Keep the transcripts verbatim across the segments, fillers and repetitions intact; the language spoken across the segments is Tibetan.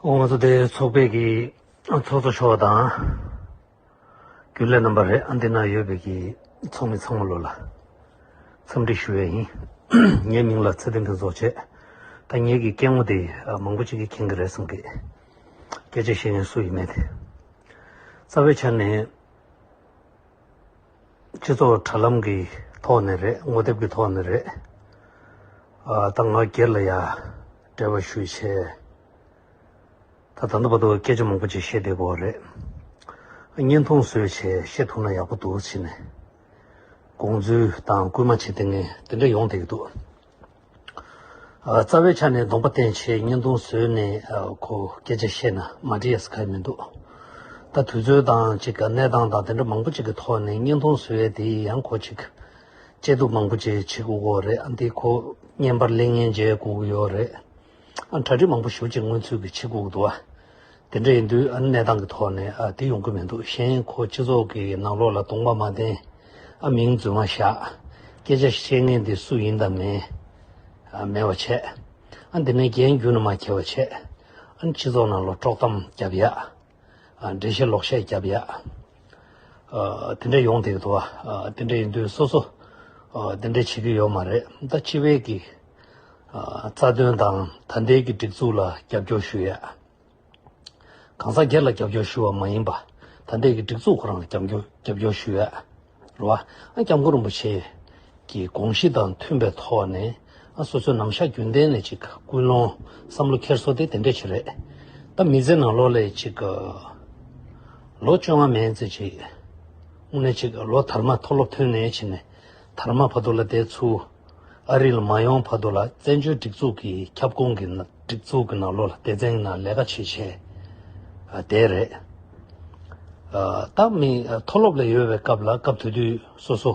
ཨོ་ང་ཚོ་དེ་ཚོགས་པའི་གི་ཚོགས་གཙོ་མཆོག་དང་རྒྱུན་ལས་རྣམ་པ་རེད། ཨ་འདི་ན་ཡོད་པའི་གི་ཚོགས་མི་ཚང་མ་ལོ་ལ་འཚམས་འདྲི་ཞུ་ཡས་ཡིན། ངའི་མིང་ལ་ཚེ་བརྟན་ཕུན་ཚོགས་བྱས། ད་ངེད་ཀྱི་སྐད་ངོ་དེ་མང་པོ་ཅིག་གིས་མཁྱེན་གི་རེད་བསམ་གི། སྐད་ཆ་བཤད་མཁན་སུ་ཡིན་མེད་དེ། རྩ་བའི་ཆ་ནས། སྤྱི་ཚོགས་དྲ་ལམ་གྱི་ཐོག་ནས་རེད། ངོ་དེབ་ཀྱི་ཐོག་ནས་རེད། ཨ་ད་ང་སྒེར་ལ་ཡ་འབྲེལ་བ་ཞུས་བྱས། ད་ད་ལྟ་བར་དུ་སྐད་ཆ་མང་པོ་ཅིག་བཤད་བསྡད་ཡོད་རེད། བརྙན་ཐུང་བཟོས་བྱས་བཤད་ཐུབ་ན་ཡག་པོ་འདུག་ཟེར་ནས་དགོངས་ཚུལ་དང་སྐུལ་མ་བྱེད་བསྡད་མཁན་དེ་འདྲ་ཡོང་བསྡད་ཀྱི་འདུག་ཨ་རྩ་བའི་ཆ་ནས་གདོང་པ་བསྟན་བྱས་བརྙན་ཐུང་བཟོས་ནས་ཨ་ཁོ་སྐད་ཆ་བཤད་ན་མ་འགྲིག་ཡ་ས་ག་མི་འདུག་ད་དུས་ཚོད་དང་ཅིག་ག་གནས་སྟངས་དང་དེ་འདྲ་མང་པོ་ཅིག་གི་ཐོག་ནས་བརྙན་ཐུང་བཟོས་ཡ་དེ་ཡང་ཁོ་ཅིག་དཔྱད་བསྡུར་མང་པོ་ཅིག་བྱེད་དགོས་ཀྱི་ཡོད་རེད། ཨ་འདི་ཁོ་བརྙན་པར་ལེན་མཁན་མཇལ་དགོས་ཀྱི་ཡོད་རེད། ཨ་གྲ་སྒྲིག་མང་པོ་ཞེ་པོ་ཅིག་སྔོན་ཚུད་ཀྱི་བྱེད་དགོས་ཀྱི་འདུག་བ། དེ་འདྲ་ཡིན་དུས་ཨ་གནས་སྟངས་ཀྱི་ཐོག་ནས་ཨ་དེ་ཡོང་གི་མི་འདུག་གཞན་ཁོ་སྤྱི་ཚོགས་ཀྱི་ནང་ལོགས་ལ་གདོང་པ་མ་བསྟན། ཨ་མིང་རྫུན་མ་བཞག་སྐད་ཆ་བཤད་མཁན་དེ་སུ་ཡིན་དང་མིན་ཨ་མེད་པ་བྱས། ཨ་འདི་ནས་རྒྱན་རྒྱུ་ན་མ་ཁྱེར་བ་བྱས། ཨ་སྤྱི་ཚོགས་ནང་ལ་དཀྲོག་གཏམ་རྒྱབ་ཡ། ཨ་འགྲེལ་བཤད་ལོག་བཤད་རྒྱབ་ཡ། ཨ་དེ་འདྲ་ཡོང་བསྡད་ཀྱི་འདུག་བ། ཨ་དེ་འདྲ་ཡིན་དུས་སོ་སོ་ཨ་དེ་འདྲ་བྱེད་ཀྱི་ཡོད་མ་རེད། ད་སྤྱི་པའི་གི་ཨ་རྩ་དོན་དང་ད་ལྟའི་གི་སྒྲིག་འཛུགས་ལ་རྒྱབ་སྐྱོར་ཞུ་ཡ། གང་ཟག་སྒེར་ལ་རྒྱབ་སྐྱོར་ཞུ་བ་མ་ཡིན་པ། ད་ལྟའི་གི་སྒྲིག་འཛུགས་ཁོ་རང་ལ་རྒྱབ་སྐྱོར་རྒྱབ་སྐྱོར་ཞུ་ཡ། རེད་བ། ཨ་སྐྱབས་མགོན་རིན་པོ་ཆེ་གི་དགོངས་གཞི་དང་མཐུན་པའི་ཐོག་ནས་ཨ་སོ་སོའི་ནམ་ཞག་རྒྱུན་གཏན་ནས་ཅིག་ཀུན་སློང་བསམ་བློ་འཁྱེར་སོ་དེ་དེ་འདྲ་ཅིག་རེད། ད་མི་ཚེ་ནང་ལོགས་ལ་ཅིག་ལོ་བཅོ་ལྔ་མན་ཙམ་ཅིག་དངོས་གནས་ཅིག་ལོ་དར་མ་མཐོ་སློབ་ཐོན་ནས་ཕྱིན་ནས་དར་མ་བར་དུ་ལ་བསྡད་ཚུལ། ཨ་རི་ལ་མ་ཡོང་བར་དུ་ལ་བཙན་བྱོལ་སྒྲིག་འཛུགས་ཀྱི་ཁྱབ་ཁོངས་ཀྱི་ནང་སྒྲིག་འཛུགས་ཀྱི་ནང་ལོགས་ལ་སྡེ་ཚན་གྱི་ནང་ལས་ཀ་བྱེད་བྱས་ཨ་བསྡད་རེད། ཨ་ད་མི་ཨ་མཐོ་སློབ་ལ་ཡོད་པའི་སྐབས་ལ་སྐབས་དེ་དུས་སོ་སོ་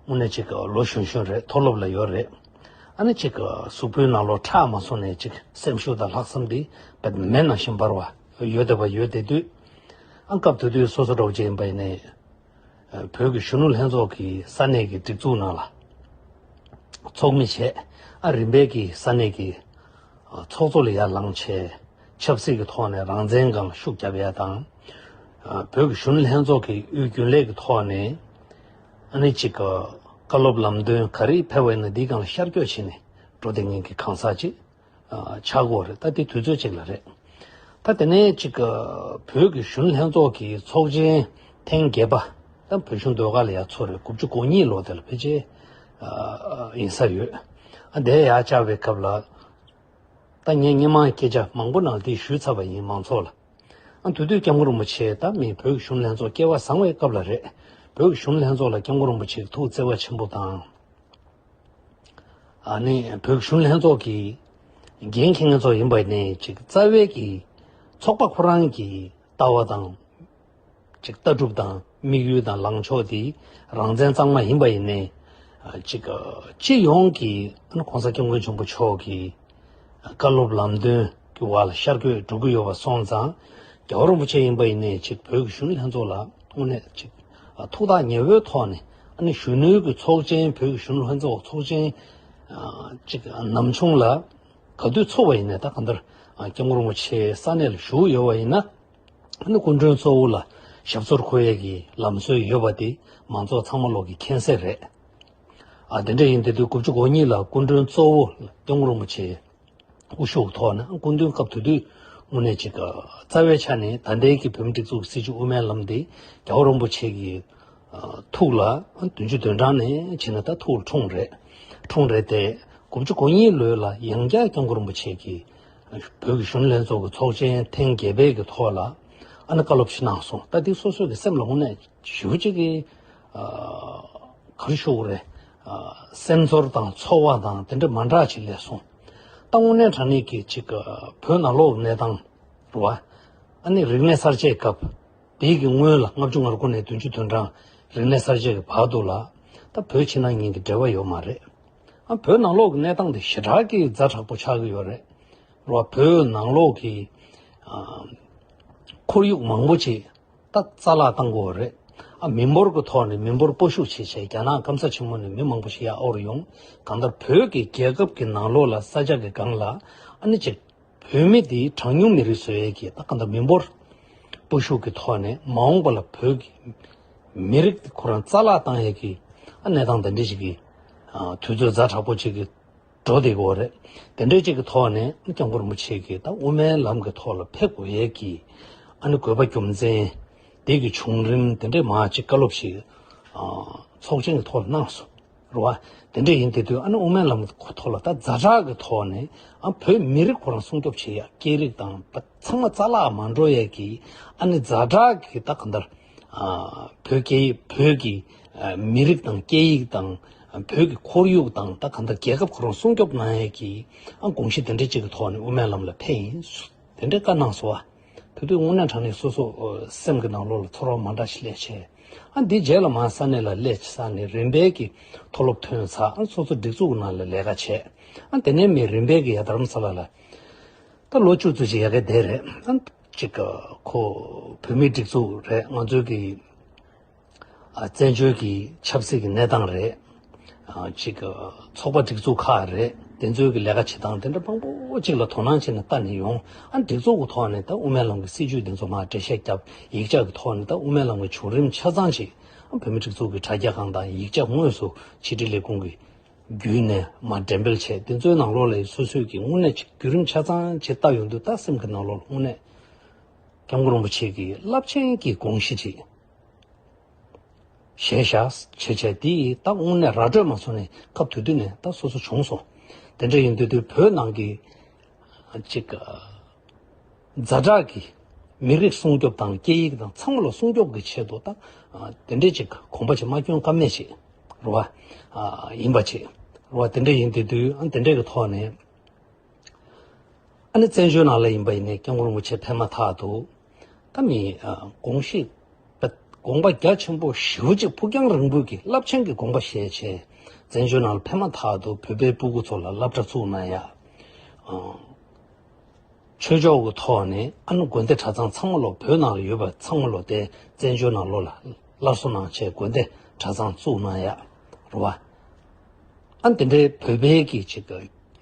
དངོས་གནས་ཅིག་ལོ་གཞོན་གཞོན་རེད། མཐོ་སློབ་ལ་ཡོད་རེད། ཨ་ནི་ཅིག་གཟུགས་པོའི་ནང་ལོགས་ཁྲག་མ་སོང་ནས་ཅིག་སེམས་ཤུགས་དང་ལྷག་བསམ་འདི་བེད་མེད་ནང་བཞིན་འབར་བ་ཡོད་བསྡད་པ་ཡོད་བསྡད་དུས། ཨ་སྐབས་དེ་དུས་སོ་སོ་འདྲ་བོ་ཅིག་ཡིན་པ་ཡིན་ནའི། བོད་ཀྱི་གཞོན་ནུ་ལྷན་ཚོགས་ཀྱི་ས་གནས་ཀྱི་སྒྲིག་འཛུགས་ནང་ལ་ཚོགས་མི་བྱས། ཨ་རིམ་པས་ཀྱི་ས་གནས་ཀྱི་ཚོགས་གཙོ་ལ་ཡར་ལངས་བྱས། ཆབ་སྲིད་ཀྱི་ཐོག་ནས་རང་བཙན་སྒང་ལ་ཤུགས་རྒྱབ་ཡ་དང་། བོད་ཀྱི་གཞོན་ནུ་ལྷན་ཚོགས་ཀྱི་དབུས་རྒྱུན་ལས་ཀྱི་ཐོག་ནས་ཨ་ནི་གཅིག་བཀའ་སློབ་ལམ་སྟོན་ག་རེ་ཕེབས་པ་ཡིན་ན་འདིའི་སྒང་ལ་ཤར་བསྐྱོད་བྱས་ནས་འགྲོ་བསྡད་མཁན་གྱི་གང་ཟག་ཅིག་ཆགས་ཀྱི་ཡོད་རེད། ད་དེ་དུས་ཚོད་ཅིག་ལ་རེད། ད་དེ་ནས་ཅིག་བོད་ཀྱི་གཞོན་ནུ་ལྷན་ཚོགས་ཀྱི་ཚོགས་ཆེན་ཐེངས་བརྒྱད་པ། ད་བོད་གཞུང་ཟློས་གར་ལ་ཡར་ཚོགས་རེད། དགུ་བཅུ་གོ་གཉིས་ལོ་དེ་ལ་ཕལ་ཆེར་ཡིན་ས་ཡོད། ཨ་དེ་ཡར་བཅར་བའི་སྐབས་ལ། ད་ངས་སྔོན་མ་སྐད་ཆ་མང་པོ་ནང་དེ་ཞུས་ཚར་བ་ཡིན་མང་ཚོགས་ལ། ཨ་དེ་དུས་སྐྱབས་མགོན་རིན་པོ་ཆེ་ད་མི་བོད་ཀྱི་གཞོན་ནུ་ལྷན་ཚོགས་སྐལ་བ་བཟང་བའི་སྐབས་ལ་རེད། བོད་ཀྱི་གཞོན་ནུ་ལྷན་ཚོགས་ལ་སྐྱབས་མགོན་རིན་པོ་ཆེ་གི་ཐུགས་བརྩེ་བ་ཆེན་པོ་དང་། ཨ་ནི་བོད་གཞོན་ལྷན་ཚོགས་ཀྱི་འགན་འཁྱེར་མཁན་ཚོ་ཡིན་པ་ནས་ཅིག་རྩ་བའི་གི་ཚོགས་པ་ཁོ་རང་གི་ལྟ་བ་དང་ཅིག་ལྟ་གྲུབ་དང་དམིགས་ཡུལ་དང་ལངས་ཕྱོགས་དེ་རང་བཙན་གཙང་མ་ཡིན་པ་ཡིན་ནས་ཅིག་སྤྱི་ཡོངས་ཀྱི་ཨ་ནི་གོང་ས་སྐྱབས་མགོན་ཆེན་པོ་མཆོག་གི་བཀའ་སློབ་ལམ་སྟོན་གྱི་བར་ལ་ཤར་བསྐྱོད་འགྲོ་གི་ཡོད་པ་སོང་ཙང་རྒྱལ་བ་རིན་པོ་ཆེ་ཡིན་པ་ཡིན་ནས་ཅིག་བོད་ཀྱི་གཞོན་ནུ་ལྷན་ཚོགས་ལ་དངོས་གནས་ཅིག་ཐུགས་ཐག་ཉེ་བོའི་ཐོག་ནས་ཨ་ནི་གཞོན་ནུའི་གི་ཚོགས་ཆེན་བོད་ཀྱི་གཞོན་ནུ་ལྷན་ཚོགས་ཚོགས་ཆེན་ཅིག་ནམ་བྱུང་ལ་ག་དུས་ཚོགས་པ་ཡིན་ནའི་ད་གང་ལྟར་སྐྱབས་མགོན་རིན་པོ་ཆེ་ས་གནས་ལ་བཞུགས་ཡོད་པ་ཡིན་ན་ཨ་ནི་སྐུ་མགྲོན་གཙོ་བོ་ལ་ཞབས་སོར་འཁོད་ཡས་ཀྱི་ལམ་སྲོལ་ཡོད་པ་དེ་མང་ཚོགས་ཚང་མ་ལོག་གི་མཁྱེན་གསལ་རེད། ཨ་དེ་འདྲ་ཡིན་དེ་དུས་དགུ་བཅུ་གོ་གཉིས་ལ་སྐུ་མགྲོན་གཙོ་བོ་ལ་སྐྱབས་མགོན་རིན་པོ་ཆེ་དབུ་བཞུགས་ཐོག་ནས་སྐུ་མདུན་སྐབས་དེ་དུས་དངོས་གནས་ཅིག་རྩ་བའི་ཆ་ནས་ད་ལྟའི་གི་བོད་མི་སྒྲིག་འཛུགས་ཀྱི་སྲིད་བྱུས་དབུ་མའི་ལམ་དེ་རྒྱལ་བ་རིན་པོ་ཆེ་གི་ཐུགས་ལ་བདུན་ཅུ་དོན་གྲངས་ནས་བྱས་ན་ད་ཐུགས་ལ་འཁྲུངས་རེད། འཁྲུངས་རེད་དེ་དགུ་བཅུ་གོ་གཉིས་ལོ་ལ་ཡང་བསྐྱར་སྐྱབས་མགོན་རིན་པོ་ཆེ་གིས་བོད་ཀྱི་གཞོན་ནུ་ལྷན་ཚོགས་ཀྱི་ཚོགས་ཆེན་ཐེངས་བརྒྱད་པའི་གི་ཐོག་ལ་ཨ་ནི་བཀའ་སློབ་ཞིག་གནང་སོང་། ད་འདི་སོ་སོའི་གི་སེམས་ལ་དངོས་གནས་ཞེ་པོ་ཅིག་གི་ག་རེ་ཞུ་དགོས་རེད། སེམས་ཚོར་དང་ཚོར་བ་དང་དེ་འདྲ་མ་འདྲ་ཅིག་སླེབས་སོང་། ད་དངོས་གནས་དྲང་གནས་ཀྱི་ཅིག་བོད་ནང་ལོགས་གནས་སྟངས་རེད་བ། ཨ་ནི་རིག་གནས་གསར་བརྗེའི་སྐབས་དེའི་གི་སྔོན་ལ་ལྔ་བཅུ་ང་དགུ་ནས་བདུན་ཅུ་དོན་གྲངས་རིག་གནས་གསར་བརྗེ་གི་བར་དུ་ལ་ད་བོད་ཕྱི་ནང་གཉིས་ཀྱི་འབྲེལ་བ་ཡོད་མ་རེད། ཨ་བོད་ནང་ལོགས་ཀྱི་གནས་སྟངས་དེ་ཞེ་དྲག་གི་ཛ་དྲག་པོ་ཆགས་ཀྱི་ཡོད་རེད། རེད་བ། བོད་ནང་ལོགས་ཀྱི་ཨ་ཁོར་ཡུག་མང་པོ་ཅིག་ད་རྩ་བརླག་བཏང་དགོས་རེད། ཨ་མི་འབོར་གྱི་ཐོག་ནས་མི་འབོར་སྤོ་བཤུག་བྱས་བྱས་རྒྱ་ནག་སྐམ་ས་ཆེན་མོ་ནས་མི་མང་པོ་ཞིག་ཡར་ཨོ་རུ་ཡོང་། གང་ལྟར་བོད་ཀྱི་རྒྱལ་ཁབ་ཀྱི་ནང་ལོགས་ལ་ས་ཆ་གི་སྒང་ལ་ཨ་ནི་ཅིག་ བོད་མི་དེ་གྲངས་ཉུང་མི་རིགས་བཟོ་ཡས་ཀྱི་ད་ག་འདྲ་མི་འབོར་སྤོ་ཤུགས་ཀྱི་ཐོག་ནས་མ་འོངས་པ་ལ་བོད་ཀྱི་མི་རིགས་དེ་ཁོ་རང་རྩ་བརླག་བཏང་ཡས་ཀྱི་ཨ་གནས་སྟངས་དེ་འདྲ་ཞིག་གི་ཨ་དུས་ཚོད་ཛ་དྲག་པོ་ཅིག་གི་འགྲོ་བསྡད་ཀྱི་ཡོད་རེད། དེ་འདྲའི་ཅིག་གི་ཐོག་ནས་སྐྱབས་མགོན་རིན་པོ་ཆེ་གིས་ད་དབུ་མའི་ལམ་གྱི་ཐོག་ལ་ཕེབས་དགོས་ཡས་ཀྱི་ཨ་ནི་དགོས་པ་རྒྱུ་མཚན་དེ་གི་བྱུང་རིམ་དེ་འདྲའི་མ་ཅིག་བཀའ་སློབ་ཞིག་ཨ་ཚོགས་ཆེན་གྱི་ཐོག་ལ་གནང་སོང་། རེད་བ། དེ་འདྲ་ཡིན་དེ་དུས་ཨ་ནི་དབུ་མའི་ལམ་གྱི་ཐོག་ལ་ད་ཛ་དྲག་གི་ཐོག་ནས་ཨ་བོད་མི་རིགས་ཁོ་རང་སྲུང་སྐྱོབ་བྱེད་ཡ། སྐད་རིགས་དང་ད་ཚང་མ་རྩ་བརླག་མ་འགྲོ་ཡས་ཀྱི་ཨ་ནི་ཛ་དྲག་གི་ད་ག་འདར་ཨ་བོད་སྐད་ཡིག་བོད་ཀྱི་ཨ་མི་རིགས་དང་སྐད་ཡིག་དང་ཨ་བོད་ཀྱི་ཁོར་ཡུག་དང་ད་ག་འདར་རྒྱལ་ཁབ་ཁོ་རང་སྲུང་སྐྱོབ་གནང་ཡས་ཀྱི་ཨ་དགོངས་གཞི་དེ་འདྲ་ཅིག་གི་ཐོག་ནས་དབུ་མའི་ལམ་ལ་ཕེབས་ཡིན། དེ་འདྲའི་བཀའ་གནང་སོང་བ། དེ་དུས་དངོས་གནས་དྲང་གནས་སོ་སོ་ཨ་སེམས་ཀྱི་ནང་ལོགས་ལ་ཚོར་བ་མ་འདྲ་ཞིག་སླེབས་བྱས། ཨ་འདི་རྗེས་ལ་མར་ས་གནས་ལ་སླེབས་ས་ནས་རིམ་པས་ཀྱི་མཐོ་སློབ་ཐོན་ཚར། ཨ་སོ་སོ་སྒྲིག་འཛུགས་ནང་ལ་ལས་ཀ་བྱས། ཨ་དེ་ནས་མི་རིམ་པས་ཀྱི་ཡ་དྷ་རམ་ས་ལ་ལ་ད་ལོ་བཅུ་ཙམ་ཞིག་ཡ་གི་བསྡད་རེད། ཨ་ཅིག་ཁོ་བོད་མིའི་སྒྲིག་འཛུགས་རེད། ང་ཚོའི་གི་ཨ་བཙན་བྱོལ་གྱི་ཆབ་སྲིད་ཀྱི་གནས་སྟངས་རེད། ཨ་ཅིག་ཚོགས་པ་སྒྲིག་འཛུགས་ཁག་རེད། དེ་ཚོའི་གི་ལས་ཀ་བྱེད་སྟངས་དེ་འདྲ་མང་པོ་ཅིག་ལ་དོ་སྣང་བྱས་ནས་ལྟ་ནས་ཡོང་། ཨ་སྒྲིག་འཛུགས་ཀྱི་ཐོག་ནས་ད་དབུ་མའི་ལམ་གྱི་སྲིད་བྱུས་དེ་ཚོ་མར་འགྲེལ་བཤད་བརྒྱབ། ཡིག་ཆ་གི་ཐོག་ནས་ད་དབུ་མའི་ལམ་གྱི་བྱུང་རིམ་ཆ་ཚང་ཅིག་ཨ་བོད་མིའི་སྒྲིག་འཛུགས་ཀྱི་དྲ་རྒྱ་སྒང་དང་ཡིག་ཆ་དངོས་སུ་ཕྱི་དྲིལ་ལས་ཁུངས་ཀྱི་བརྒྱུད་ནས་མར་འགྲེམས་སྤེལ་བྱས། དེ་ཚོའི་ནང་ལོགས་ལ་སོ་སོས་ཀྱི་དངོས་གནས་ཅིག་བརྒྱུད་རིམ་ཆ་ཚང་ཅིག་ལྟ་ཡོང་དུས་ད་སེམས་ཀྱི་ནང་ལོགས་ལ་དངོས་གནས་སྐྱབས་མགོན་རིན་པོ་ཆེ་གི་རླབས་ཆེན་གྱི་དགོངས་གཞི་ཅིག་བཞེས་བཞག་བྱས་བྱས། དེ་ད་དངོས་གནས་ར་སྤྲོད་མ་སོང་ནས་སྐབས་དེ་དུས་ནས་ད་སོ་སོ་བྱུང་སོང་། དེ་འདྲ་ཡིན་དུས་དུས་བོད་ནང་གི་ཅིག་ཛ་དྲག་གི་མི་རིགས་སྲུང་སྐྱོབ་དང་སྐད་ཡིག་དང་ཚང་མ་ལ་སྲུང་སྐྱོབ་ཀྱི་ཆེད་དུ་ད་དེ་འདྲའི་ཅིག་གོམ་པ་ཅིག་མ་བསྐྱོན་ཀ་མེད་ཅིག་རེད་བ། ཡིན་པ་ཅིག་རེད་བ། དེ་འདྲ་ཡིན་དུས་དུས་ཨ་དེ་འདྲའི་གི་ཐོག་ནས། ཨ་ནི་བཙན་བྱོལ་ནང་ལ་ཡིན་པ་ཡིན་ནའི་སྐྱབས་མགོན་རིན་པོ་ཆེ་ཕེབས་མ་ཐག་ཏུ་ད་མི་ཨ་དགོངས་གཞི་དགོངས་པ་རྒྱ་ཆེན་པོ་ཞེ་པོ་ཅིག་ཕུགས་རྒྱང་རིང་པོའི་གི་རླབས་ཆེན་གྱི་དགོངས་པ་བཞེས་བྱས། བཙན་བྱོལ་ནང་ལ་ཕེབས་མ་ཐག་ཏུ་བོད་པའི་སྤུ་གུ་ཚོ་ལ་སློབ་གྲྭ་བཙུགས་གནང་ཡ། ཨ་ཆོས་ཕྱོགས་ཀྱི་ཐོག་ནས་ཨ་ནི་དགོན་སྡེ་གྲྭ་ཚང་ཚང་མ་ལོ་བོད་ནང་ལ་ཡོད་པ་ཚང་མ་ལོ་དེ་བཙན་བྱོལ་ནང་ལོ་ལ་སླར་གསོ་གནང་བྱས་དགོན་སྡེ་གྲྭ་ཚང་བཙུགས་གནང་ཡ་རེད་བ། ཨ་དེ་འདྲའི་བོད་པའི་གི་ཅིག་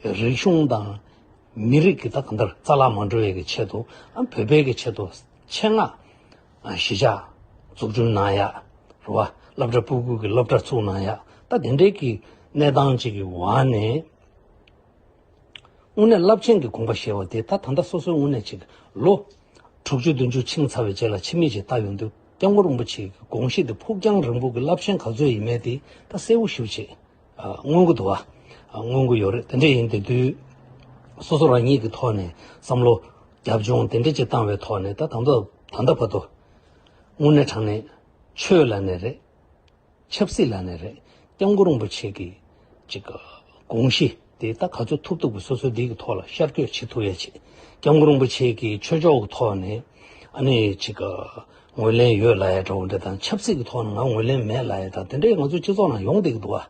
རིག་གཞུང་དང་མི་རིགས་ཀྱི་ད་གང་ལྟར་རྩ་བརླག་མ་འགྲོ་ཡས་ཀྱི་ཆེད་དུ་ཨ་བོད་པའི་གི་ཆེད་དུ་ཆེད་མངགས་ཨ་གཞིས་ཆགས་འཛུགས་སྐྲུན་གནང་ཡ་རེད་བ། སློབ་གྲྭ་སྤུ་གུ་གི་སློབ་གྲྭ་བཙུགས་གནང་ཡ། ད་དེ་འདྲའི་གི་གནས་སྟངས་ཅིག་གི་འོག་ནས། དངོས་གནས་རླབས་ཆེན་གྱི་དགོངས་པ་བཞེས་པ་དེ་ད་ད་ལྟ་སོ་སོའི་དངོས་གནས་ཅིག་ལོ་དྲུག་ཅུ་བདུན་ཅུ་ཕྱིན་ཚར་བའི་རྗེས་ལ་ཕྱི་མིག་ཅིག་ལྟ་ཡོང་དུས་སྐྱབས་མགོན་རིན་པོ་ཆེ་གི་དགོངས་གཞི་དེ་ཕུགས་རྒྱང་རིང་པོ་གི་རླབས་ཆེན་ག་ཚོད་ཡིན་མིན་དེ་ད་གསལ་པོ་ཞེ་པོ་ཅིག་ཨ་མངོན་གྱི་འདུག་བ། ཨ་མངོན་གྱི་ཡོད་རེད། དེ་འདྲ་ཡིན་དེ་དུས་སོ་སོ་རང་ཉིད་ཀྱི་ཐོག་ནས་བསམ་བློ་རྒྱབ་ལྗོངས་དེ་འདྲ་ཅིག་བཏང་བའི་ཐོག་ནས་ད་ད་ལྟ་ད་ལྟ་བར་དུ་དངོས་གནས་དྲང་གནས་ཆོས་ལ་ནས་རེད། ཆབ་སྲིད་ལ་ནས་རེད། སྐྱབས་མགོན་རིན་པོ་ཆེ་གི་ཅིག་དགོངས་གཞི་དེ་ད་ག་ཚོད་ཐུབ་ཐུབ་ཀྱི་སོ་སོའི་འདི་གི་ཐོག་ལ་ཤར་བསྐྱོད་བྱེད་ཐུབ་ཡ་ཆེད། སྐྱབས་མགོན་རིན་པོ་ཆེ་གི་ཆོས་ཕྱོགས་ཀྱི་ཐོག་ནས་ཨ་ནི་ཅིག་ངོས་ལེན་ཡོད་ལབ་ཡ་འདྲ་བོ་འདྲ་དང་། ཆབ་སྲིད་ཀྱི་ཐོག་ནས་ང་ངོས་ལེན་མེད་ལབ་ཡ་དང་དེ་འདྲའི་ང་ཚོའི་སྤྱི་ཚོགས་ནང་ཡོང་བསྡད་ཀྱི་འདུག་བ།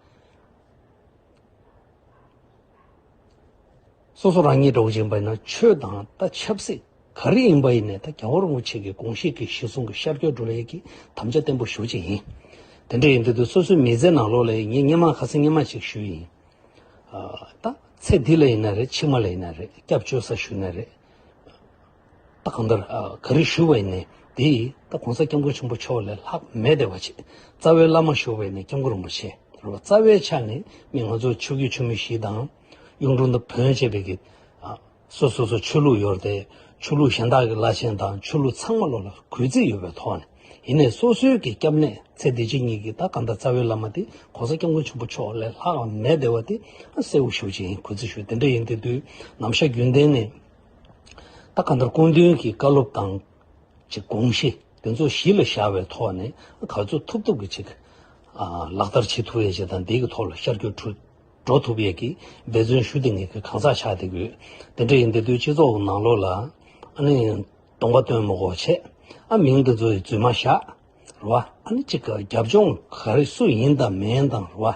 སོ་སོ་རང་ཉིད་འདྲ་བོ་ཅིག་ཡིན་པ་ཡིན་ན་ཆོས་དང་ད་ཆབ་སྲིད་ག་རེ་ཡིན་པ་ཡིན་ནའི་ད་རྒྱལ་བ་རིན་པོ་ཆེ་གི་དགོངས་གཞི་གི་གཞི་བཟུང་གི་ཤར་བསྐྱོད་འགྲོ་ལས་ཀྱི་དམ་བཅའ་བརྟན་པོ་ཞེ་པོ་ཅིག་ཡིན། དེ་འདྲ་ཡིན་དུས་དུས་སོ་སོའི་མི་ཚེ་ནང་ལོགས་ལ་ངས་སྔོན་མ་ཁ་སང་སྔོན་མ་ཅིག་ཞུས་ཡིན། ཨ་ད་ཚེ་འདི་ལ་ཡིན་ན་རེད། ཕྱི་མ་ལ་ཡིན་ན་རེད། སྐྱབས་བཅོལ་ས་ཞུས་ན་རེད། ད་གང་ལྟར་ཨ་ག་རེ་ཞུ་བ་ཡིན་ནའི་དེ་ད་གོང་ས་སྐྱབས་མགོན་ཆེན་པོ་མཆོག་ལས་ལྷག་མེད་བསྡད་པ་ཅིག་རྩ་བའི་བླ་མ་ཞུ་བ་ཡིན་ནའི་སྐྱབས་མགོན་རིན་པོ་ཆེ་རེད་བ། རྩ་བའི་ཆ་ནས་མི་ང་ཚོ་ཆོས་བརྒྱུད་ཆོས་མི་བཞི་དང་གཡུང་དྲུང་དང་བོན་བཅས་པའི་གི་ཨ་སོ་སོ་སོ་ཆོས་ལུགས་ཡོད་རེད་དེ། ཆོས་ལུགས་གཞན་དག་གི་བླ་ཆེན་དང་ཆོས་ལུགས་ཚང་མ་ལོ་ལ་གུས་བརྩི་ཡོད་པའི་ཐོག་ནས། ཡིན་ནའི་སོ་སོའི་གི་སྐྱབས་གནས་ཚེ་འདི་ཕྱི་གཉིས་ཀྱི་ད་གང་ལྟར་རྩ་བའི་བླ་མ་དེ་གོང་ས་སྐྱབས་མགོན་ཆེན་པོ་མཆོག་ལས་ལྷག་མེད་བསྡད་པ་དེ་གསལ་པོ་ཞེ་པོ་ཅིག་ཡིན། གུས་བརྩི་ཞུ། དེ་འདྲ་ཡིན་དེ་དུས་ནམ་ཞག་རྒྱུན་ལྡན་ནས་ད་གང་ལྟར་སྐུ་མདུན་གྱི་བཀའ་སློབ་དང་ཅིག་དགོངས་གཞི་དེ་ཚོ་གཞི་ལ་བཞག་པའི་ཐོག་ནས་ག་ཚོད་ཐུབ་ཐུབ་ཀྱི་ཅིག་ཨ་ལག་བསྟར་བྱེད་ཐུབ་ཡས་ཅིག་དང་། འདི་གི་ཐོག་ལ་ཤར་བསྐྱོད་འགྲོ་ཐུབ་ཡས་ཀྱི་འབད་བརྩོན་ཞུ་བསྡད་མཁན་གྱི་གང་ཟག་ཆགས་བསྡད་ཀྱི་ཡོད། དེ་འདྲ་ཡིན་དེ་དུས་སྤྱི་ཚོགས་ཀྱི་ནང་ལོགས་ལ་ཨ་ནི་གདོང་པ་སྟོན་མི་དགོས་བྱས། ཨ་མིང་དེ་ཚོ་ཡི་རྫུན་མ་བཞག་རེད་བ། ཨ་ནི་གཅིག་གི་རྒྱབ་ལྗོངས་ག་རེ་སུ་ཡིན་དང་མིན་དང་རེད་བ།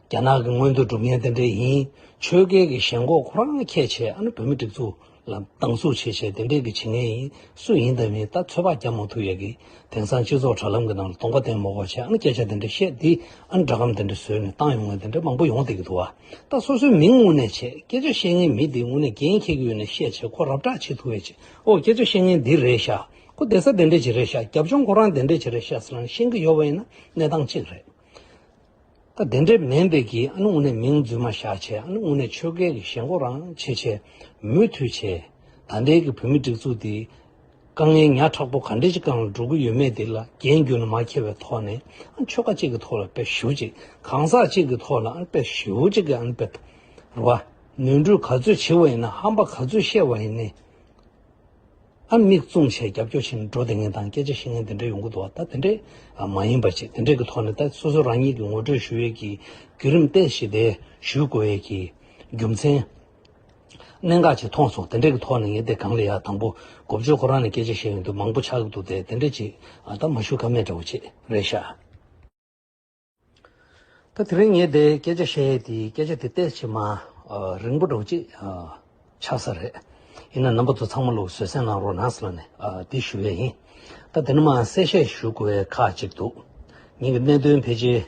རྒྱ་ནག་གི་མངོན་འདོད་སྒྲུབ་མཁན་དེ་འདྲ་ཡིན། ཆོལ་ཁའི་གི་ཞེན་ཁོག་ཁོ་རང་ཁྱད་བྱས། ཨ་ནི་བོད་མི་སྒྲིག་འཛུགས་ ལ་སྡང་ཟུག་བྱེད་བྱས་དེ་འདྲས་ཀྱི་བྱེད་མཁན་ཡིན། སུ་ཡིན་དང་མིན་ད་ཚོད་དཔག་རྒྱག་མ་ཐུབ་ཡས་ཀྱི། དེང་སང་སྤྱི་ཚོགས་དྲ་ལམ་གྱི་ནང་ལ་གདོང་པ་བསྟན་མ་དགོས་བྱས་ཨ་ནི་སྐད་ཆ་དེ་འདྲས་བཤད་དེ་ཨ་ནི་སྒྲ་སྒམ་དེ་འདྲས་བཟོས་ནས་བཏང་ཡོང་མཁན་དེ་འདྲས་མང་པོ་ཡོང་བསྡད་ཀྱི་འདུག་བ། ད་སོ་སོའི་མིང་དངོས་གནས་བྱས་སྐད་ཆ་བཤད་མཁན་མི་དེ་དངོས་གནས་འགན་འཁྱེར་གྱི་ཡོད་ནས་བཤད་བྱས་ཁོ་རབ་བསྒྲགས་བྱེད་ཐུབ་ཡས་བྱས། ཨོ་སྐད་ཆ་བཤད་མཁན་འདི་རེད་ཤག་ཁོ་བསྡད་ས་དེ་འདྲས་ཅིག་རེད་ཤག་རྒྱབ་ལྗོངས་ཁོ་རང་དེ་འདྲས་ཅིག་རེད་ཤག་ཟེར་ལ་ཤེས་ཀྱི་ཡོད་པ་ཡིན་ན་གནས་སྟངས་གཅིག་རེད། ད་དེ་འདྲས་མིན་པའི་གི་ཨ་ནི་དངོས་གནས་མིང་རྫུན་མ་བཞག་བྱས་ཨ་ནི་དངོས་གནས་ཆོས་སྐད་ཀྱི་ཞེན་ཁོག་རང་བྱེད་བྱས་མུ་མཐུད་བྱས་ད་ལྟའི་གི་བོད་མི་སྒྲིག་འཛུགས་འདི་དཀའ་ངལ་ཉག་ཕྲ་པོ་ག་འདྲས་ཅིག་སྒང་ལ་འགྲོ་གི་ཡོད་མེད་དེ་ལ་འགན་རྒྱུན་ལ་མ་འཁྱེར་བའི་ཐོག་ནས་ཨ་ཆོལ་ཁ་གཅིག་གི་ཐོག་ལ་དཔེ་ཞེ་པོ་ཅིག་གང་ཟག་གཅིག་གི་ཐོག་ལ་ཨ་དཔེ་ཞེ་པོ་ཅིག་གི་ཨ་ནི་དཔེ་རེད་བ། ནོར་འཁྲུལ་ག་ཚོད་བྱེད་པ་ཡིན་ན་ཧམ་པ་ག་ཚོད་བཤད་པ་ཡིན་ནའི། ཨ་མིག་བཙུམས་བྱས་རྒྱབ་སྐྱོར་བྱེད་ནས་འགྲོ་བསྡད་མཁན་དང་སྐད་ཆ་བཤད་མཁན་དེ་འདྲ་ཡོང་གི་འདུག་བ། ད་དེ་འདྲས་མ་ཡིན་པ་ཅིག་དེ་འདྲས་ཀྱི་ཐོག་ནས་ད་སོ་སོ་རང་ཉིད་ཀྱི་ངོ་སྤྲོད་ཞུ་ཡས་ཀྱི་བརྒྱུད་རིམ་ཏོག་ཙམ་དེ་ཞུ་དགོས་ཡས་ཀྱི་རྒྱུ་མཚན་གནད་འགག་ཅིག་མཐོང་སོང་། དེ་འདྲས་ཀྱི་ཐོག་ནས་ངས་དེ་སྒང་ལ་ཡ་དང་པོ་གོ་བཅོས་ཁོ་རང་ནས་སྐད་ཆ་བཤད་ཡོང་དུས་མང་པོ་ཆགས་ཀྱི་འདུག་དེ་དེ་འདྲས་ཅིག་ཨ་ད་མ་ཞུ་ཀ་མེད་འདྲ་བོ་ཅིག་རེད་ཤག་ད་དེ་རིང་ངས་དེ་སྐད་ཆ་བཤད་ཡས་དེ་སྐད་ཆ་དེ་ཏོག་ཙམ་མ་ཨ་རིང་པོ་འདྲ་བོ་ཅིག་ཨ་ཆགས་ས་རེད། ཡིན་ན་རྣམ་པ་ཚོ་ཚང་མ་ལོག་བཟོད་བསྲན་གནང་རོགས་གནང་ཟེར་ལབ་ནས་ཨ་དེ་ཞུ་ཡས་ཡིན། ད་དེ་ནས་མར་གསལ་བཤད་ཞུ་དགོས་ཡས་ཁག་ཅིག་འདུག་ངེད་ཀྱི་གནད་དོན་ཕལ་ཆེར་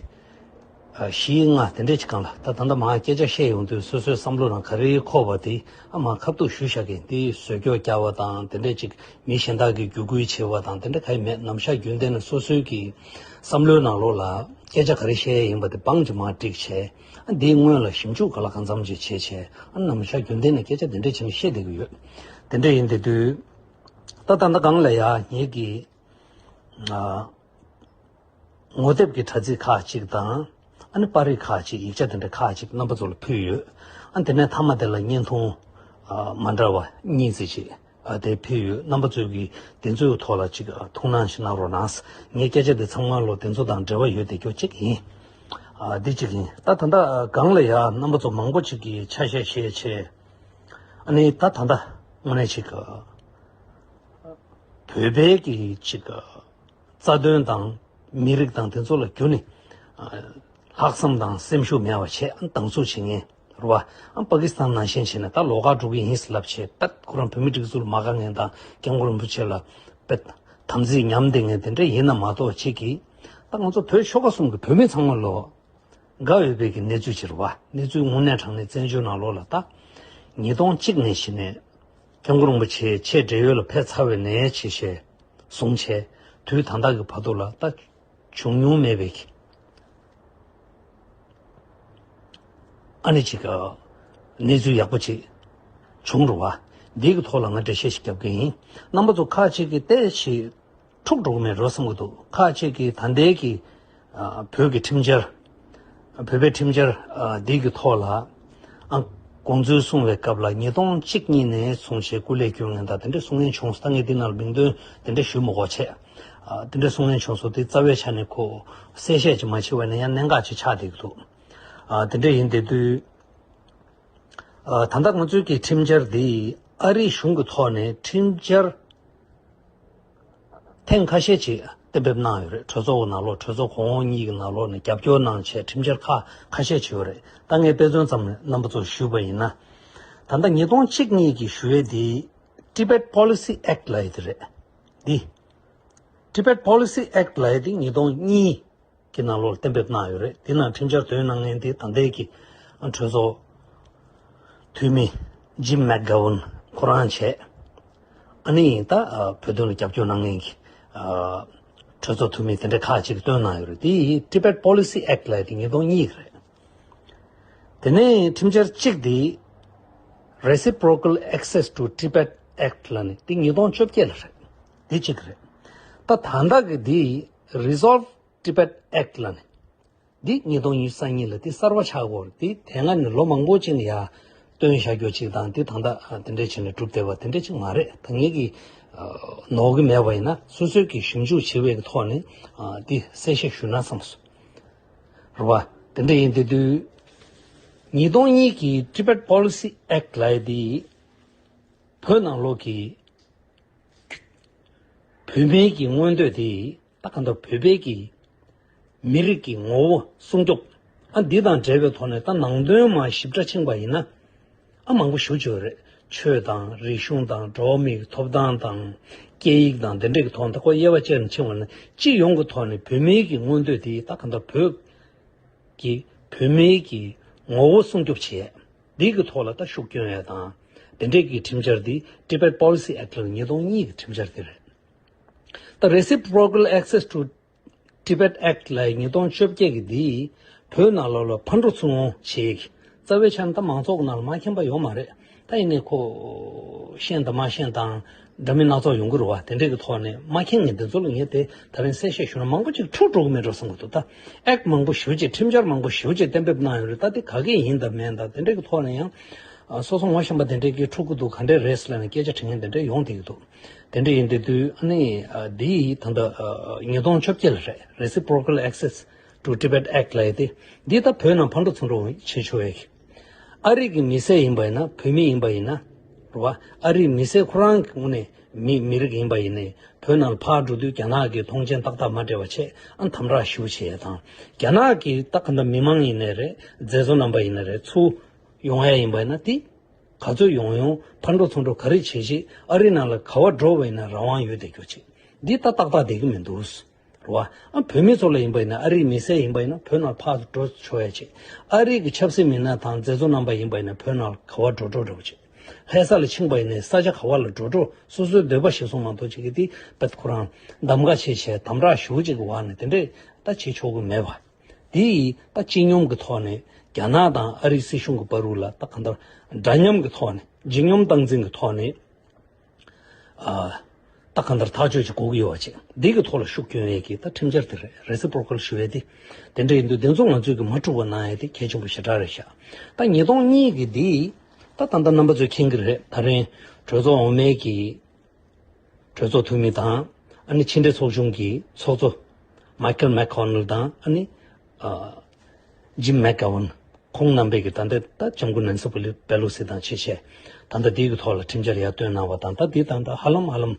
ཨ་བཞི་ལྔ་དེ་འདྲས་ཅིག་སྒང་ལ་ད་ད་ལྟ་མར་སྐད་ཆ་བཤད་ཡོང་དུས་སོ་སོའི་བསམ་བློ་ནང་ག་རེ་འཁོར་བ་དེ་ཨ་མར་ཁ་ཐུག་ཞུ་བཞག་གི་ཡིན། དེ་བཟོ་བཅོས་བརྒྱབ་པ་དང་དེ་འདྲས་ཅིག་མི་གཞན་དག་གིས་བརྒྱུད་སྐུལ་བྱས་པ་དང་དེ་འདྲ་ག་ཡི་མེད། ནམ་ཞག་རྒྱུན་ལྡན་ནས་སོ་སོའི་གི་བསམ་བློའི་ནང་ལོགས་ལ་སྐད་ཆ་ག་རེ་བཤད་ཡས་ཡིན་པ་དེ་བང་ཅིག་མར་བསྒྲིགས་བྱས། ཨ་འདིའི་སྔོན་ལ་ཞིབ་འཇུག་ག་ལ་གང་འཚམ་ཅིག་བྱས་བྱས། ཨ་ནམ་ཞག་རྒྱུན་ལྡན་ནས་སྐད་ཆ་དེ་འདྲ་བྱས་ནས་བཤད་བསྡད་ཀྱི་ཡོད། དེ་འདྲ་ཡིན་བསྡད་དུས་ད་ད་ལྟ་སྒང་ལ་ཡ་ངེད་ཀྱི་ཨ་ངོ་དེབ་ཀྱི་དྲ་ཚིགས་ཁག་ཅིག་དང་། ཨ་ནི་པར་རིས་ཁག་ཅིག་ཡིག་ཆ་དེ་འདྲ་ཁག་ཅིག་རྣམ་པ་ཚོ་ལ་ཕུལ་ཡོད། ཨ་དེ་ནས་མཐའ་མ་དེ་ལ་བརྙན་ཐུང་ཨ་མ་འདྲ་བ་གཉིས་ཙམ་ཅིག་ཨ་དེ་ཕུལ་ཡོད། རྣམ་པ་ཚོས་ཀྱིས་དེ་ཚོའི་ཐོག་ལ་ཅིག་ཨ་ཐུགས་སྣང་ཞིག་གནང་རོགས་གནང་། ངའི་སྐད་ཆ་དེ་ཚང་མ་ལོ་དེ་ཚོ་དང་འབྲེལ་བ་ཡོད་བསྡད་རྒྱུ་གཅིག་ཡིན། ཨ་འདི་གཅིག་ཡིན། ད་ད་ལྟ་སྒང་ལ་ཡ་རྣམ་པ་ཚོ་མང་པོ་ཅིག་གིས་ཆ་ཤས་བཞེས་བྱས། ཨ་ནི་ད་ད་ལྟ་དངོས་གནས་ཅིག་ཨ་བོད་པའི་གི་ཅིག་ཨ་རྩ་དོན་དང་མི་རིགས་དང་དེ་ཚོ་ལ་རྒྱུ་ནི་ཨ་ལྷག་བསམ་དང་སེམས་ཤུགས་མེད་པ་བྱས་ཨ་སྡང་ཟུག་བྱེད་མཁན་རེད་བ། ཨ་པ་ཀི་སི་ཐན་ནང་བཞིན་བྱས་ནས་ད་ལོགས་ཀ་འགྲོ་གི་ཡིན་ཟེར་ལབ་བྱས། པད་ཁོ་རང་བོད་མི་སྒྲིག་འཛུགས་ལ་མ་དགའ་མཁན་དང་སྐྱབས་མགོན་རིན་པོ་ཆེ་ལ་པད་དམ་ཚིག་ཉམས་བསྡད་མཁན་དེ་འདྲ་ཡིན་ན་མ་གཏོགས་ཅིག་གིས་ད་ང་ཚོ་བོད་ཆོལ་ཁ་གསུམ་གྱི་བོད་མི་ཚང་མ་ལོ་དགའ་འོས་པའི་གི་གནས་ཚུལ་ཅིག་རེད་བ། གནས་ཚུལ་དངོས་གནས་དྲང་གནས་བཙན་བྱོལ་ནང་ལོགས་ལ་ད་ཉིས་སྟོང་གཅིག་ནས་གཞི་ནས་སྐྱབས་མགོན་རིན་པོ་ཆེ་ཆེས་བགྲེས་ཡོལ་ལ་ཕེབས་ཚར་བའི་ནས་ཆེ་ཤས་བཟུང་བྱས་དུས་ད་ལྟ་གི་བར་དུ་ལ་ད་བྱུང་མྱོང་མེད་པའི་གི་ཨ་ནི་ཅིག་གནས་ཚུལ་ཡག་པོ་ཅིག་བྱུང་རེད་བ། འདི་གི་ཐོག་ལ་ང་འགྲེལ་བཤད་ཞིག་རྒྱབ་ཀྱི་ཡིན། རྣམ་པ་ཚོ་ཁག་ཅིག་གིས་ཏོག་ཙམ་འཁྲུག་འགྲོ་གི་མེད་འགྲོ་བསམ་གྱི་འདུག་ཁག་ཅིག་གིས་ད་ལྟའི་གི་ཨ་བོད་ཀྱི་ཁྲིམས་འཆར། བོད་པའི་ཁྲིམས་འཆར་ཨ་འདི་གི་ཐོག་ལ་ཨ་དགོངས་ཚུལ་གསུང་བའི་སྐབས་ལ་ཉིས་སྟོང་གཅིག་གཉིས་ནས་བཟུང་བྱས་སྐུ་ལས་བསྐྱོན་མཁན་དང་དེ་འདྲ་གསུང་མཁན་བྱུང་སོང་། ད་ངས་འདི་ནང་ལ་མིང་འདོན་དེ་འདྲ་ཞུ་མི་དགོས་བྱས། ཨ་དེ་འདྲ་གསུང་མཁན་བྱུང་སོང་། དེ་རྩ་བའི་ཆ་ནས་ཁོ་གསལ་བཤད་ཅིག་མ་བྱས་པ་ནས་ཡང་གནད་འགག་ཅིག་ཆགས་བསྡད་ཀྱི་འདུག་ཨ་དེ་འདྲ་ཡིན་བསྡད་དུས། ཨ་ད་ལྟ་ང་ཚོའི་གི་ཁྲིམས་འཆར་འདི་ཨ་རིའི་གཞུང་གི་ཐོག་ནས་ཁྲིམས་འཆར་ཐེངས་ཁ་ཤས་ཅིག་གཏན་འབེབས་གནང་ཡོད་རེད། གྲོས་ཚོགས་ཀྱི་ནང་ལོགས་གྲོས་ཚོགས་གོང་འོག་གཉིས་ཀྱི་ནང་ལོགས་ནས་རྒྱབ་སྐྱོར་གནང་བྱས་ཁྲིམས་འཆར་ཁག་ཁ་ཤས་ཅིག་ཡོད་རེད། ད་ངས་དཔེ་མཚོན་ཙམ་ནས་རྣམ་པ་ཚོར་ཞུས་པ་ཡིན་ན། ད་ལྟ་ཉིས་སྟོང་གཅིག་གཉིས་ཀྱི་ཞུ་ཡས་འདི་Tibet Policy Act་ལབ་ཡས་དེ་རེད། འདི་Tibet Policy Act་ལབ་ཡས་འདི་ཉིས་སྟོང་གཉིས་གི་ནང་ལོགས་གཏན་འབེབས་གནང་ཡོད་རེད། དེ་ནང་ཁྲིམས་འཆར་འདོན་གནང་མཁན་དེ་ད་ལྟའི་གི་གྲོས་ཚོགས་འཐུས་མི་Jim McGovern་ཁོ་རང་བྱས། ཨ་ནི་ད་བོད་དོན་ལ་རྒྱབ་སྐྱོར་གནང་མཁན་གྱི་གྲོས་ཚོགས་འཐུས་མི་དེ་འདྲ་ཁག་ཅིག་བཏོན་གནང་ཡོད་རེད། དེ་Tibet Policy Act་ལབ་དེ་ཉིས་སྟོང་གཉིས་རེད། དེ་ནས་ཁྲིམས་འཆར་གཅིག་དེ་Reciprocal Access to Tibet Act་ལབ་ནས་དེ་ཉིས་སྟོང་བཅོ་བརྒྱད་ལ་རེད། དེ་གཅིག་རེད། ད་ད་ལྟ་གི་དེ་Resolve Tibet Act་ལབ་ནས། འདི་ཉིས་སྟོང་ཉི་ཤུ་རྩ་གཉིས་ལ་འདི་གསར་པ་ཆགས་ཡོད་རེད། འདི་དེ་སྔ་ནས་ལོ་མང་པོ་ཅིག་ནས་ཡར་བཏོན་བཞག་རྒྱུ་ཅིག་དང་། འདི་ད་ལྟ་ཨ་དེ་འདྲས་བྱས་ནས་གྲུབ་བསྡད་པ་དེ་འདྲས་ཅིག་མ་རེད། ད་ངེད་ཀྱིས་ཨ་ནོར་གྱི་མེད་པ་ཡིན་ན་སོ་སོས་ཀྱིས་ཞིབ་འཇུག་བྱེད་པའི་ཐོག་ནས་ཨ་འདི་གསལ་བཤད་ཞུས་ན་བསམ་སོང་། རེད་བ། དེ་འདྲས་ཡིན་དེ་དུས་ཉིས་སྟོང་གཉིས་ཀྱི་Tibet Policy Act་ལབ་ཡས་འདི་བོད་ནང་ལོགས་ཀྱི་བོད་མིའི་གི་མངོན་འདོད་དེ། ད་གང་ལྟར་བོད་པའི་གི་མི་རིགས་ཀྱི་ངོ་བོ་སྲུང་སྐྱོབ། ཨ་འདི་དང་འབྲེལ་བའི་ཐོག་ནས་ད་ནང་དོན་མར་ཞིབ་ཕྲ་ཕྱིན་པ་ཡིན་ན། ཨ་མང་པོ་ཞེ་པོ་ཅིག་ཡོད་རེད། ཆོས་དང་རིག་གཞུང་དང་འགྲོ་བ་མིའི་ཐོབ་ཐང་དང་སྐད་ཡིག་དང་དེ་འདྲ་གི་ཐོག་ད་ཁོ་དབྱེ་བ་ཕྱེ་ནས་ཕྱིན་པ་ན། སྤྱི་ཡོངས་ཀྱི་ཐོག་ནས་བོད་མིའི་གི་མངོན་འདོད་དེ་ད་ག་འདྲ་བོད་ཀྱི་བོད་མིའི་གི་ངོ་བོ་སྲུང་སྐྱོབ་བྱེད་ཡས་འདི་གི་ཐོག་ལ་ད་ཤུགས་སྐྱོན་ཡས་དང་། དེ་འདྲའི་གི་ཁྲིམས་འཆར་འདི་Tibet Policy Act ལ་ཉིས་སྟོང་གཉིས་ཀྱི་ཁྲིམས་འཆར་དེ་རེད། ད་Reciprocal Access to Tibet Act ལ་ཉིས་སྟོང་བཅོ་བརྒྱད་ཀྱི་འདི་བོད་ནང་ལོགས་ལ་ཕར་འགྲོ་ཚུར་འོང་བྱེད་ཀྱི་རྩ་བའི་ཆ་ནས་ད་མང་ཚོགས་ཀྱི་ནང་ལ་མ་མཁྱེན་པ་ཡོད་མ་རེད། ད་ཡིན་ནའི་ཁོ་ཤེས་དང་མ་ཤེས་དང་འདྲ་མིན་སྣ་ཚོགས་ཡོང་གི་རེད་བ། དེ་འདྲའི་གི་ཐོག་ནས་མ་མཁྱེན་མཁན་དེ་ཚོ་ལ་ངས་དེ་ད་རིང་གསལ་བཤད་ཞུ་ན་མང་པོ་ཅིག་འཁྲུག་འགྲོ་གི་མེད་འགྲོ་བསམ་གི་འདུག་ད་ཨེཀ་མང་པོ་ཞེ་པོ་ཅིག་ཁྲིམས་འཆར་མང་པོ་ཞེ་པོ་ཅིག་གཏན་འབེབས་གནང་ཡོད་རེད། ད་དེ་ག་གེ་ཡིན་དང་མིན་དང་དེ་འདྲའི་གི་ཐོག་ནས་ཡང་ཨ་སོ་སོ་ངོ་ཤེས་པ་དེ་འདྲའི་གི་འཁྲུག་གི་འདུག་ག་འདྲས་རེད་ཟེར་ལབ་ནས་སྐད་ཆ་དྲི་མཁན་དེ་འདྲ་ཡོང་བསྡད་ཀྱི་འདུག་དེ་འདྲ་ཡིན་དུས་དུས་ཨ་ནི་ཨ་འདི་ད་ལྟ་ཨ་ཉིས་སྟོང་བཅོ་བརྒྱད་ལ་རེད། Reciprocal Access to Tibet Act ལབ་ཡས་དེ། འདི་ད་བོད་ནང་ཕར་འགྲོ་ཚུར་འགྲོ་བྱེད་ཆོག་ཡས། ཨ་རི་གི་མི་སེར་ཡིན་པ་ཡིན་ན། བོད་མི་ཡིན་པ་ཡིན་ན་རེད་བ། ཨ་རིའི་མི་སེར་ཁོ་རང་གི་ངོས་ནས་མི་མི་རིགས་ཡིན་པ་ཡིན་ནའི་བོད་ནང་ལ་ཕར་འགྲོ་དུས་རྒྱ་ནག་གི་མཐོང་མཆན་ཏག་ཏག་མ་སྤྲད་པ་བྱས། ཨ་དམ་དྲག་ཞེ་པོ་བྱེད་ཡས་དང་། རྒྱ་ནག་གི་ད་ག་འདྲ་མི་མང་ཡིན་ནའི་རེད། མཛད་གཙོ་རྣམ་པ་ཡིན་ན་རེད། ཚུར་ཡོང་ཡ་ཡིན་པ་ཡིན་ན་དེ་ག་ཚོད་ཡོང་ཡོང་། ཕར་འགྲོ་ཚུར་འགྲོ་ག་རེ་བྱེད་བྱེད། ཨ་རི་ནང་ལ་ག་པར་འགྲོ་བ་ཡིན་ན་རང་དབང་ཡོད་བསྡད་རྒྱུ་བྱེད། འདི་ད་ཏག་ཏག་བསྡད་ཀྱི་མི་འདུག་རེད་བ། ཨ་བོད་མི་ཚོ་ལ་ཡིན་པ་ཡིན་ན། ཨ་རིའི་མི་སེར་ཡིན་པ་ཡིན་ན་བོད་ནང་ཕར་འགྲོ་ཆོག་ཡ་བྱེད། ཨ་རི་གི་ཆབ་སྲིད་མི་སྣ་དང་མཛད་གཙོ་རྣམ་པ་ཡིན་པ་ཡིན་ན་བོད་ནང་ག་པར་འགྲོ་འགྲོ་འགྲོ་བྱེད། ལྷ་ས་ལ་ཕྱིན་པ་ཡིན་ནའི་ས་ཆ་ག་པར་ལ་འགྲོ་འགྲོ་སོ་སོའི་འདོད་པ་གཞིར་བཟུང་མ་གཏོགས་ཅིག་གི་དེ་བེད་ཁོ་རང་གདམ་ག་བྱེད་བྱས་དམ་དྲག་ཞེ་པོ་ཅིག་གི་འོག་ནས་དེ་འདྲས་ད་བྱེད་ཆོག་གི་མེད་པ། དེ་ཡིས་ད་སྤྱི་སྙོམས་ཀྱི་ཐོག་ནས་རྒྱ་ནག་དང་ཨ་རིའི་སྲིད་གཞུང་གི་བར་དུ་ལ་ད་གང་ལྟར་འདྲ་མཉམ་གྱི་ཐོག་ནས་ཇི་སྙོམས་སྟངས་འཛིན་གྱི་ཐོག་ནས། ཨ། ད་གང་ལྟར་ཐག་གཅོད་ཅིག་དགོས་ཀྱི་ཡོད་པ་ཅིག་འདི་གི་ཐོག་ལ་ཤུགས་སྐྱོན་ཡས་ཀྱི་ད་ཁྲིམས་འཆར་དེ་རེད། Reciprocal ཞུ་ཡས་དེ། དེ་འདྲ་ཡིན་དུས་དེ་ཚོ་ང་ཚོས་ཀྱི་མ་འཁྲུག་པ་གནང་ཡས་དེ་གལ་ཆེན་པོ་ཞེ་དྲག་རེད་ཤག་ད་ཉིས་སྟོང་གཉིས་ཀྱི་འདི་ད་ད་ལྟ་རྣམ་པ་ཚོས་མཁྱེན་གྱི་རེད། ད་རིང་གྲོས་ཚོགས་འོག་མའི་གི་གྲོས་ཚོགས་འཐུས་མི་དང་། ཨ་ནི་ཕྱི་འབྲེལ་ཚོགས་ཆུང་གི་ཚོགས་གཙོ་Michael McConnell དང་། ཨ་ནི་ཨ། Jim McGovern ཁོང་རྣམ་པས་ཀྱི་ད་ལྟ་ད་ལྕམ་སྐུ་ནན་སི་པེ་ལོ་སི་དང་ཕྱི་བཤད། ད་ལྟ་དེའི་གི་ཐོག་ལ་ཁྲིམས་འཆར་ཡར་བཏོན་གནང་བ་དང་། ད་དེ་ད་ལྟ་ཧ་ལམ་ཧ་ལམ་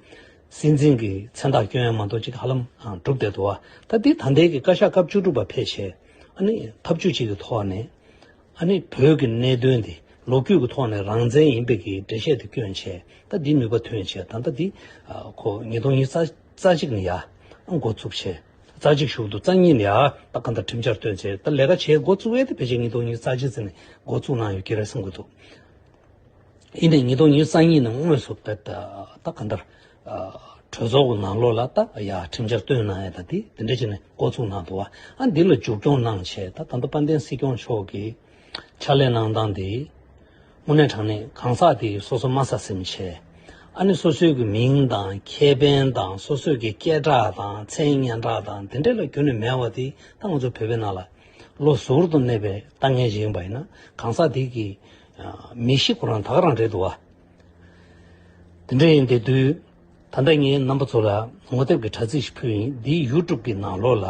སྲིད་འཛིན་གྱི་མཚན་རྟགས་སྐྱོན་ཡ་མ་གཏོགས་ཅིག་ཧ་ལམ་གྲུབ་བསྡད་འདུག་བ། ད་དེ་ད་ལྟའི་གི་བཀའ་ཤག་སྐབས་བཅུ་དྲུག་པ་ཕེབས་བྱས། ཨ་ནི་ཐབས་ཇུས་གཅིག་གི་ཐོག་ནས། ཨ་ནི་བོད་ཀྱི་གནད་དོན་དེ་ལོ་རྒྱུས་ཀྱི་ཐོག་ནས་རང་བཙན་ཡིན་པའི་གི་འགྲེལ་བཤད་དེ་བསྐྱོན་བྱས། ད་འདི་ནུས་པ་ཐོན་བྱས། ད་ལྟ་འདི་ཨ་ཁོ་ཉིས་སྟོང་ཉི་ཤུ་རྩ་གཅིག་ནས་ཡར་འགོ་བཙུགས་བྱས། རྩ་གཅིག་ཞུགས་འདུག་རྩ་གཉིས་ནས་ཡར་ད་གང་ལྟར་ཁྲིམས་འཆར་བཏོན་བྱས། ད་ལས་ཀ་བྱེད་འགོ་བཙུགས་ཡས་དེ་ཕལ་ཆེར་ཉིས་སྟོང་ཉི་ཤུ་རྩ་གཅིག་ཙམ་ནས་འགོ་བཙུགས་གནང་ཡོད་ཀྱི་རེད་བསམ་གྱི་འདུག་ཡིན་ནའི་ཉིས་སྟོང་ཉི་ཤུ་རྩ་གཉིས་ནས་དངོས་སུ་ད་ད་གང་ལྟར་ཨ་གྲོས་ཚོགས་ཀྱི་ནང་ལོགས་ལ་ད་ཡར་ཁྲིམས་འཆར་བཏོན་གནང་ཡས་ད་དེ་དེ་འདྲ་བྱས་ནས་འགོ་བཙུགས་གནང་འདུག་བ། ཨ་འདི་ལ་མཇུག་སྐྱོང་གནང་བྱས། ད་ད་ལྟ་དཔལ་ལྡན་སྲིད་སྐྱོང་མཆོག་གིས་ཕྱག་ལས་གནང་སྟངས་དེ་དངོས་གནས་དྲང་གནས་གང་ཟག་དེ་སོ་སོ་དམའ་ས་ཟིན་བྱས། ཨ་ནི་སོ་སོའི་གི་མིང་དང་ཁེ་ཕན་དང་སོ་སོའི་གི་སྐད་གྲགས་དང་མཚན་སྙན་གྲགས་དང་དེ་འདྲ་ལ་ཁྱོན་ནས་མེད་པ་དེ་ད་ང་ཚོ་བོད་པའི་ནང་ལ་བློ་གཟུ་བོར་དུ་གནས་པའི་ལྟ་ངན་ཞིག་ཡིན་པ་ཡིན་ན། གང་ཟག་དེ་གི་ཨ་མི་གཤིས་ཁོ་རང་ད་ག་རང་རེད་འདུག་བ། དེ་འདྲ་ཡིན་དེ་དུས། ད་ལྟ་ངས་རྣམ་པ་ཚོ་ལ་ངོ་དེབ་ཀྱི་དྲ་ཚིགས་ཤིག་ཕུལ་ཡིན། འདིའི་ཡུ་ཊུབ་ཀྱི་ནང་ལོགས་ལ།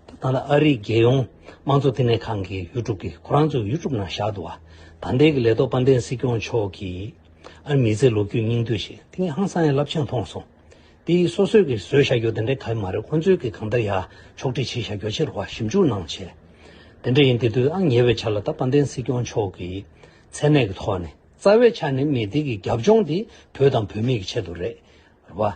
ད་ལྟ་ཨ་རིའི་རྒྱལ་ཡོངས་དམངས་གཙོ་བསྟི་གནས་ཁང་གི་ཡུ་ཊུབ་ཀྱི་ཁོ་རང་ཚོའི་ཡུ་ཊུབ་ནང་བཞག་འདུག་བ། ད་ལྟའི་གི་ལས་ཐོག་དཔལ་ལྡན་སྲིད་སྐྱོང་མཆོག་གིས་ཨ་མི་ཚེ་ལོ་རྒྱུས་སྙིང་བསྡུས་ཤིག་དེ་ངས་ཧང་སང་ཡང་རླབས་ཆེན་མཐོང་སོང་། དེ་སོ་སོས་ཀྱི་བཟོས་བཞག་རྒྱུ་དེ་འདྲའི་ག་ཡི་མ་རེད། ཁོང་ཚོས་ཀྱི་གང་ལྟར་ཡར་ཕྱོགས་སྒྲིག་བྱས་བཞག་རྒྱུ་ཕྱིར་བ་ཞིབ་འཇུག་གནང་བྱས། དེ་འདྲ་ཡིན་དེ་དུས་ཨ་ཉེ་བའི་ཆར་ལ་ད་དཔལ་ལྡན་སྲིད་སྐྱོང་མཆོག་གི་མཚན་གནས་ཀྱི་ཐོག་ནས། རྩ་བའི་ཆ་ནས་མི་དེ་གི་རྒྱབ་ལྗོངས་དེ་བོད་དང་བོད་མི་གི་ཆེད་དུ་རེད། རེད་བ།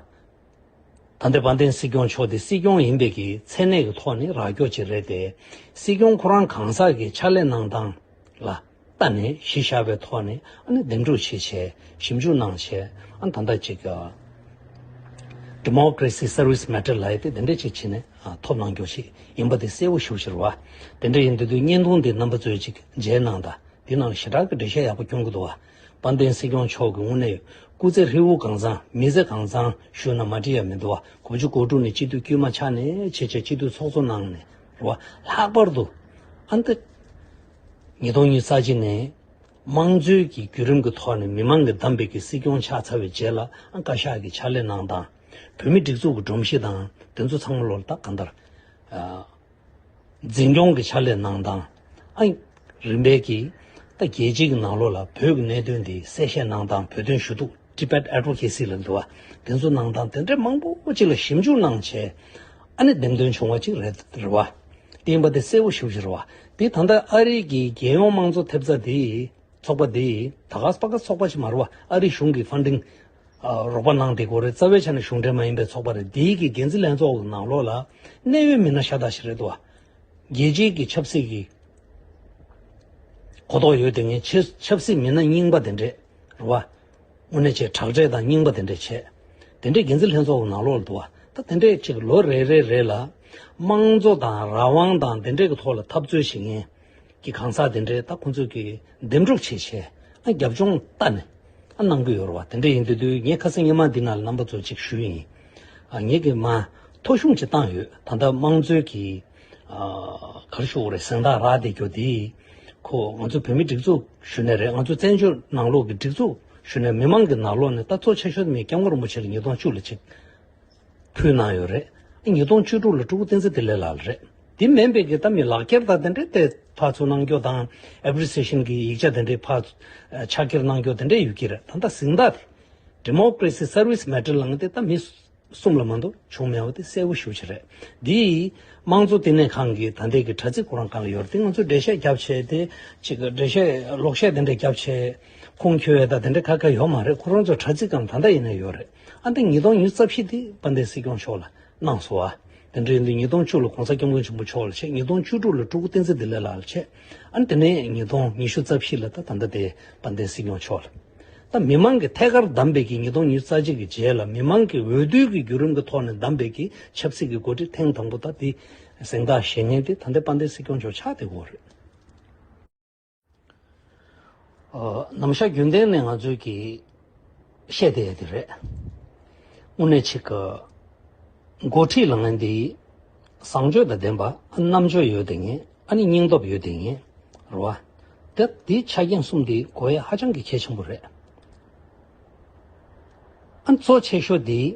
ད་ལྟ་དཔལ་ལྡན་སྲིད་སྐྱོང་མཆོག་དེ་སྲིད་སྐྱོང་ཡིན་པའི་གི་མཚན་གནས་ཀྱི་ཐོག་ནས་རག་རྒྱུ་ཅིག་རེད་དེ། སྲིད་སྐྱོང་ཁོ་རང་གང་ཟག་གི་ཕྱག་ལས་གནང་སྟངས་ལ་ལྟ་ནས་གཞི་བཞག་པའི་ཐོག་ནས་ཨ་ནི་འདེམས་སྒྲུག་བྱེད་བྱས་ཞིབ་འཇུག་གནང་བྱས། ཨ་ད་ལྟ་ཅིག་ཨ་Democracy Service Medal ལབ་ཡས་དེ་དེ་འདྲ་ཅིག་བྱས་ནས་ཨ་ཐོབ་གནང་རྒྱུ་ཞིག་ཡིན་པ་དེ་གསལ་པོ་ཞེ་པོ་ཅིག་རེད་བ། དེ་འདྲ་ཡིན་དུས་དུས་བརྙན་ཐུང་འདི་རྣམ་པ་ཚོས་ཅིག་མཇལ་གནང་དང་། འདི་ནང་ཞེ་དྲག་གི་འགྲེལ་བཤད་ཡག་པོ་སྐྱོན་གྱི་འདུག་བ། དཔལ་ལྡན་སྲིད་སྐྱོང་མཆོག་གི་དངོས་གནས་སྐུ་ཚེ་ཧྲིལ་བོ་གང་ཚང་མི་ཚེ་གང་ཚང་ཞུས་ན་མ་འགྲིག་ཡ་མི་འདུག་བ། དགུ་བཅུ་གོ་དྲུག་ནས་སྤྱི་འཐུས་དཀྱུས་མ་ཆགས་ནས་བྱས་བྱས་སྤྱི་འཐུས་ཚོགས་གཙོ་གནང་ནས་རེད་བ། ལྷག་པར་དུ་ཨ་འདི་ཉིས་སྟོང་ཉི་ཤུ་རྩ་གཅིག་ནས་དམངས་གཙོའི་གི་བརྒྱུད་རིམ་གྱི་ཐོག་ནས་མི་མང་གིས་བདམས་པའི་གི་སྲིད་སྐྱོང་ཆགས་ཚར་བའི་རྗེས་ལ་ཨ་བཀའ་ཤག་གི་ཕྱག་ལས་གནང་སྟངས། བོད་མི་སྒྲིག་འཛུགས་ཀྱི་སྒྲོམ་གཞི་དང་དེ་ཚོ་ཚང་མ་ལོག་ལ་ད་གང་ལྟར་ཨ། འཛིན་སྐྱོང་གི་ཕྱག་ལས་གནང་སྟངས། ཨ་རིམ་པས་ཀྱིས་ད་རྒྱལ་སྤྱིའི་ནང་ལོགས་ལ་བོད་ཀྱི་གནད་དོན་འདི་གསལ་བཤད་གནང་སྟངས། བོད་དོན་ཞུ་གཏུག Tibet Advocacy ལབ་འདུག་བ། དེ་ཚོ་གནང་སྟངས་དེ་འདྲ་མང་པོ་ཅིག་ལ་ཞིབ་འཇུག་གནང་བྱས། ཨ་ནི་འདེམས་ཐོན་བྱུང་བ་ཅིག་རེད་རེད་བ། དེ་ཡིན་པ་དེ་གསལ་པོ་ཞེ་པོ་ཅིག་རེད་བ། དེ་ད་ལྟ་ཨ་རིའི་གི་རྒྱལ་ཡོངས་དམངས་གཙོ་ཐེབས་རྩ་དེ་ ཚོགས་པ་འདི་ད་ག་པ་ག་ཚོགས་པ་ཞིག་མ་རེད་བ། ཨ་རིའི་གཞུང་གིས་ཕན་ཌིང་ཨ་རོགས་པ་གནང་བསྡད་ཀྱི་ཡོད་རེད། རྩ་བའི་ཆ་ནས་གཞུང་འབྲེལ་མ་ཡིན་པའི་ཚོགས་པ་རེད། འདིའི་གི་འགན་འཛིན་ལྷན་ཚོགས་ཀྱི་ནང་ལོགས་ལ་གནད་ཡོད་མི་སྣ་ཤ་སྟག་ཞིག་རེད་འདུག་བ། རྒྱལ་སྤྱིའི་གི་ཆབ་སྲིད་ཀྱི་གོ་རྟོགས་ཡོད་དེ་ངས་ཆེ་ཆབ་སྲིད་མི་སྣ་རྙིང་པ་དེ་འདྲས་རེད་བ། དངོས་གནས་ཆེ་དྲག་གྲས་དང་རྙིང་པ་དེ་འདྲས་ཆེ། དེ་འདྲས་འགན་འཛིན་ལྷན་ཚོགས་ཀྱི་ནང་ལོགས་ལ་འདུག་བ། ད་དེ་འདྲས་ཅིག་ལོ་རེ་རེ་རེ་ལ་དམངས་གཙོ་དང་རང་དབང་དང་དེ་འདྲས་ཀྱི་ཐོག་ལ་འཐབ་རྩོད་བྱེད་མཁན་གྱི་གང་ཟག་དེ་འདྲས་ད་ཁོང་ཚོས་ཀྱི་འདེམས་སྒྲུག་བྱེད་བྱས་ཨ་རྒྱབ་ལྗོངས་ལྟ་ནས་ཨ་གནང་གི་ཡོད་རེད་བ། དེ་འདྲས་ཡིན་དུས་དུས་ངས་ཁ་སང་ཉི་མ་འདི་ནང་ལ་རྣམ་པ་ཚོ་ཅིག་ཞུས་ཡིན། ཨ་ངས་ཀྱི་མ་ཐོ་གཞུང་ཅིག་བཏང་ཡོད། ད་ལྟ་དམངས་གཙོའི་གི་ཨ་ག་རེ་ཞུ་དགོས་རེད། གཟེངས་རྟགས་རག་བསྡད་རྒྱུ་དེ་ཁོ་ང་ཚོ་བོད་མི་སྒྲིག་འཛུགས་ཞུ་ནས་རེད། ང་ཚོ་བཙན་བྱོལ་ནང་ལོགས་ཀྱི་སྒྲིག་འཛུགས་ཞུ་ནས་མི་མང་གི་ནང་ལོགས་ནས་ད་གཙོ་ཆེ་ཤོས་མི་སྐྱབས་མགོན་རིན་པོ་ཆེ་ལ་ཉིས་སྟོང་བཅུ་ལ་ཅིག་ཕུལ་གནང་ཡོད་རེད། ཉིས་སྟོང་བཅུ་དྲུག་ལ་ཕྲུ་གུ་བསྟན་འཛིན་བདེ་ལེགས་ལགས་ལ་རེད། དེ་མིན་པའི་གི་ད་མི་ལག་འཁྱེར་དང་དེ་འདྲས་དེ་ཕར་ཚུར་གནང་རྒྱུ་དང་ཨེ་པི་རི་སི་ཨེ་ཤན་གི་ཡིག་ཆ་དེ་འདྲས་ཕར་ཕྱག་འཁྱེར་གནང་རྒྱུ་དེ་འདྲས་ཡོད་ཀྱི་རེད། ད་ལྟ་གཟེངས་རྟགས་དེ་Democracy Service Medal ལབ་མཁན་དེ་ད་མི་གསུམ་ལ་མ་གཏོགས་བྱུང་མེད་པ་དེ་གསལ་པོ་ཞེ་པོ་ཅིག་རེད། འདི་དམངས་གཙོ་བསྟི་གནས་ཁང་གི་ད་ལྟའི་གི་དྲ་ཚིགས་ཁོ་རང་སྒང་ལ་ཡོད་རེད། དེ་ང་ཚོས་འགྲེལ་བཤད་རྒྱབ་བྱས་དེ་ཅིག་འགྲེལ་བཤད་ལོག་བཤད་དེ་འདྲས་རྒྱབ་བྱས་ཁུངས་འཁྱོལ་ཡས་ད་དེ་འདྲས་ཁ་ཁ་ཡོད་མ་རེད། ཁོ་རང་ཚོ་དྲ་ཚིགས་སྒང་ད་ལྟ་ཡིན་ན་ཡོད་རེད། ཨ་འདི་ཉིས་སྟོང་ཉི་ཤུ་རྩ་བཞི་དེ་དཔལ་ལྡན་སྲིད་སྐྱོང་མཆོག་ལ་གནང་སོང་བ། དེ་འདྲ་ཡིན་དུས་ཉིས་སྟོང་བཅུ་ལ་གོང་ས་སྐྱབས་མགོན་ཆེན་པོ་མཆོག་ལ་བྱས། ཉིས་སྟོང་བཅུ་དྲུག་ལ་ཕྲུ་གུ་བསྟན་འཛིན་བདེ་ལེགས་ལགས་ལ་བྱས། ཨ་ནི་དེ་ནས་ཉིས་སྟོང་ཉི་ཤུ་རྩ་བཞི་ལ་ད་ད་ལྟ་དེ་དཔལ་ལྡན་སྲིད་སྐྱོང་མཆོག་ལ། ད་མི་མང་གིས་ཐད་ཀར་བདམས་པའི་གི་ཉིས་སྟོང་ཉི་ཤུ་རྩ་གཅིག་གི་རྗེས་ལ་མི་མང་གིས་འོས་བསྡུ་གི་བརྒྱུད་རིམ་གྱི་ཐོག་ནས་བདམས་པའི་གི་ཆབ་སྲིད་ཀྱི་འགོ་ཁྲིད་ཐེངས་དང་པོ་ད་དེ་གཟེངས་རྟགས་བཞེས་མཁན་དེ་ད་ལྟ་དཔལ་ལྡན་སྲིད་སྐྱོང་མཆོག་ཆགས་བསྡད་ཡོད་རེད། ཨ་ནམ་ཞག་རྒྱུན་ལྡན་ནས་ང་ཚོས་ཀྱིས་བཤད་བསྡད་ཡ་དེ་རེད། དངོས་གནས་ཅིག་གི་འགོ་ཁྲིད་ལབ་མཁན་འདི་བཟང་སྤྱོད་དང་ལྡན་པ། ཨ་རྣམ་དཔྱོད་ཡོད་བསྡད་མཁན། ཨ་ནི་སྙིང་སྟོབས་ཡོད་བསྡད་མཁན་རེད་བ། དེ་དེའི་ཆ་རྐྱེན་གསུམ་འདི་དགོས་ཡ་ཧ་ཅང་གི་གལ་ཆེན་པོ་རེད། ཨ་གཙོ་ཆེ་ཤོས་འདི་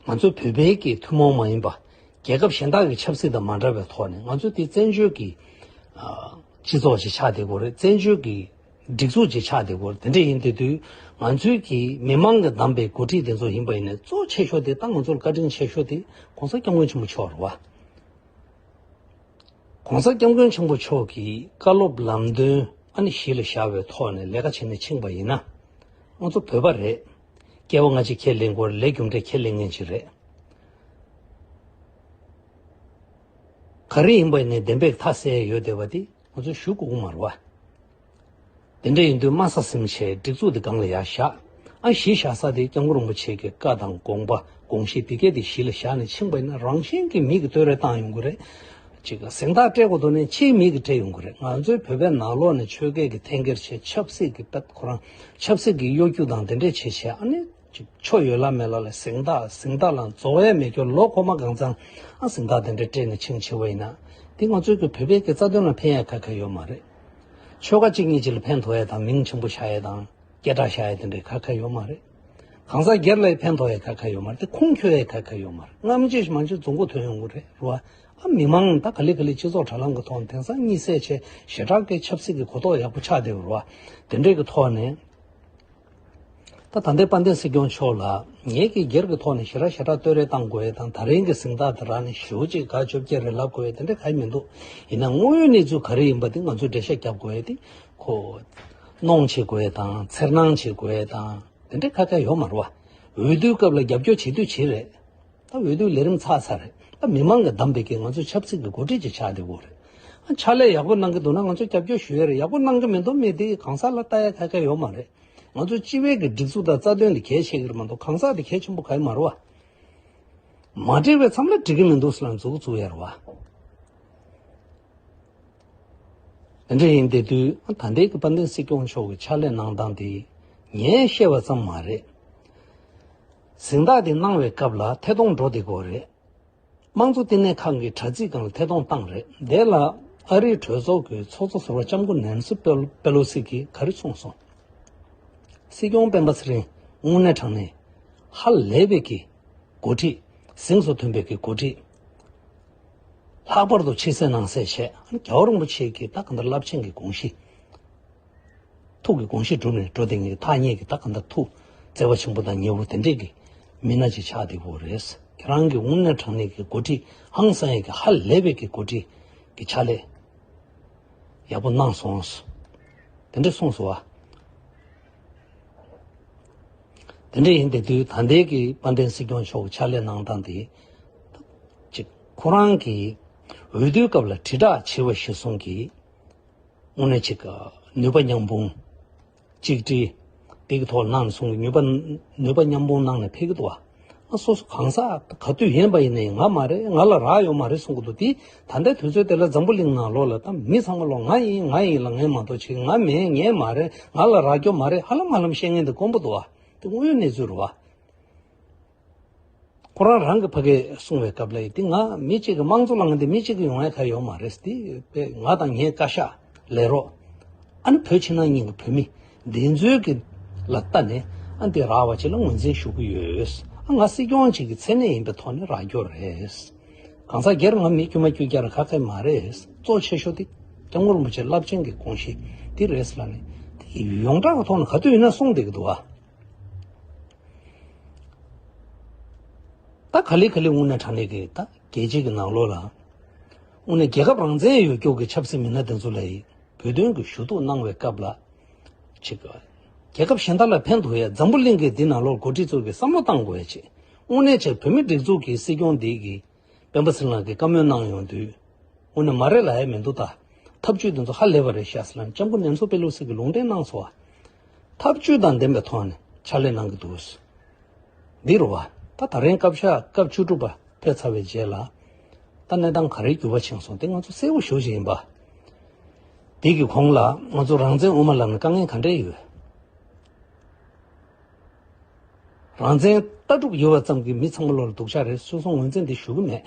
ང་ཚོ་བོད་པའི་གི་ཐུན་མོང་མ་ཡིན་པ་རྒྱལ་ཁབ་གཞན་དག་གི་ཆབ་སྲིད་དང་མ་འདྲ་བའི་ཐོག་ནས་ང་ཚོ་དེ་བཙན་བྱོལ་གྱི་ཨ་སྤྱི་ཚོགས་ཅིག་ཆགས་བསྡད་ཡོད་རེད། བཙན་བྱོལ་གྱི་སྒྲིག་འཛུགས་ཅིག་ཆགས་བསྡད་ཡོད་རེད། དེ་འདྲ་ཡིན་དུས་དུས་ང་ཚོའི་གི་མི་མང་གིས་བདམས་པའི་འགོ་ཁྲིད་དེ་ཚོ་ཡིན་པ་ཡིན་ན་གཙོ་ཆེ་ཤོས་དེ་ད་ང་ཚོར་བཀའ་དྲིན་ཆེ་ཤོས་དེ་གོང་ས་སྐྱབས་མགོན་ཆེན་པོ་མཆོག་རེད་བ། གོང་ས་སྐྱབས་མགོན་ཆེན་པོ་མཆོག་གིས་བཀའ་སློབ་ལམ་སྟོན་ཨ་ནི་གཞི་ལ་བཞག་པའི་ཐོག་ནས་ལས་ཀ་བྱས་ནས་ཕྱིན་པ་ཡིན་ན། ང་ཚོ་བོད་པ་རེད། སྐྱེ་བ་སྔ་ཕྱི་ཁས་ལེན་དགོས་རེད། ལས་རྒྱུ་འབྲས་ཁས་ལེན་མཁན་ཅིག་རེད། ག་རེ་ཡིན་པ་ཡིན་ནའི་བདེན་པའི་མཐའ་གསལ་ཡོད་བསྡད་པ་དེ་ང་ཚོས་ཞུ་དགོས་ཀྱི་མ་རེད་བ། དེ་འདྲ་ཡིན་དུས་དམའ་ས་ཟིན་བྱས་སྒྲིག་འཛུགས་དེ་སྒང་ལ་ཡར་བཞག་ཨ་གཞི་བཞག་ས་དེ་སྐྱབས་མགོན་རིན་པོ་ཆེ་གི་བཀའ་དང་དགོངས་པ་དགོངས་གཞི་དེ་གས་དེ་གཞི་ལ་བཞག་ནས་ཕྱིན་པ་ཡིན་ན་རང་བཞིན་གྱིས་མི་གིས་བསྟོད་ར་བཏང་ཡོང་གི་རེད། ཅིག་གཟེངས་རྟགས་སྤྲད་དགོས་དོན་ནི་ཕྱིའི་མི་གིས་སྤྲད་ཡོང་གི་རེད། ང་ཚོའི་བོད་པའི་ནང་ལོགས་ནས་ཆོས་སྐད་ཀྱི་འཐེན་འཁྱེར་བྱས། ཆབ་སྲིད་ཀྱི་དཔེ་ཁོ་རང་ཆབ་སྲིད་ཀྱི་གཡོ་སྒྱུ་དང་དེ་འདྲས་བྱས་བྱས། ཨ་ནི་ཅིག་ཆོ་ཡོད་ལ་མེད་ལ་ལ་གཟེངས་རྟགས་གཟེངས་རྟགས་ལ་རྫོགས་ཡས་མེད་རྒྱུ། ལོ་འཁོར་མ་གང་ཚང་ཨ་གཟེངས་རྟགས་དེ་འདྲས་སྤྲད་ནས་ཕྱིན་བྱས་པ་ཡིན་ན། དེ་ང་ཚོའི་གི་བོད་པའི་གི་རྩ་དོན་ལ་ཕན་ཡས་ག་ག་ཡོད་མ་རེད། ཆོལ་ཁ་གཅིག་གཉིས་གཅིག་ལ་ཕན་ཐོགས་ཡས་དང་མིང་ཆེན་པོ་བཞག་ཡས་དང་སྐད་གྲགས་བཞག་ཡས་དེ་འདྲས་ག་ག་ཡོད་མ་རེད། གང་ཟག་སྒེར་ལ་ཕན་ཐོགས་ཡས་ག་ག་ཡོད་མ་རེད། དེ་ཁུངས་འཁྱོལ་ཡས་ག་ག་ཡོད་མ་རེད། སྔ་མ་ཅིག་མ་ཅིག་རྫོང་མགོ་ཐོན་ཡོང་གི་རེད་རེད་བ། ཨ་མི་མང་ད་ག་ལེ་ག་ལེ་སྤྱི་ཚོགས་དྲ་ལམ་གི་ཐོག་ནས་དེང་སང་གཉིད་སད་བྱས་ཞེ་དྲག་གི་ཆབ་སྲིད་ཀྱི་གོ་རྟོགས་ཡག་པོ་ཆགས་བསྡད་ཡོད་རེད་བ། དེ་འདྲས་ཀྱི་ཐོག་ནས། ད་ད་ལྟའི་དཔལ་ལྡན་སྲིད་སྐྱོང་མཆོག་ལ་ངས་ཀྱི་སྒེར་གྱི་ཐོག་ནས་ཞེ་དྲག་ཞེ་དྲག་བསྟོད་ར་བཏང་དགོས་ཡས་དང་། ད་རིང་གི་གཟེངས་རྟགས་དེ་རག་ནས་ཞེ་པོ་ཅིག་དགའ་སྐྱོ་སྐྱེ་རེ་ལབ་དགོས་ཡས་དེ་འདྲ་གང་ཡང་མི་འདུག་ཡིན་ན་དངོས་ཡོད་གནས་ཚུལ་ག་རེ་ཡིན་པ་དེ་ང་ཚོས་འགྲེལ་བཤད་རྒྱབ་དགོས་ཡས་དེ་ཁོ་གནོང་བྱེད་དགོས་ཡས་དང་འཚེར་སྣང་བྱེད་དགོས་ཡས་དང་དེ་འདྲ་ག་ག་ཡོད་མ་རེད་བ། འོས་བསྡུའི་སྐབས་ལ་རྒྱབ་སྐྱོར་བྱེད་དུས་བྱེད་རེད། ད་འོས་བསྡུའི་ལས་རིམ་ཚར་ཚར་རེད། ད་མི་མང་གིས་བདམས་པའི་གི་ང་ཚོའི་ཆབ་སྲིད་ཀྱི་འགོ་ཁྲིད་ཅིག་ཆགས་བསྡད་ཡོད་རེད། ཨ་ཕྱག་ལས་ཡག་པོ་གནང་གི་འདུག་ན་ང་ཚོས་རྒྱབ་སྐྱོར་ཞུ་ཡས་རེད། ཡག་པོ་གནང་གི་མི་འདུག་མི་དེ་གང་ཟག་ལ་ལྟ་ཡ་ག་ག་ཡོད་མ་རེད། ང་ཚོ་སྤྱི་པའི་གི་སྒྲིག་འཛུགས་དང་རྩ་དོན་ལ་གལ་ཆེ་གི་རེད་མ་གཏོགས་གང་ཟག་དེ་གལ་ཆེན་པོ་ག་ཡོད་མ་རེད་བ། མ་འགྲིག་པའི་མཚམས་ལ་འགྲིག་གི་མི་འདུག་ཟེར་ལ་མཛུབ་གུ་བཙུགས་ཡ་རེད་བ། དེ་འདྲ་ཡིན་བསྡད་དུས་ད་ལྟའི་གི་དཔལ་ལྡན་སྲིད་སྐྱོང་མཆོག་གི་ཕྱག་ལས་གནང་སྟངས་དེ་ངས་བཤད་པ་ཙམ་མ་རེད། གཟེངས་རྟགས་དེ་གནང་བའི་སྐབས་ལ་ཐད་གཏོང་འགྲོ་བསྡད་ཀྱི་ཡོད་རེད། དམངས་གཙོ་བསྟི་གནས་ཁང་གི་དྲ་ཚིགས་སྒང་ལ་ཐད་གཏོང་བཏང་རེད། དེ་ལ་ཨ་རིའི་གྲོས་ཚོགས་ཀྱི་ཚོགས་གཙོ་ཟུར་པ་ལྕམ་སྐུ་ནན་སི་པེ་པེ་ལོ་སི་གིས་ག་རེ་གསུངས་སོང་། སྲིད་སྐྱོང་སྤེན་པ་ཚེ་རིང་དངོས་གནས་དྲང་གནས་ཧ་ལས་པའི་གི་འགོ་ཁྲིད། གཟེངས་སུ་ཐོན་པའི་གི་འགོ་ཁྲིད། ལྷག་པར་དུ་ཕྱི་གསལ་ནང་གསལ་བྱས། རྒྱལ་བ་རིན་པོ་ཆེ་གི་ད་གང་ལྟར་རླབས་ཆེན་གྱི་དགོངས་གཞི། ཐུགས་ཀྱི་དགོངས་གཞི་བསྒྲུབས་ནས་འགྲོ་བསྡད་མཁན་གྱི་ཐག་ཉེ་གི་ད་གང་ལྟར་ཐུགས་བརྩེ་བ་ཆེན་པོ་དང་ཉེ་བོ་དེ་འདྲས་ཀྱི་མི་སྣ་ཅིག་ཆགས་བསྡད་ཡོད་རེད། ཁྱེད་རང་གི་དངོས་གནས་དྲང་གནས་ཀྱི་འགོ་ཁྲིད་ཧང་སང་ཡས་ཀྱི་ཧ་ལས་པའི་གི་འགོ་ཁྲིད་ཀྱི་ཕྱག་ལས་ཡག་པོ་གནང་སོང་། དེ་འདྲ་གསུངས་སོང་བ། དེ་འདྲ་ཡིན་དེ་དུས་ད་ལྟའི་གི་དཔལ་ལྡན་སྲིད་སྐྱོང་མཆོག་གི་ཕྱག་ལས་གནང་སྟངས་དེ། ཅིག་ཁོ་རང་གི་འོས་བསྡུའི་སྐབས་ལ་དྲིལ་བསྒྲགས་བྱས་པ་གཞིར་བཟུང་གི་དངོས་གནས་ཅིག་ནུས་པ་མཉམ་སྤུངས། གཅིག་སྒྲིལ། དེ་གི་ཐོག་གནང་སོང་གི་ནུས་པ་ནུས་པ་མཉམ་སྤུངས་གནང་ནས་ཕེབས་ཀྱི་འདུག་བ། ཨ་སོ་སོ་གང་ཟག་ག་དུས་ཡིན་པ་ཡིན་ནའི་ང་མ་རེད། ང་ལ་རག་ཡོད་མ་རེད་གསུང་གི་འདུག་དེ་ད་ལྟའི་དུས་ཚོད་དེ་ལ་འཛམ་བུ་གླིང་ནང་ལོགས་ལ་ད་མི་ཚང་མ་ལོག་ང་ཡིན་ང་ཡིན་ལ་ངས་མ་གཏོགས་ཅིག་ང་མིན་ངས་མ་རེད། ང་ལ་རག་རྒྱུ་མ་རེད། ཧ་ལམ་ཧ་ལམ་བཤད་མཁན་དེ་དཀོན་པོ་འདུག་བ། དེ་དངོས་ཡོད་གནས་ཚུལ་རེད་བ། ཁོ་རང་རང་གི་ཕ་གིར་གསུངས་པའི་སྐབས་ལ་ཡིན་དེ་ང་མི་གཅིག་གི་དམངས་གཙོ་ལ་ང་འདི་མི་གཅིག་གི་ཡོང་ཡ་ག་ཡོད་མ་རེད། དེ་དཔེ་ང་དང་ངའི་བཀའ་ཤག་ལས་རོགས་ཨ་ནི་བོད་ཕྱི་ནང་གཉིས་ཀྱི་བོད་མི་འདི་ཚོའི་གི་ལ་ལྟ་ནས་ཨ་འདི་རག་པ་ཅིག་ལ་ངོས་འཛིན་ཞུ་གི་ཡོད། ཨ་ང་སྲིད་སྐྱོང་གཅིག་གི་མཚན་གནས་ཡིན་པའི་ཐོག་ནས་རག་རྒྱུ་རེད། གང་ཟག་སྒེར་ང་མི་དཀྱུས་མ་དཀྱུས་བརྒྱ་ར་ཁ་ཁ་མ་རེད། གཙོ་ཆེ་ཤོས་དེ་སྐྱབས་མགོན་རིན་པོ་ཆེ་རླབས་ཆེན་གྱི་དགོངས་གཞི་དེ་རེད་ཟེར་ལབ་ནས་དེ་ཡོངས་གྲགས་ཀྱི་ཐོག་ནས་ག་དུས་ཡིན་ན་གསུངས་བསྡད་ཀྱི་འདུག་བ། ད་ག་ལེ་ག་ལེ་དངོས་གནས་དྲང་གནས་ཀྱི་ད་རྒྱལ་སྤྱི་གི་ནང་ལོགས་ལ་དངོས་གནས་རྒྱལ་ཁབ་རང་བཙན་ཡོད་རྒྱུ་གི་ཆབ་སྲིད་མི་སྣ་དེ་ཚོ་ལ་ཡི་བོད་དོན་གྱི་ཞུ་གཏུག་གནང་བའི་སྐབས་ལ་ཅིག་རྒྱལ་ཁབ་གཞན་དག་ལ་ཕན་ཐོགས་ཡ་འཛམ་བུ་གླིང་གི་འདི་ནང་ལོགས་འགོ་ཁྲིད་ཚོ་གི་བསམ་བློ་བཏང་དགོས་ཡ་ཅིག་དངོས་གནས་ཅིག་བོད་མི་སྒྲིག་འཛུགས་ཀྱི་སྲིད་སྐྱོང་འདི་གི་སྤེན་པ་ཚེ་རིང་ལགས་ཀྱིས་བཀའ་མོལ་གནང་ཡོང་དུས། དངོས་གནས་མ་རེད་ལབ་ཡ་མི་འདུག་ད། ཐབས་ཇུས་དེ་ཚོ་ཧ་ལས་པ་རེད་ཤག་ཟེར་ལབ་ནས་སྐྱབས་མགོན་ནེལ་སོན་པེ་ལོ་སི་གིས་ལུང་འདྲེན་གནང་སོང་བ། ཐབས་ཇུས་དང་ལྡན་པའི་ཐོག་ནས་ཕྱག་ལས་གནང་གི་འདུག་འདི་རུ་བ། ད་ད་རིང་བཀའ་ཤག་སྐབས་བཅུ་དྲུག་པ་ཕེབས་ཚར་བའི་རྗེས་ལ། ད་གནས་སྟངས་ག་རེ་འགྱུར་བ་ཕྱིན་སོང་དེ་ང་ཚོ་གསལ་པོ་ཞེ་པོ་ཅིག་ཡིན་པ། དེ་གི་གོང་ལ་ང་ཚོ་རང་བཙན་དབུ་མ་ལམ་ནས་དཀའ་ངལ་ག་འདྲས་ཡོད། རང་བཙན་ལྟ་གྲུབ་ཡོད་པ་ཙམ་གྱིས་མི་ཚང་མ་ལོག་ལ་སྡུག་ཅག་རེད། སོ་སོ་ངོས་འཛིན་འདི་ཞུ་གི་མེད།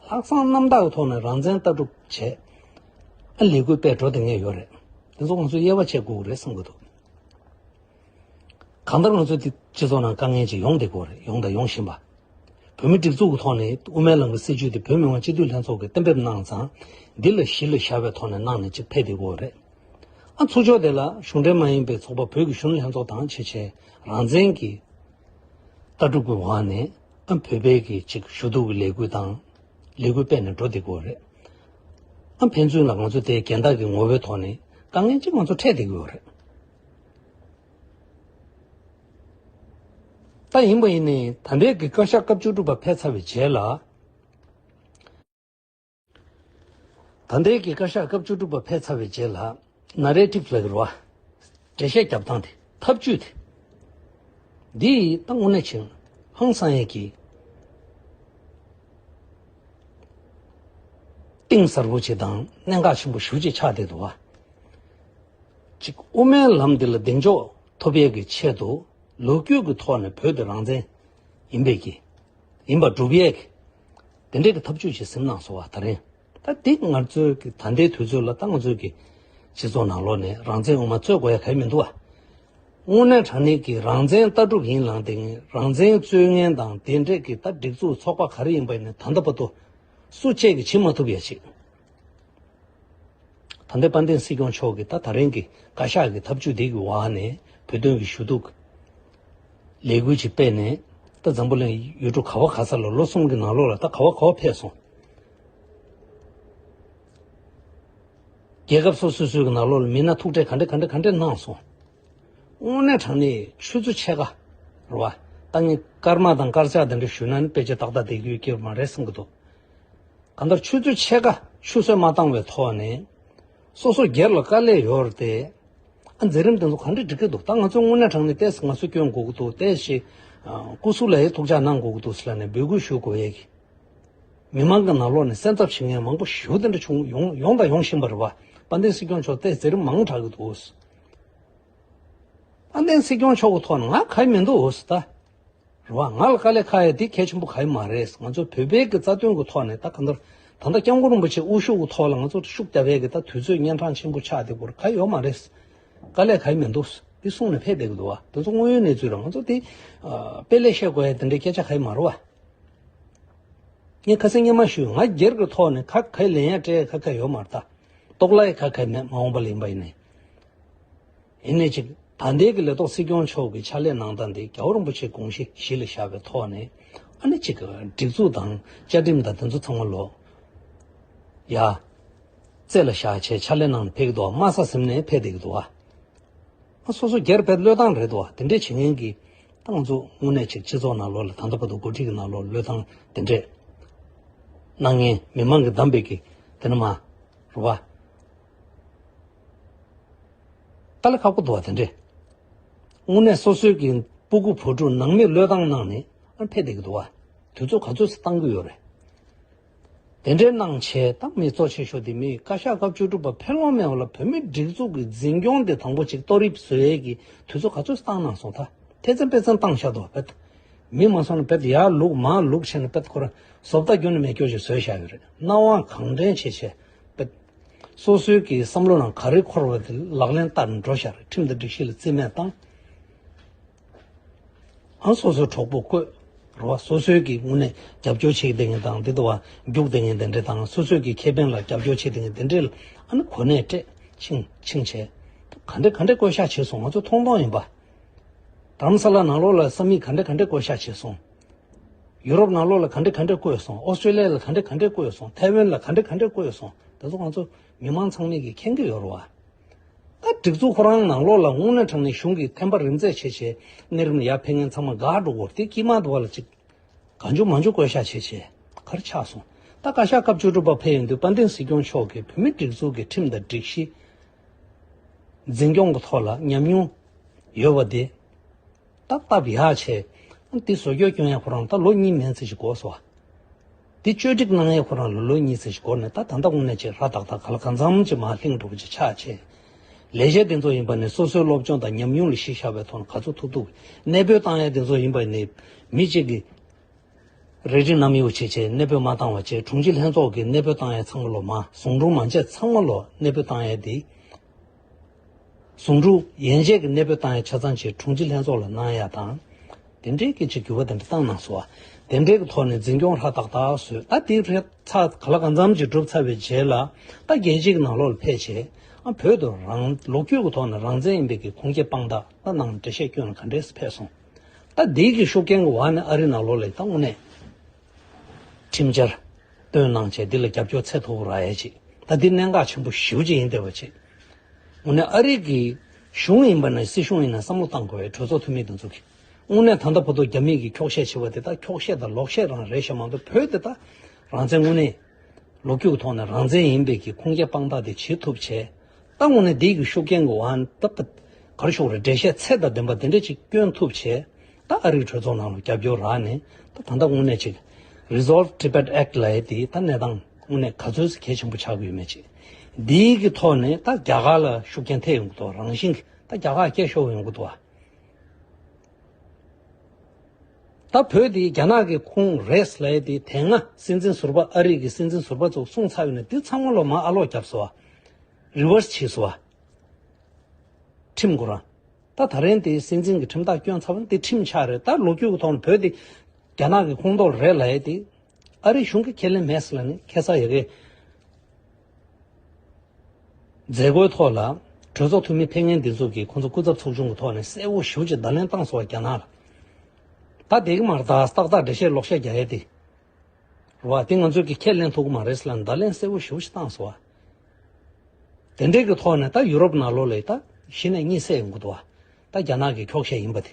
ལྷག་བསམ་རྣམ་དག་གི་ཐོག་ནས་རང་བཙན་ལྟ་གྲུབ་བྱས། ཨ་ལས་འགུལ་སྤེལ་འགྲོ་བསྡད་མཁན་ཡོད་རེད། དེ་ཚོ་ང་ཚོས་དབྱེ་བ་ཕྱེ་དགོས་ཀྱི་རེད་བསམ་གྱི་འདུག་གང་ལྟར་ང་ཚོ་འདི་སྤྱི་ཚོགས་ནང་དཀའ་ངལ་ཅིག་ཡོང་བསྡད་ཀྱི་ཡོད་རེད། ཡོང་དང་ཡོང་བཞིན་པ། བོད་མི་སྒྲིག་འཛུགས་ཀྱི་ཐོག་ནས་དབུ་མའི་ལམ་གྱི་སྲིད་བྱུས་དེ་བོད་མི་མང་སྤྱི་འཐུས་ལྷན་ཚོགས་ཀྱིས་གཏན་འབེབས་གནང་ཙང་། འདི་ལ་གཞི་ལ་བཞག་པའི་ཐོག་ནས་གནང་ནས་ཅིག་ཕེབས་བསྡད་ཀྱི་ཡོད་རེད། ཨ་ཚུར་ཕྱོགས་དེ་ལ་གཞུང་འབྲེལ་མ་ཡིན་པའི་ཚོགས་པ་བོད་ཀྱི་གཞོན་ནུ་ལྷན་ཚོགས་དང་བྱས་བྱས་རང་བཙན་གྱི་ལྟ་གྲུབ་ཀྱི་འོག་ནས་ཨ་བོད་པའི་གི་ཅིག་ཞུ་གཏུག་གི་ལས་འགུལ་དང་ལས་འགུལ་སྤེལ་ནས་འགྲོ་བསྡད་ཀྱི་ཡོད་རེད། ཨ་ཕན་ཚུན་ལ་ང་ཚོ་དེ་རྒན་བདག་གི་ངོ་བོའི་ཐོག་ནས་དཀའ་ངལ་ཅིག་ང་ཚོ་འཕྲད་བསྡད་ཀྱི་ཡོད་རེད། ད་ཡིན་པ་ཡིན་ནའི་ད་ལྟའི་གི་བཀའ་ཤག་སྐབས་བཅུ་དྲུག་པ་ཕེབས་ཚར་བའི་རྗེས་ལ། ད་ལྟའི་གི་བཀའ་ཤག་སྐབས་བཅུ་དྲུག་པ་ཕེབས་ཚར་བའི་རྗེས་ལ། ན་རེ་ཊིབ་ལབ་ཀྱི་རེད་བ། འགྲེལ་བཤད་རྒྱབ་སྟངས་དེ་ཐབས་ཇུས་དེ། འདི་ད་དངོས་གནས་ཅིག་ཧང་སང་ཡས་ཀྱི་གཏིང་ཟབ་པོ་ཅིག་དང་གནད་འགག་ཆེན་པོ་ཞེ་པོ་ཅིག་ཆགས་བསྡད་འདུག་བ། གཅིག་དབུ་མའི་ལམ་འདི་ལ་གདེང་འཇོག་ཐོབ་ཡས་ཀྱི་ཆེད་དུ་ལོ་རྒྱུས་ཀྱི་ཐོག་ནས་བོད་དེ་རང་བཙན་ཡིན་པའི་གི་ཡིན་པ་སྒྲུབ་ཡས་ཀྱི་དེ་འདྲའི་གི་ཐབས་ཇུས་ཅིག་ཟིན་གནང་སོང་བ། ད་རིང་ད་འདི་ང་ཚོའི་གི་ད་ལྟའི་དུས་ཚོད་ལ་ད་ང་ཚོའི་གི་སྤྱི་ཚོགས་ནང་ལོགས་ནས་རང་བཙན་དབུ་མ་རྩོད་དགོས་ཡ་ག་ཡེ་མི་འདུག་བ། དངོས་གནས་དྲང་གནས་ཀྱི་རང་བཙན་ལྟ་གྲུབ་ཡིན་ལངས་དེ་རང་བཙན་རྩོད་མཁན་དང་དེ་འདྲའི་གི་ད་སྒྲིག་འཛུགས་ཚོགས་པ་ག་རེ་ཡིན་པ་ཡིན་ནའི་ད་ལྟ་བར་དུ་སུ་གཅིག་གིས་བྱེད་མ་ཐུབ་ཡ་ཅིག་ད་ལྟའི་དཔལ་ལྡན་སྲིད་སྐྱོང་མཆོག་གིས་ད་ད་རིང་གི་བཀའ་ཤག་གི་ཐབས་ཇུས་འདི་གི་འོག་ནས་བོད་དོན་གྱི་ཞུ་གཏུག་ལས་འགུལ་ཅིག་སྤེལ་ནས་ད་འཛམ་བུ་གླིང་ཡུལ་གྲུ་ག་བ་ག་ས་ལ་ལོ་གསུམ་གྱི་ནང་ལོགས་ལ་ད་ག་བ་ག་བ་ཕེབས་སོང་། རྒྱལ་ཁབ་སོ་སོ་སོའི་གི་ནང་ལོགས་ལ་མི་སྣ་ཐུག་འཕྲད་ག་འདྲ་ག་འདྲ་ག་འདྲ་གནང་སོང་། དངོས་གནས་དྲང་གནས་ཆུ་ཚོད་ཕྱེད་ཀ་རེད་བ། ད་ངས་སྐར་མ་དང་སྐར་ཆ་དེ་འདྲ་ཞུས་ན་ནི་དཔེ་ཆ་ཏག་ཏག་བསྡད་རྒྱུ་ཡོད་ཀྱི་མ་རེད་བསམ་གྱི་འདུག་གང་ལྟར་ཆུ་ཚོད་ཕྱེད་ཀ་ཆུད་ཟོས་མ་བཏང་བའི་ཐོག་ནས་སོ་སོ་སྒེར་ལ་དཀའ་ལས་ཡོད་རེད་དེ། ཨ་མཛད་རིམ་དེ་ཚོ་ག་འདྲ་འགྲིག་གི་འདུག་ད་ང་ཚོ་དངོས་གནས་དྲང་གནས་ཏོག་ཙམ་ང་ཚོ་སྐྱོན་དགོས་ཀྱི་འདུག་ཏོག་ཙམ་སྐུ་གཟུགས་ལ་ཡང་ཐུགས་ཅག་གནང་དགོས་ཀྱི་འདུག་ཟེར་ལབ་ནས་འབོད་སྐུལ་ཞུ་དགོས་ཡས་ཀྱི། མི་མང་གི་ནང་ལོགས་ནས་སེམས་འཚབ་བྱེད་མཁན་མང་པོ་ཞེ་པོ་དེ་འདྲ་བྱུང་ཡོང་ཡོང་དང་ཡོང་བཞིན་པ་རེད་བ། དཔལ་ལྡན་སྲིད་སྐྱོང་མཆོག་ཏོག་ཙམ་མཛད་རིམ་མང་དྲགས་ཀྱི་འདུག་དཔལ་ལྡན་སྲིད་སྐྱོང་མཆོག་གི་ཐོག་ནས་ང་ག་ཡེ་མི་འདུག་ད། རེད་བ། ང་ལ་དཀའ་ལས་ཁག་ཡ་དེ་གལ་ཆེན་པོ་ག་ཡེ་མ་རེད། ང་ཚོ་བོད་པའི་གི་རྩ་དོན་གི་ཐོག་ནས་ད་གང་ལྟར་ད་ལྟ་སྐྱབས་མགོན་རིན་པོ་ཆེ་དབུ་བཞུགས་གི་ཐོག་ལ་ང་ཚོ་ཤུགས་རྒྱབ་ཡས་གི་ད་དུས་ཚོད་གཉན་འཕྲང་ཆེན་པོ་ཆགས་བསྡད་ཀྱི་ཡོད་རེད། ག་ཡོད་མ་རེད། དཀའ་ལས་ག་ཡེ་མི་འདུག་འདི་གསུངས་ནས་ཕེབས་བསྡད་ཀྱི་འདུག་བ། དེ་ཚོ་དངོས་ཡོད་གནས་ཚུལ་རེད། ང་ཚོ་དེ་ཨ་དཔེ་ལས་བཤད་དགོས་ཡ་དེ་འདྲའི་སྐད་ཆ་ག་ཡེ་མ་རེད་བ། ངས་ཁ་སང་སྔོན་མ་ཞུས། ང་སྒེར་གྱི་ཐོག་ནས་ཁ་ཁ་ལེན་ཡ་སྤྲད་ཡ་ཁ་ཁ་ཡོད་མ་རེད་ད། རྟོགས་སླ་ཡ་ཁ་ཁ་མེད། མ་འོངས་པ་ལ་ཡིན་པ་ཡིན་ནའི། ཡིན་ནའི་ཅིག་ད་ལྟའི་གི་ལས་ཐོག་སྲིད་སྐྱོང་མཆོག་གི་ཕྱག་ལས་གནང་སྟངས་དེ་རྒྱལ་བ་རིན་པོ་ཆེའི་དགོངས་གཞི་གཞི་ལ་བཞག་པའི་ཐོག་ནས་ཨ་ནི་ཅིག་སྒྲིག་འཛུགས་དང་བཅའ་ཁྲིམས་དང་དེ་ཚོ་ཚང་མ་ལོག་ཡ་རྩེ་ལ་བཞག་བྱས་ཕྱག་ལས་གནང་ནས་ཕེབས་ཀྱི་འདུག་བ། དམའ་ས་ཟིན་ནས་ཕེབས་བསྡད་ཀྱི་འདུག་བ། སོ་སོ་སྒེར་བས་བློས་བཏང་རེད་དོ། དེ་འདྲས་བྱེད་མཁན་གྱི་ད་ང་ཚོ་དངོས་གནས་ཅིག་སྤྱི་ཚོགས་ནང་ལོགས་ལ་ད་ལྟ་བར་དུ་འགོ་ཁྲིད་ཀྱི་ནང་ལོགས་བློས་བཏང་དེ་འདྲས་གནང་མཁན་མི་མང་གི་བདམས་པའི་གི་དེ་ནི་མ་རུ་བ། ཏཱ་ལ་ཁག་པོ་འདུག་བ་དེ་འདྲས། དངོས་གནས་སོ་སོའི་གི་སྤུ་གུ་བུ་ཕྲུག་ནང་མི་བློས་བཏང་གནང་ནས་ཨ་ཕེབས་བསྡད་ཀྱི་འདུག་བ། དུས་ཚོད་ག་ཚོད་སུ་བཏང་གི་ཡོད་རེད། དེ་འདྲའི་གནང་བྱས་ད་མི་གཙོ་ཆེ་ཤོས་དེ་མི་བཀའ་ཤག་སྐབས་བཅུ་དྲུག་པ་ཕེབས་ལོང་མེད་པ་ལ་བོད་མི་སྒྲིག་འཛུགས་ཀྱི་འཛིན་སྐྱོང་དེ་དང་པོ་ཅིག་གཏོར་རིབ་བཟོ་ཡས་ཀྱི་དུས་ཚོད་ག་ཚོད་བཏང་གནང་སོང་། ད་ཐེ་ཚན་པེ་ཚན་བཏང་བཞག་འདུག་བ། མི་མ་སོང་ན་བེད་ཡར་ལུག་མར་ལུག་བྱས་ནས་བེད་ཁོ་རང་བཟོ་ལྟ་རྒྱུ་ནི་མེད་སྐྱོ་ཞིག་བཟོས་བཞག་ཡོད་རེད། སྣང་བ་གང་དྲན་བྱེད་བྱས་བེད། སོ་སོའི་གི་བསམ་བློ་ནང་ག་རེ་འཁོར་བ་དེ་ལག་ལེན་བསྟར་ནས་འགྲོ་བཞག་རེད། ཁྲིམས་དང་སྒྲིག་གཞི་ལ་རྩིས་མེད་བཏང་། ཨ་སོ་སོའི་གྲོགས་པོ་བསྐོས། རེད་བ། སོ་སོའི་གི་དངོས་གནས་རྒྱབ་སྐྱོར་བྱེད་བསྡད་མཁན་དང་འདི་ལྟ་བ་རྒྱུག་བསྡད་མཁན་དེ་འདྲས་དང་སོ་སོའི་གི་ཁེ་ཕན་ལ་རྒྱབ་སྐྱོར་བྱེད་བསྡད་མཁན་དེ་འདྲས་ལ་ཨ་ནི་གོ་གནས་སྤྲད་ཕྱིན་ཕྱིན་བྱས། ག་འདྲས་ག་འདྲས་བསྐོ་བཞག་བྱས་སོང་། ང་ཚོ་མཐོང་མཐོང་ཡིན་པ། དྷ་རམ་ས་ལ་ནང་ལོགས་ལ་ས་མིག་ག་འདྲས་ག་འདྲས་བསྐོ་བཞག་བྱས་སོང་། ཡུ་རོབ་ནང་ལོགས་ལ་ག་འདྲས་ག་འདྲས་བསྐོས་སོང་། ཨོ་སི་ཀྲེ་ལི་ཡ་ལ་ག་འདྲས་ག་འདྲས་བསྐོས་སོང་། ཐའེ་ཝན་ལ་ག་འདྲས་ག་འདྲས་བསྐོས་སོང་། དེ་ཚོ་ང་ཚོ་མི་མང་ཚང་མས་ཀྱིས་མཁྱེན་གྱི་ཡོད་རེད་བ། ད་སྒྲིག་འཛུགས་ཁོ་རང་ནང་ལོགས་ལ་དངོས་གནས་དྲང་གནས་གཞུང་གིས་ཐེམ་པ་རིམ་འཛེགས་བྱས་བྱས་གནས་རིམ་ལ་ཡར་ཕེབས་མཁན་ཚང་མ་འགག་འགྲོ་གི་ཡོད་རེད། དེ་དཀྱིལ་མ་དུ་བ་ལ་ཅིག་གང་བྱུང་མང་བྱུང་བསྐོ་བཞག་བྱས་བྱས་ག་རེ་ཆགས་སོང་། ད་བཀའ་ཤག་སྐབས་བཅུ་དྲུག་པ་ཕེབས་ཡོང་དུས་དཔལ་ལྡན་སྲིད་སྐྱོང་མཆོག་གིས་བོད་མིའི་སྒྲིག་འཛུགས་ཀྱི་ཁྲིམས་དང་སྒྲིག་གཞི་འཛིན་སྐྱོང་གི་ཐོག་ལ་ཉམས་མྱོང་ཡོད་པ་དེ། ད་སྟབས་ཡག་བྱས། འདི་བཟོ་བཅོས་སྐྱོན་ཡག་ཁོ་རང་ད་ལོ་གཉིས་མན་ཙམ་ཞིག་འགོར་སོང་བ། འདི་བཅོས་སྒྲིག་གནང་ཡག་ཁོ་རང་ལ་ལོ་གཉིས་ཙམ་ཞིག་འགོར་ནས་ད་ད་ལྟ་དངོས་གནས་ཅིག་ཧྲ་ཏག་ཏག་ག་ལ་གང་འཚམ་ཅིག་མར་ལྷིང་འགྲོ་གི་ཅིག་ཆགས་བྱས། ལས་བྱེད་དེ་ཚོ་ཡིན་པ་ནི་སོ་སོའི་སློབ་སྦྱོང་དང་ཉམས་མྱོང་ལ་གཞི་བཞག་པའི་ཐོག་ནས་ག་ཚོད་ཐུབ་ཐུབ་གནས་སྤོས་བཏང་ཡག་དེ་ཚོ་ཡིན་པ་ནི་མི་གཅིག་གིས་རེ་ཌི་ནམ་ཡོད་བྱས་བྱས་གནས་སྤོས་མ་བཏང་བ་བྱས། དྲུང་ཆེ་ལྷན་ཚོགས་ཀྱིས་གནས་སྤོས་བཏང་ཡག་ཚང་མ་ལོ་མ་ཟུང་དྲུང་མ་བྱས་ཚང་མ་ལོ་གནས་སྤོས་བཏང་ཡག་དེ། ཟུང་དྲུང་ཡན་ཆད་ཀྱི་གནས་སྤོས་བཏང་ཡག་ཆ་ཚང་ཅིག་དྲུང་ཆེ་ལྷན་ཚོགས་ལ་གནང་ཡག་དང་། དེ་འདྲའི་གི་ཅིག་འགྱུར་བ་དེ་འདྲ་བཏང་གནང་སོང་བ། དེ་འདྲའི་གི་ཐོག་ནས་འཛིན་སྐྱོང་ཧྲ་ཏག་ཏག་བཟོས། ད་དེ་རེད་ཚ་ག་ལ་གང་འཚམ་ཅིག་གྲུབ་ཚར་བའི་རྗེས་ལ་ད་རྒྱལ་སྤྱིའི་ནང་ལོགས་ལ་ཕེབས་བྱས། ཨ་བོད་དུ་རང་ལོ་རྒྱུས་ཀྱི་ཐོག་ནས་རང་བཙན་ཡིན་པའི་གི་ཁུངས་སྐྱེལ་དཔང་རྟགས་ད་ནང་འགྲེལ་བཤད་སྐྱོན་ལ་ག་འདྲས་སེ་ཕེབས་སོང་། ད་འདིའི་གི་ཤུགས་རྐྱེན་གྱི་འོག་ནས་ཨ་རི་ནང་ལོགས་ལ་ད་དངོས་གནས་ཁྲིམས་འཆར་བཏོན་གནང་བྱས་འདི་ལ་རྒྱབ་སྐྱོར་ཚད་མཐོ་པོ་རག་ཡ་ཅིག་ད་འདི་གནད་འགག་ཆེན་པོ་ཞེ་པོ་ཅིག་ཡིན་བསྡད་པ་ཅིག་དངོས་གནས་ཨ་རི་གི་གཞུང་ཡིན་པ་ན་སྲིད་གཞུང་ཡིན་ན་བསམ་བློ་བཏང་དགོས་པའི་གྲོས་ཚོགས་འཐུས་མི་དེ་ཚོ་གིས་དངོས་གནས་ད་ལྟ་བར་དུ་རྒྱ་མི་གིས་འཁྱོག་བཤད་བྱེད་པ་དེ་ད་འཁྱོག་བཤད་དང་ལོག་བཤད་རང་རེད་ཤག་མ་གཏོགས་བོད་དེ་ད་རང་བཙན་དངོས་གནས་ལོ་རྒྱུས་ཀྱི་ཐོག་ནས་རང་བཙན་ཡིན་པའི་གི་ཁུངས་སྐྱེལ་དཔང་རྟགས་དེ་བྱེད་ཐུབ་བྱས། ད་དངོས་གནས་འདི་གི་ཤུགས་རྐྱེན་གྱི་འོག་ད་ད་ག་རེ་ཞུ་དགོས་རེད། འགྲེལ་བཤད་ཚད་དང་ལྡན་པ་དེ་འདྲ་ཅིག་སྐྱོན་ཐུབ་བྱས། ད་ཨ་རིའི་གྲོས་ཚོགས་ནང་ལ་རྒྱབ་སྐྱོར་རག་ནས་ད་ད་ལྟ་དངོས་གནས་ཅིག་Resolve Tibet Act་ལབ་ཡས་དེ་ད་གནས་སྟངས་དངོས་གནས་ག་ཚོད་གལ་ཆེན་པོ་ཆགས་ཀྱི་ཡོད་མེད་ཅིག་འདིའི་གི་ཐོག་ནས་ད་རྒྱ་གར་ལ་ཤུགས་རྐྱེན་ཐེབས་ཡོང་གི་འདུག་རང་བཞིན་གྱི་ད་རྒྱ་གར་སྐད་ཤོར་ཡོང་གི་འདུག་བ། ད་བོད་དེ་རྒྱ་ནག་གི་ཁོངས་རེད་ལབ་ཡས་དེ་དེ་སྔ་སྲིད་འཛིན་ཟུར་པ་ཨ་རི་གི་སྲིད་འཛིན་ཟུར་པ་ཚོ་གསུངས་ཚར་ཡོད་ནས་དེ་ཚང་མ་ལོ་མ་ཨ་ལོག་བརྒྱབ་སོང་བ། Reverse་བྱས་སོང་བ། ཁྲིམས་ཁོ་རང་། ད་ད་རིང་དེ་སྲིད་འཛིན་གྱི་ཁྲིམས་ཐག་བསྐྱོན་ཚར་བ་འདི་ཁྲིམས་ཆགས་རེད། ད་ལོ་རྒྱུས་ཀྱི་ཐོག་ནས་བོད་དེ་རྒྱ་ནག་གི་ཁོངས་གཏོགས་རེད་ལབ་ཡས་དེ་ཨ་རི་གཞུང་གིས་ཁས་ལེན་མེད་ཟེར་ལབ་ནས་ཁ་སང་ཡ་གི་མཛད་སྒོའི་ཐོག་ལ་གྲོས་ཚོགས་འཐུས་མི་ཕེབས་མཁན་འདི་ཚོ་གིས་ཁོང་ཚོ་སྐུ་ཚབ་ཚོགས་ཆུང་གི་ཐོག་ནས་གསལ་བོ་ཞེ་པོ་ཅིག་བརྡ་ལན་བཏང་སོང་བ་རྒྱ་ནག་ལ། ད་དེ་གི་མར་ད་ཏག་ཏག་འགྲེལ་བཤད་ལོག་བཤད་རྒྱག་ཡས་དེ། རེད་བ། དེ་ང་ཚོས་ཀྱི་ཁས་ལེན་ཐུབ་ཀྱི་མ་རེད་ཟེར་ལབ་ནས་བརྡ་ལན་གསལ་བོ་ཞེ་པོ་ཞིག་བཏང་སོང་བ། དེ་འདྲའི་གི་ཐོག་ནས་ད་ཡུ་རོབ་ནང་ལོགས་ལ་ད་གཞི་ནས་གཉིད་སད་ཡོང་གི་འདུག་བ། ད་རྒྱ་ནག་གི་འཁྱོག་བཤད་ཡིན་པ་དེ།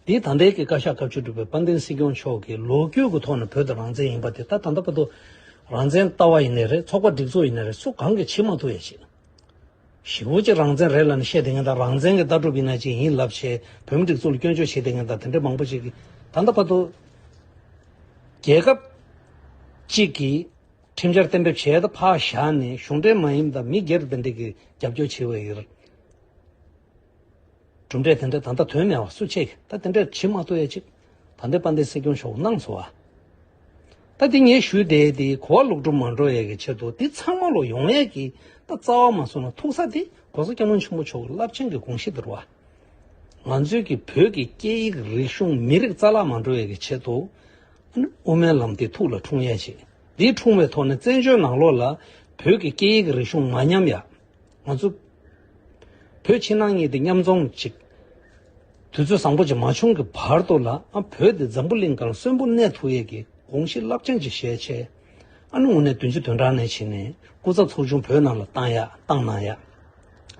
དེ་ད་ལྟའི་གི་བཀའ་ཤག་སྐབས་བཅུ་དྲུག་པའི་དཔལ་ལྡན་སྲིད་སྐྱོང་མཆོག་གིས་ལོ་རྒྱུས་ཀྱི་ཐོག་ནས་བོད་དུ་རང་བཙན་ཡིན་པ་དེ་ད་ད་ལྟ་བར་དུ་རང་བཙན་ལྟ་བ་ཡིན་ནའི་རེད། ཚོགས་པ་སྒྲིག་འཛུགས་ཡིན་ནའི་རེད། སུ་གང་གིས་བྱེད་མ་ཐུབ་ཡ་བྱེད། ཞེ་པོ་ཅིག་རང་བཙན་རེད་ལབ་ནས་བཤད་བསྡད་མཁན་དང་། རང་བཙན་གྱི་ལྟ་གྲུབ་ཡིན་ན་ཅིག་ཡིན་ལབ་བྱས་བོད་མི་སྒྲིག་འཛུགས་ལ་སྐྱོན་བརྗོད་བྱེད་བསྡད་མཁན་དང་། དེ་འདྲ་མང་པོ་ཅིག་གིས་ད་ལྟ་བར་དུ་རྒྱལ་ཁབ་ཅིག་གིས་ཁྲིམས་འཆར་གཏན་འབེབས་བྱས་ད་ཕར་བཞག་ནས་གཞུང་འབྲེལ་མ་ཡིན་པ་མི་སྒེར་དེ་འདྲ་གིས་རྒྱབ་སྐྱོར་བྱེད་པ་ཡིན། གྲུབ་འབྲས་དེ་འདྲ་ད་ལྟ་ཐོན་མེད་པ་སུ་བྱེད། ད་དེ་འདྲ་བྱེད་མ་ཐུབ་ཡ་ཅིག་ད་ལྟའི་དཔལ་ལྡན་སྲིད་སྐྱོང་མཆོག་གིས་གནང་སོང་བ། ད་དེ་ངས་ཞུས་བསྡད་དེ་གོ་བ་ལོག་སྒྲུབ་མ་འགྲོ་ཡ་གི་ཆེད་དུ་དེ་ཚང་མ་ལོ་ཡོང་ཡ་གི་ད་རྩ་བ་མ་སོང་ན་ཐུག་ས་དེ་༸གོང་ས་༸སྐྱབས་མགོན་ཆེན་པོ་མཆོག་གི་རླབས་ཆེན་གྱི་དགོངས་གཞི་དེ་རེད་བ། ང་ཚོའི་གི་བོད་ཀྱི་སྐད་ཡིག་རིག་གཞུང་མི་རིགས་རྩ་བརླག་མ་འགྲོ་ཡ་གི་ཆེད་དུ། ཨ་ནི་དབུ་མའི་ལམ་དེ་ཐུགས་ལ་འཁྲུངས་ཡ་ཅིག་དེ་འཁྲུངས་པའི་ཐོག་ནས་བཙན་བྱོལ་ནང་ལོགས་ལ་བོད་ཀྱི་སྐད་ཡིག་རིག་གཞུང་མ་ཉམས་ཡ། ང་ཚོ་བོད་ཕྱི་ནང་གཉིས་དེ་མཉམ་འཛོམས་ཅིག་དུས་ཚོད་བཟང་པོ་ཅིག་མ་བྱུང་གི་བར་དུ་ལ་ཨ་བོད་དེ་འཛམ་བུ་གླིང་སྒང་ལ་གསོན་པོ་གནས་ཐུབ་ཡས་ཀྱི་དགོངས་གཞི་རླབས་ཆེན་ཅིག་བཞེས་བྱས། ཨ་ནི་དངོས་གནས་བདུན་ཅུ་དོན་གྲངས་ནས་ཕྱིན་ནས་སྐུ་ཚབ་ཚོགས་ཆུང་བོད་ནང་ལ་བཏང་ཡ་བཏང་གནང་ཡ།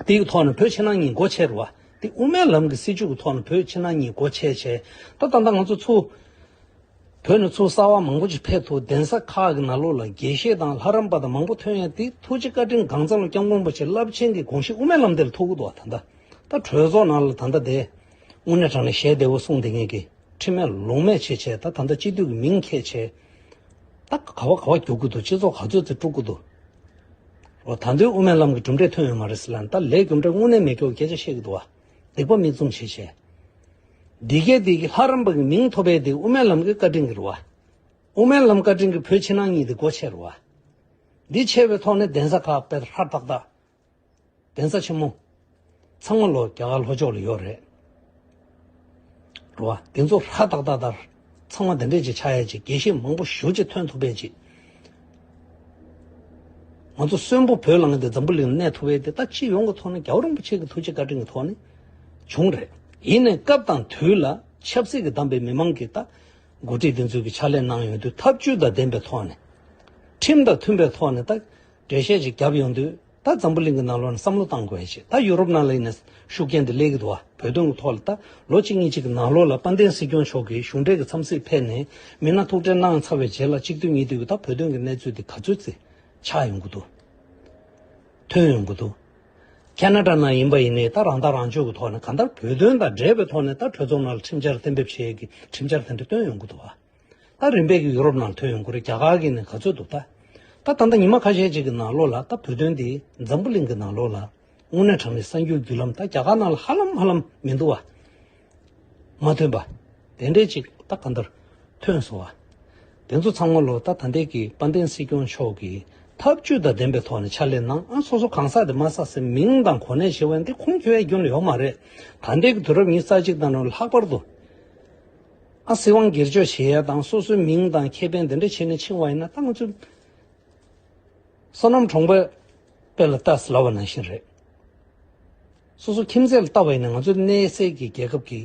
དེ་ཡི་ཐོག་ནས་བོད་ཕྱི་ནང་གཉིས་སྒོ་ཕྱེ་རུ་བ་ དབུ་མའི་ལམ་གྱི་སྲིད་བྱུས་ཀྱི་ཐོག་ནས་བོད་ཕྱི་ནང་གཉིས་སྒོ་ཕྱེ་བྱས། ད་ད་ལྟ་ང་ཚོ་ཚུར་བོད་ནས་ཚུར་གསར་བ་མང་པོ་ཅིག་ཕེབས་ཐུབ། གདན་ས་ཁག་གི་ནང་ལོགས་ལ་དགེ་བཤེས་དང་ལྷ་རམས་པ་དང་མང་པོ་ཐོན་ཡ་དེ་ཐུགས་རྗེ་བཀའ་དྲིན་གང་ཙམ་ལ་སྐྱབས་མགོན་རིན་པོ་ཆེ་རླབས་ཆེན་གྱི་དགོངས་གཞི་དབུ་མའི་ལམ་དེ་ལ་ཐུག་གི་འདུག་བ། ད་ལྟ་ད་གྲོས་ཚོགས་ནང་ལ་ད་ལྟ་དེ་དངོས་གནས་དྲང་གནས་ཞལ་བདེ་བོ་གསུངས་བསྡད་མཁན་གྱི་ཁྲིམས་མེད་ལུགས་མེད་བྱས་བྱས། ད་ད་ལྟ་སྤྱི་འཐུས་ཀྱི་མིང་འཁྱེར་བྱས། ད་ག་བ་ག་བ་རྒྱུག་གི་འདུག་སྤྱི་ཚོགས་ག་ཚོད་ཚོད་དཀྲུག་གི་འདུག་འོ། ད་དུང་དབུ་མའི་ལམ་གྱི་གྲུབ་འབྲས་ཐོན་ཡོད་མ་རེད་ཟེར་ལབ་ན། ད་ལས་རྒྱུ་འབྲས་དངོས་གནས་མེད་སྐྱོ་སྐད་ཆ་བཤད་ཀྱི་འདུག་བ། སྡིག་པ་མིག་བཙུམ་བྱས་བྱས། འདི་གས་འདི་གི་ལྷ་རམས་པ་གི་མིང་ཐོབ་པའི་དེ་དབུ་མའི་ལམ་གྱི་བཀའ་དྲིན་གྱི་རེད་བ། དབུ་མའི་ལམ་བཀའ་དྲིན་གྱི་བོད་ཕྱི་ནང་གཉིས་དེ་སྒོ་ཕྱེ་རེད་བ། འདི་ཕྱེ་བའི་ཐོག་ནས་གདན་ས་ཁག་དཔེ་ཧྲ་ཏག་ཏག་གདན་ས་ཆེན་མོ་ཚང་མ་ལོ་རྒྱ་གར་ལྷོ་ཕྱོགས་ལ་ཡོད་རེད། རེད་བ། དེ་ཚོ་ཧྲ་ཏག་ཏག་ལྟར་ཚང་མ་དེ་འདྲས་ཅིག་ཆགས་ཡ་ཅིག་དགེ་བཤེས་མང་པོ་ཞེ་ཅིག་ཐོན་ཐུབ་པའི་ཅིག་ང་ཚོ་གསོན་པོ་བོད་ལ་ང་འདི་འཛམ་བུ་གླིང་གནས་ཐུབ་པའི་དེ་ད་སྤྱི་ཡོངས་ཀྱི་ཐོག་ནས་རྒྱལ་བ་རིན་པོ་ཆེ་གི་ཐུགས་རྗེ་བཀའ་དྲིན་གྱི་ཐོག་ནས་བྱུང་རེད། ཡིན་ནའི་སྐབས་དང་དུས་ལ་ཆབ་སྲིད་ཀྱིས་བསྡམས་པའི་མི་མང་གིས་ད་འགོ་ཁྲིད་དེ་ཚོས་ཀྱི་ཕྱག་ལས་གནང་ཡོང་དུས། ཐབས་ཇུས་དང་ལྡན་པའི་ཐོག་ནས། ཁྲིམས་དང་མཐུན་པའི་ཐོག་ནས་ད་འགྲེལ་བཤད་ཅིག་བརྒྱབ་ཡོང་དུས། ད་འཛམ་བུ་གླིང་གི་ནང་ལོགས་ནས་བསམ་བློ་བཏང་དགོས་ཡ་ཅིག་ད་ཡུ་རོབ་ནང་ལ་ཡིན་ན་ཤུགས་རྐྱེན་དེ་སླེབས་ཀྱི་འདུག་བ། བོད་དོན་གྱི་ཐོག་ལ་ད་ལོ་གཅིག་གཉིས་གཅིག་གི་ནང་ལོགས་ལ་དཔལ་ལྡན་སྲིད་སྐྱོང་མཆོག་གིས་གཞུང་འབྲེལ་གྱི་འཚམས་གཟིགས་ཕེབས་ནས་མི་སྣ་ཐུག་འཕྲད་གནང་ཚར་བའི་རྗེས་ལ། གཅིག་དུས་གཉིས་དུས་ཀྱི་ད་བོད་དོན་གྱི་གནས་ཚུལ་དེ་ག་ཚོད་ཅིག་ཆགས་ཡོང་གི་འདུག་ཐོན་ཡོང་གི་འདུག་ཁེ་ན་ཌ་ནང་ཡིན་པ་ཡིན་ནའི་ད་རང་ཐག་རང་གཅོད་ཀྱི་ཐོག་ནས། གང་ལྟར་བོད་དོན་དང་འབྲེལ་བའི་ཐོག་ནས་ད་གྲོས་ཚོགས་ནང་ལ་ཁྲིམས་འཆར་གཏན་འབེབས་བྱེད་ཡས་ཀྱི་ཁྲིམས་འཆར་དེ་འདྲ་བཏོན་ཡོང་གི་འདུག་བ། ད་རིམ་པས་ཀྱི་ཡུ་རོབ་ནང་ཐོན་ཡོང་གི་རེད། རྒྱ་གར་གྱི་ནས་ག་ཚོད་འདུག་ད་ད་ད་ལྟ་ཉི་མ་ཁ་ཤས་ཅིག་གི་ནང་ལོགས་ལ་ད་བོད་དོན་འདི་འཛམ་བུ་གླིང་གི་ནང་ལོགས་ལ་དངོས་གནས་དྲང་གནས་གསར་འགྱུར་བརྒྱུད་ལམ་ད་རྒྱ་གར་ནང་ལ་ཧ་ལམ་ཧ་ལམ་མི་འདུག་བ། མ་ཐོན་པ། དེ་འདྲས་ཅིག་ད་གང་ལྟར་ཐོན་སོང་བ། དེ་ཚོ་ཚང་མ་ལོ་ད་ད་ལྟའི་གི་དཔལ་ལྡན་སྲིད་སྐྱོང་མཆོག་གིས་ཐབས་ཇུས་དང་ལྡན་པའི་ཐོག་ནས་ཕྱག་ལས་གནང་། ཨ་སོ་སོ་གང་ཟག་དེ་མ་ཟ་སའི་མིང་དང་གོ་གནས་ཞེས་པ་འདི་ཁུངས་འཁྱོལ་ཡ་རྒྱུན་ལ་ཡོད་མ་རེད། ད་ལྟའི་གི་དུས་རབས་ཉི་ཤུ་རྩ་གཅིག་དང་ནང་ལྷག་པར་དུ། ཨ་སྲིད་དབང་སྒེར་གཅོད་བྱེད་ཡ་དང་སོ་སོའི་མིང་དང་ཁེ་ཕན་དེ་འདྲ་བྱས་ནས་ཕྱིན་པ་ཡིན་ན། ད་ང་ཚོའི་བསོད་ནམས་གྲོང་པའི་དཔེ་ལ་ལྟ་ཟེར་ལབ་པ་ནང་བཞིན་རེད། སོ་སོ་ཁྱིམ་མཚེས་ལ་ལྟ་བ་ཡིན་ན། ང་ཚོའི་གནས་སའི་གི་རྒྱལ་ཁབ་ཀྱི་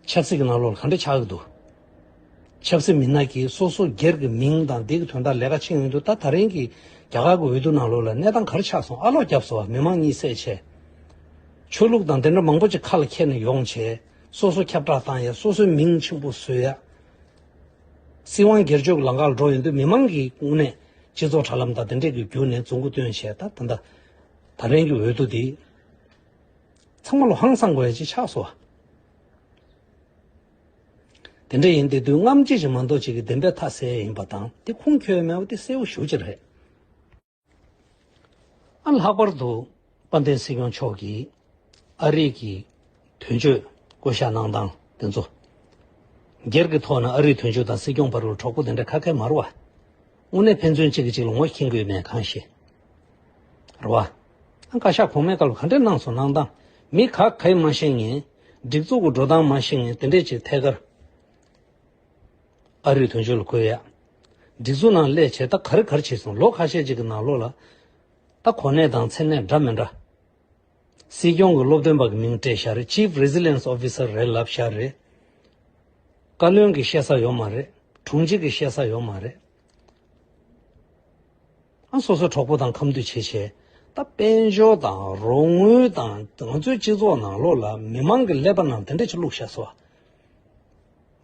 ཆབ་སྲིད་ཀྱི་ནང་ལོགས་ལ་ག་འདྲ་ཆགས་ཀྱི་འདུག་ཆབ་སྲིད་མི་སྣ་གིས་སོ་སོ་སྒེར་གྱི་མིང་དང་དེ་གི་དོན་དག་ལས་ཀ་བྱེད་ཡོང་དུས། ད་ད་རིང་གི་རྒྱ་གར་གྱི་འོས་བསྡུ་ནང་ལོགས་ལ་གནས་སྟངས་ག་རེ་ཆགས་སོང་། ཨ་ལོག་བརྒྱབ་སོང་བ། མི་མང་གཉིད་སད་བྱས། ཆོས་ལུགས་དང་དེ་འདྲ་མང་པོ་ཅིག་ཁ་ལ་འཁྱེར་ནས་ཡོང་བྱས། སོ་སོ་ཁྱབ་བསྒྲགས་བཏང་ཡ། སོ་སོའི་མིང་ཆེན་པོ་བཟོ་ཡ། སྲིད་དབང་སྒེར་གཅོད་ཀྱི་ལམ་ཁ་ལ་འགྲོ་ཡོང་དུས། མི་མང་གིས་དངོས་གནས་སྤྱི་ཚོགས་དྲ་ལམ་དང་དེ་འདྲས་ཀྱི་བརྒྱུད་ནས་རྫུན་མགོ་བཏོན་བྱས། ད་ད་ལྟ་ད་རིང་གི་འོས་བསྡུ་འདི་ཚང་མ་ལོ་ཧང་སང་དགོས་ཡ་ཅིག་ཆགས་སོང་བ། དེ་འདྲ་ཡིན་དེ་དུས་རྔམ་བརྗིད་ཅིག་མ་གཏོགས་ཅིག་གི་བདེན་པའི་མཐའ་གསལ་ཡིན་པ་དང་། དེ་ཁུངས་འཁྱོལ་མེད་པ་དེ་གསལ་པོ་ཞེ་ཅིག་རེད། ཨ་ལྷག་པར་དུ་དཔལ་ལྡན་སྲིད་སྐྱོང་མཆོག་གིས་ཨ་རིའི་གི་དོན་གཅོད་བསྐོ་བཞག་གནང་སྟངས་དེ་ཚོ། སྒེར་གྱི་ཐོག་ནས་ཨ་རིའི་དོན་གཅོད་དང་སྲིད་སྐྱོང་བར་ལ་གྲོགས་པོ་དེ་འདྲ་ཁ་ཁ་མ་རེད་བ། དངོས་གནས་ཕན་ཚུན་གཅིག་གིས་གཅིག་ལ་ངོ་ཤེས་ཀྱི་ཡོད་མེད་གང་ཤེས། རེད་བ། ཨ་བཀའ་ཤག་གོང་མའི་སྐབས་ལ་ག་འདྲས་གནང་སོང་། གནང་སྟངས། མི་ག་ག་ཡིན་མ་ཤེས་མཁན། སྒྲིག་འཛུགས་ཀྱི་འགྲོ་སྟངས་མ་ཤེས་མཁན་དེ་འདྲས་ཅིག་ཐད་ཀར་ཨ་རིའི་དོན་གཅོད་ལ་བསྐོས་ཡ། སྒྲིག་འཛུགས་ནང་སླེབས་བྱས་ད་ག་རེ་ག་རེ་བྱས་སོང་། ལོ་ཁ་ཤས་ཅིག་གི་ནང་ལོགས་ལ། ད་གོ་གནས་དང་མཚན་གནས་འདྲ་མི་འདྲ། སྲིད་སྐྱོང་གི་སློབ་སྟོན་པ་གི་མིང་སྤྲད་བཞག་རེད། Chief Resilience Officer རེད་ལབ་བཞག་རེད། བཀའ་བློན་གྱི་བཤད་ས་ཡོད་མ་རེད། དྲུང་ཆེ་གི་བཤད་ས་ཡོད་མ་རེད། ཨ་སོ་སོའི་གྲོགས་པོ་དང་ཁ་མཐུན་བྱེད་བྱས། ད་དཔལ་འབྱོར་དང་རོགས་དངུལ་དང་། ང་ཚོའི་སྤྱི་ཚོགས་ནང་ལོགས་ལ་མི་མང་གི་ཀླད་པ་ནང་དེ་འདྲ་ཅིག་བླུགས་བཞག་སོང་བ།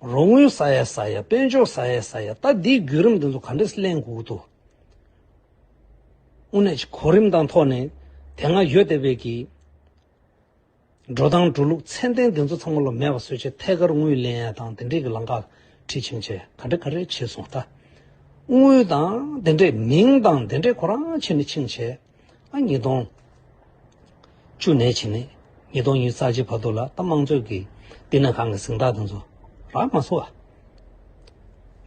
རོགས་དངུལ་ཟ་ཡ་ཟ་ཡ། དཔལ་འབྱོར་ཟ་ཡ་ཟ་ཡ། ད་འདིའི་བརྒྱུད་རིམ་འདི་ཚོ་ག་འདྲས་ལེན་དགོས་ཀྱི་འདུག་དངོས་གནས་ཀྱི་གོ་རིམ་དང་ཐོག་ནས་དེ་སྔ་ཡོད་བསྡད་པའི་གི་འགྲོ་སྟངས་འགྲོ་ལུགས་ཚད་ལྡན་འདི་ཚོ་ཚང་མ་ལོ་མེད་པ་བཟོས་བྱས། ཐད་ཀར་དངུལ་ལེན་ཡ་དང་དེ་འདྲས་ཀྱི་ལམ་ཁ་ཁྲིད་ཕྱིན་བྱས། ག་འདྲ་ག་རེ་བྱས་སོང་། ད་དངུལ་དང་དེ་འདྲས། མིང་དང་དེ་འདྲས་ཁོ་རང་བྱས་ནས་ཕྱིན་བྱས། ཨ་ཉིས་སྟོང་བཅུ་ནས་བྱས་ནས་ཉིས་སྟོང་ཉི་ཤུ་རྩ་གཅིག་བར་དུ་ལ་ད་དམངས་གཙོའི་གི་བསྟི་གནས་ཁང་གི་གཟེངས་རྟགས་དེ་ཚོ་རག་མ་སོང་བ།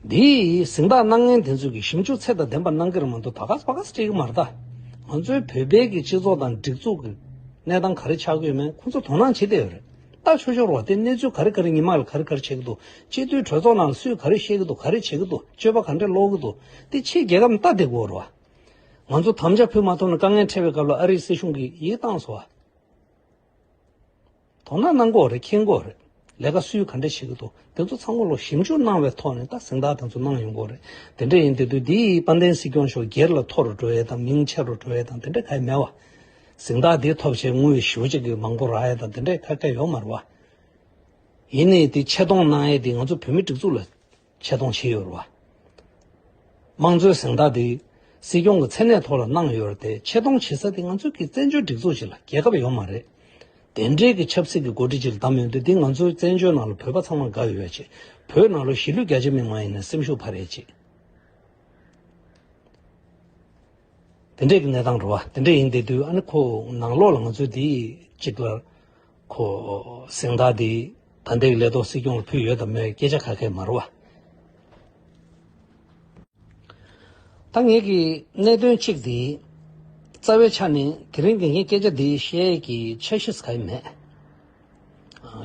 འདིའི་གཟེངས་རྟགས་གནང་མཁན་དེ་ཚོས་གི་ཞིབ་འཇུག་ཚད་དང་ལྡན་པ་གནང་གི་རེད་མ་གཏོགས། ད་ག་ས་པ་ག་ས་སྤྲད་གི་མ་རེད་ད། ང་ཚོའི་བོད་པའི་གི་སྤྱི་ཚོགས་དང་སྒྲིག་འཛུགས་གི་གནས་སྟངས་ག་རེ་ཆགས་ཀྱི་ཡོད་མེད་ཁོང་ཚོ་དོ་སྣང་བྱེད་བསྡད་ཡོད་རེད། ལྟ་ཆོག་ཆོག་རེད་བ། དེ་གནས་ཚུལ་ག་རེ་ག་རེ་ཉི་མ་ལ་ག་རེ་ག་རེ་བྱེད་ཀྱི་འདུག་སྤྱི་འཐུས་གྲོས་ཚོགས་ནང་ལ་སུས་ག་རེ་བཤད་ཀྱི་འདུག་ག་རེ་བྱེད་ཀྱི་འདུག་སྤྱོད་པ་ག་འདྲས་ཀློག་གི་འདུག་དེ་ཕྱིའི་རྒྱལ་ཁབ་ནས་ལྟ་བསྡད་དགོས་རེད་བ། ང་ཚོ་དམ་བཅའ་ཕུལ་མ་ཐུབ་ནས་དཀའ་ངལ་འཕྲད་པའི་སྐབས་ལ་ཨ་རིའི་སྲིད་གཞུང་གིས་ཡིག་བཏང་སོང་བ། དོ་སྣང་གནང་དགོས་རེད། མཁྱེན་དགོས་རེད། ལས་ཀ་སུས་ག་འདྲས་བྱེད་ཀྱི་འདུག་དེ་ཚོ་ཚང་མ་ལོ་ཞིབ་འཇུག་གནང་བའི་ཐོག་ནས་ད་གཟེངས་རྟགས་དེ་ཚོ་གནང་ཡོང་དགོས་རེད། དེ་འདྲ་ཡིན་དུས་དུས་འདིའི་དཔལ་ལྡན་སྲིད་སྐྱོང་མཆོག་སྒེར་ལ་མཐོ་རུ་འགྲོ་ཡས་དང་མིང་ཆེ་རུ་འགྲོ་ཡས་དང་དེ་འདྲ་གང་ཡང་མེད་བ། གཟེངས་རྟགས་འདི་ཐོབ་བྱས་དངུལ་ཞེ་པོ་ཅིག་གི་མང་པོ་རག་ཡས་དང་དེ་འདྲའི་ཁ་སྐད་ཡོད་མ་རེད་བ། ཡིན་ནའི་དེ་ཆེ་མཐོང་གནང་ཡས་དེ་ང་ཚོ་བོད་མི་སྒྲིག་འཛུགས་ལ་ཆེ་མཐོང་བྱེད་ཡོད་རེད་བ། དམངས་གཙོའི་གཟེངས་རྟགས་དེ་སྲིད་སྐྱོང་གི་མཚན་གནས་ཐོག་ལ་གནང་ཡོད་རེད་དེ། ཆེ་མཐོང་བྱེད་ས་དེ་ང་ཚོ་གི་བཙན་བྱོལ་སྒྲིག་འཛུགས་ཅིག་ལ། རྒྱལ་ཁབ་ཡོད་མ་རེད། དེ་འདྲའི་གི་ཆབ་སྲིད་ཀྱི་འགོ་ཁྲིད་ཅིག་ལ་བདམས་ཡོང་དུས། དེ་ང་ཚོའི་བཙན་བྱོལ་ནང་ལ་བོད་པ་ཚང་མ་དགའ་ཡོད་ཡ་ཅིག་བོད་ནང་ལ་གཞིས་ལུས་རྒྱ་ཆེ་མི་མང་ཡིན་ན་སེམས་ཤུགས་འཕར་ཡ་ཅིག་དེ་འདྲས་ཀྱི་གནས་སྟངས་རེད་བ། དེ་འདྲས་ཡིན་བསྡད་དུས། ཨ་ནི་ཁོ་ནང་ལོགས་ལ་ང་ཚོས་དེ་གཅིག་ལ་ཁོ་གཟེངས་རྟགས་དེ་ད་ལྟའི་ལས་ཐོག་སྲིད་སྐྱོང་ལ་ཕུལ་ཡོད་དམ་མེད་སྐད་ཆ་ཁ་ཁ་མ་རེད་བ། ད་ངེད་ཀྱི་གནད་དོན་གཅིག་དེ། རྩ་བའི་ཆ་ནས་དེ་རིང་གི་ངའི་སྐད་ཆ་འདི་བཤད་ཀྱི་འཆར་གཞི་ག་ཡི་མེད།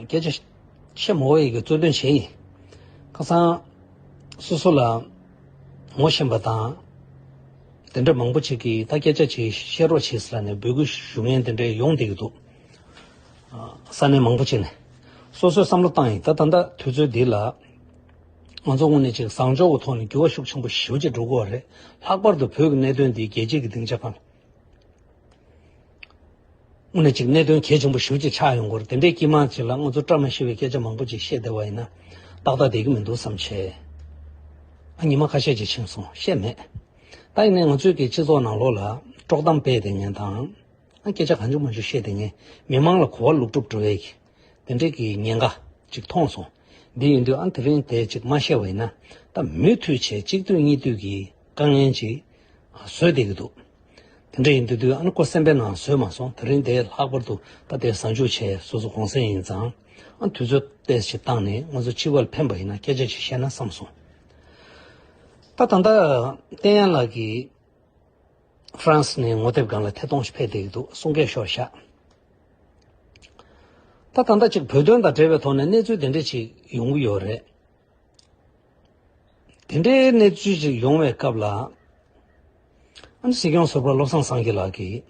སྐད་ཆ་བཤད་མ་དགོས་ཡས་ཀྱི་གཙོ་དོན་བྱས་ཡིན། ཁ་སང་སོ་སོ་ལ་ངོ་ཤེས་པ་དང་དེ་འདྲ་མང་པོ་ཅིག་གིས་ད་སྐད་ཆ་ཅིག་བཤད་རོགས་བྱེད་ཟེར་ནས་འབོད་སྐུལ་ཞུ་མཁན་དེ་འདྲ་ཡོང་བསྡད་ཀྱི་འདུག་ས་གནས་མང་པོ་ཅིག་ནས་སོ་སོས་བསམ་བློ་བཏང་ཡིན། ད་ད་ལྟ་དུས་ཚོད་འདི་ལ་ང་ཚོ་དངོས་གནས་ཅིག་བཟང་ཕྱོགས་ཀྱི་ཐོག་ནས་འགྱུར་བ་ཤུགས་ཆེན་པོ་ཞེ་པོ་ཅིག་འགྲོ་གི་ཡོད་རེད། ལྷག་པར་དུ་བོད་ཀྱི་གནད་དོན་འདི་རྒྱལ་སྤྱི་གི་སྡིངས་ཆ་སྒང་དངོས་གནས་ཅིག་གནད་དོན་གལ་ཆེན་པོ་ཞེ་པོ་ཅིག་ཆགས་ཡོང་གི་ཡོད་རེད། དེ་འདྲའི་དཀྱིལ་མ་ཅིག་ལ་ང་ཚོ་བཀྲ་མ་ཤིས་པའི་སྐད་ཆ་མང་པོ་ཅིག་བཤད་བསྡད་པ་ཡིན་ན་ཏག་ཏག་བསྡད་ཀྱི་མི་འདུག་བསམ་བྱས། ཨ། ཉི་མ་ཁ་ཤས་ཅིག་ཕྱིན་སོང་། བཤད་མེད། ད་ཡིན་ནའི་ང་ཚོའི་གི་སྤྱི་ཚོགས་ནང་ལོགས་ལ་དཀྲོག་གཏམ་སྤེལ་བསྡད་མཁན་དང་། ཨ། སྐད་ཆ་གང་བྱུང་མང་བྱུང་བཤད་བསྡད་མཁན། མི་མང་ལ་གོ་བ་ལོག་སྒྲུབ་འགྲོ་བའི་གི་དེ་འདྲའི་གི་ཉེན་ཁ་ཅིག་མཐོང་སོང་། འདི་ཡིན་དུས་ཨ་དེ་རིང་དེ་ཅིག་མ་བཤད་པ་ཡིན་ན། ད་མུ་མཐུད་བྱས་གཅིག་སྡུད་གཉིས་སྡུད་ཀྱི་དཀའ་ངལ་ཅིག་བཟོས་བསྡད་ཀྱི་འདུག་དེ་འདྲ་ཡིན་དུས་དུས་ཨ་ནི་ཁོ་སེམས་པའི་ནང་བཟོས་མ་སོང་། དེ་རིང་དེ་ལྷག་པར་དུ་ད་དེ་གཟའ་མཇུག་བྱས་སོ་སོ་གུང་སེང་ཡིན་ཙང་། ཨ། དུས་ཚོད་ཏོག་ཙམ་བཏང་ནས་ང་ཚོ་སྤྱི་པ་ལ་ཕན་པ་ཡིན་ན་སྐད་ཆ་ཅིག་བཤད་ན་བསམ་སོང་། ད་ད་ལྟ་བསྟན་ཡར་ལགས་ཀྱིས་ཧྥ་རན་སི་ནས་ངོ་དེབ་སྒང་ལ་ཐད་གཏོང་ཞིག་ཕེབས་བསྡད་ཀྱི་འདུག་གསུང་སྐད་ཤོར་ཤག་ད་ད་ལྟ་ཅིག་བོད་དོན་དང་འབྲེལ་བའི་ཐོག་ནས་གནས་ཚུལ་དེ་འདྲ་ཅིག་ཡོང་གི་ཡོད་རེད། དེ་འདྲའི་གནས་ཚུལ་ཅིག་ཡོང་བའི་སྐབས་ལ། ཨ་ནི་སྲིད་སྐྱོང་ཟུར་པ་བློ་བཟང་སངས་རྒྱས་ལགས་ཀྱིས་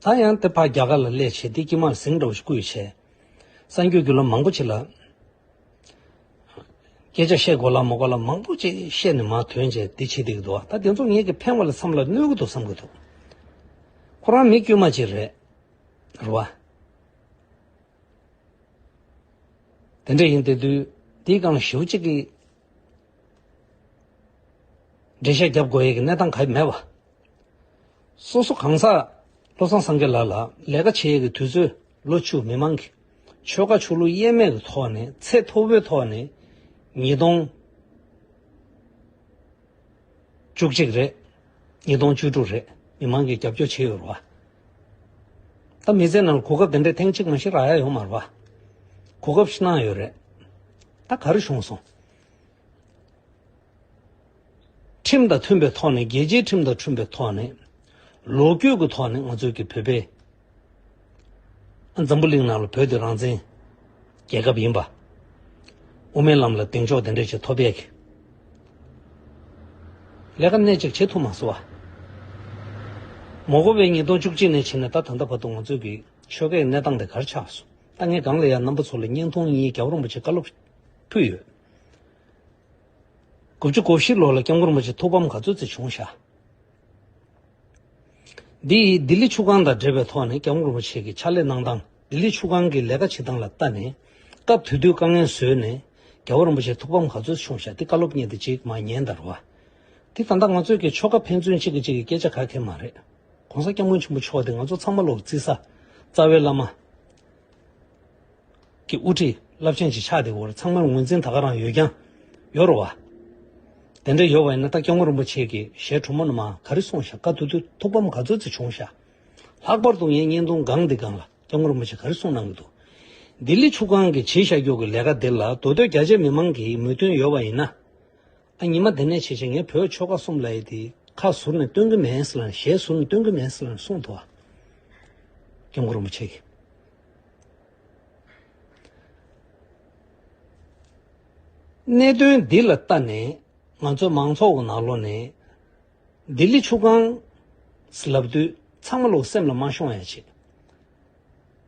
ད་ཡང་དེ་ཕར་རྒྱ་གར་ལ་སླེབས་བྱས་དེ་དཀྱིལ་མར་གཟིངས་འདྲ་བོ་ཞིག་བསྐུར་བྱས། གསར་འགོད་བརྒྱུད་ལམ་མང་པོ་ཅིག་ལ་སྐད་ཆ་བཤད་དགོས་ལ་མ་དགོས་ལ་མང་པོ་ཅིག་བཤད་ནས་མར་ཐོན་བྱས་དེ་བྱེད་བསྡད་ཀྱི་འདུག་ད་དེ་ཚོ་ངེད་ཀྱི་ཕན་པ་ལ་བསམ་ལ་གནོད་ཀྱི་འདུག་བསམ་གྱི་འདུག་ཁོ་རང་མི་དཀྱུས་མ་ཅིག་རེད། རེད་བ། དེ་འདྲ་ཡིན་དེ་དུས་དེའི་སྒང་ལ་ཞེ་པོ་ཅིག་གི་འགྲེལ་བཤད་རྒྱབ་དགོས་ཡས་ཀྱི་གནས་སྟངས་ག་ཡི་མེད་པ། སོ་སོ་གང་ཟག་བློ་བཟང་སངས་རྒྱས་ལགས་ལ་ལས་ཀ་བྱེད་ཡས་ཀྱི་དུས་ཚོད། ལོ་བཅུ་མི་མང་གི་ཆོལ་ཁ་ཆོས་ལུགས་དབྱེར་མེད་ཀྱི་ཐོག་ནས་ཚད་མཐོ་པོའི་ཐོག་ནས་ཉིས་སྟོང་བཅུ་གཅིག་རེད། ཉིས་སྟོང་བཅུ་དྲུག་རེད། མི་མང་གིས་རྒྱབ་སྐྱོར་བྱས་ཡོད་རེད་བ། ད་མི་ཚེ་ནང་ལ་གོ་སྐབས་དེ་འདྲ་ཐེངས་གཅིག་མ་གཏོགས་རག་ཡ་ཡོད་མ་རེད་བ། གོ་སྐབས་ཤིག་གནང་ཡོད་རེད། ད་ག་རེ་བྱུང་སོང་། ཁྲིམས་དང་མཐུན་པའི་ཐོག་ནས། རྒྱལ་སྤྱིའི་ཁྲིམས་དང་མཐུན་པའི་ཐོག་ནས། ལོ་རྒྱུས་ཀྱི་ཐོག་ནས་ང་ཚོའི་གི་བོད་པའི། འཛམ་བུ་གླིང་ནང་ལ་བོད་དེ་རང་བཙན་རྒྱལ་ཁབ་ཡིན་པ། དབུ་མའི་ལམ་ལ་གདེང་འཇོག་དེ་འདྲས་ཅིག་ཐོབ་ཡས་ཀྱི་ལས་ཀ་སྣེ་གཅིག་བྱེད་ཐུབ་མ་སོང་བ། མ་དགོས་པའི་ཉིས་སྟོང་བཅུ་གཅིག་ནས་བྱས་ནས་ད་ད་ལྟ་བར་དུ་ང་ཚོའི་གི་ཆོལ་ཁའི་གནས་སྟངས་དེ་ག་རེ་ཆགས་སོང་། ད་ངས་སྒང་ལ་ཡ་རྣམ་པ་ཚོ་ལ་བརྙན་ཐུང་གཉིས་རྒྱལ་བ་རིན་པོ་ཆེ་བཀའ་སློབ་ཕུལ་ཡོད། དགུ་བཅུ་གོ་བཞི་ལོ་ལ་སྐྱབས་མགོན་རིན་པོ་ཆེ་ཐུགས་ཕམ་ག་ཚོད་ཅིག་བྱུང་ཤག་འདི་ཡིས་ལྡི་ལི་ཆུ་སྒང་དང་འབྲེལ་བའི་ཐོག་ནས་སྐྱབས་མགོན་རིན་པོ་ཆེ་གི་ཕྱག་ལས་གནང་སྟངས། ལྡི་ལི་ཆུ་སྒང་གི་ལས་ཀ་བྱེད་སྟངས་ལ་ལྟ་ནས། སྐབས་དེ་དུས་དཀའ་ངལ་བཟོས་ནས་རྒྱལ་བ་རིན་པོ་ཆེ་ཐུགས་ཕམ་ག་ཚོད་བྱུང་ཤག་འདི་བཀའ་སློབ་གཉེར་ཏེ་ཅིག་མར་ཉན་དང་རེད་བ། འདི་ད་ལྟ་ང་ཚོའི་གི་ཆོལ་ཁ་ཕན་ཚུན་གཅིག་གིས་གཅིག་གི་སྐད་ཆ་ག་གེ་མ་རེད། ༸གོང་ས་༸སྐྱབས་མགོན་ཆེན་པོ་མཆོག་དེ་ང་ཚོ་ཚང་མ་ལོག་བརྩི་ས། རྩ་བའི་བླ་མ་གི་དབུ་ཁྲིད་རླབས་ཆེན་ཅིག་ཆགས་བསྡད་ཡོད་རེད། ཚང་མར་ངོས་འཛིན་ད་ག་རང་ཡོད་རྐྱང་ཡོད་རེད་བ། དེ་འདྲ་ཡོད་པ་ཡིན་ན་ད་སྐྱབས་མགོན་རིན་པོ་ཆེ་གི་ཞལ་དྲོན་མོ་ནས་མར་ག་རེ་གསུངས་ཤག་སྐབས་དེ་དུས་ཐུགས་ཕམ་ག་ཚོད་ཅིག་བྱུང་ཤག་ལྷག་པར་དུ་ངས་བརྙན་ཐུང་སྒང་འདི་སྒང་ལ་སྐྱབས་མགོན་རིན་པོ་ཆེ་ག་རེ་གསུངས་གནང་གི་འདུག་ལྡི་ལི་ཆུ་སྒང་གི་བྱས་བཞག་རྒྱུ་གི་ལས་ཀ་འདི་ལ་མདོ་སྟོད་རྒྱ་ཆེ་མི་མང་གིས་མོས་མཐུན་ཡོད་པ་ཡིན་ན། ཨ། ཉི་མ་དེ་ནས་བྱས་བྱས་ངས་བོད་ཆོལ་ཁ་གསུམ་ལ་ཡི་དེ་ཁ་ཟུར་ནས་སྟོན་གི་མེད་ཟེར་ལ། ཞལ་ཟུར་ནས་སྟོན་གི་མེད་ཟེར་ལ་གསུངས་འདུག་ཨ། སྐྱབས་མགོན་རིན་པོ་ཆེ་གིས། གནད་དོན་འདི་ལ་ལྟ་ནས་ང་ཚོའི་མང་ཚོགས་ཀྱི་ནང་ལོགས་ནས་ལྡི་ལི་ཆུ་སྒང་ཟེར་ལབ་དུས་ཚང་མ་ལོག་སེམས་ལ་མ་ཤོང་ཡ་ཆེད།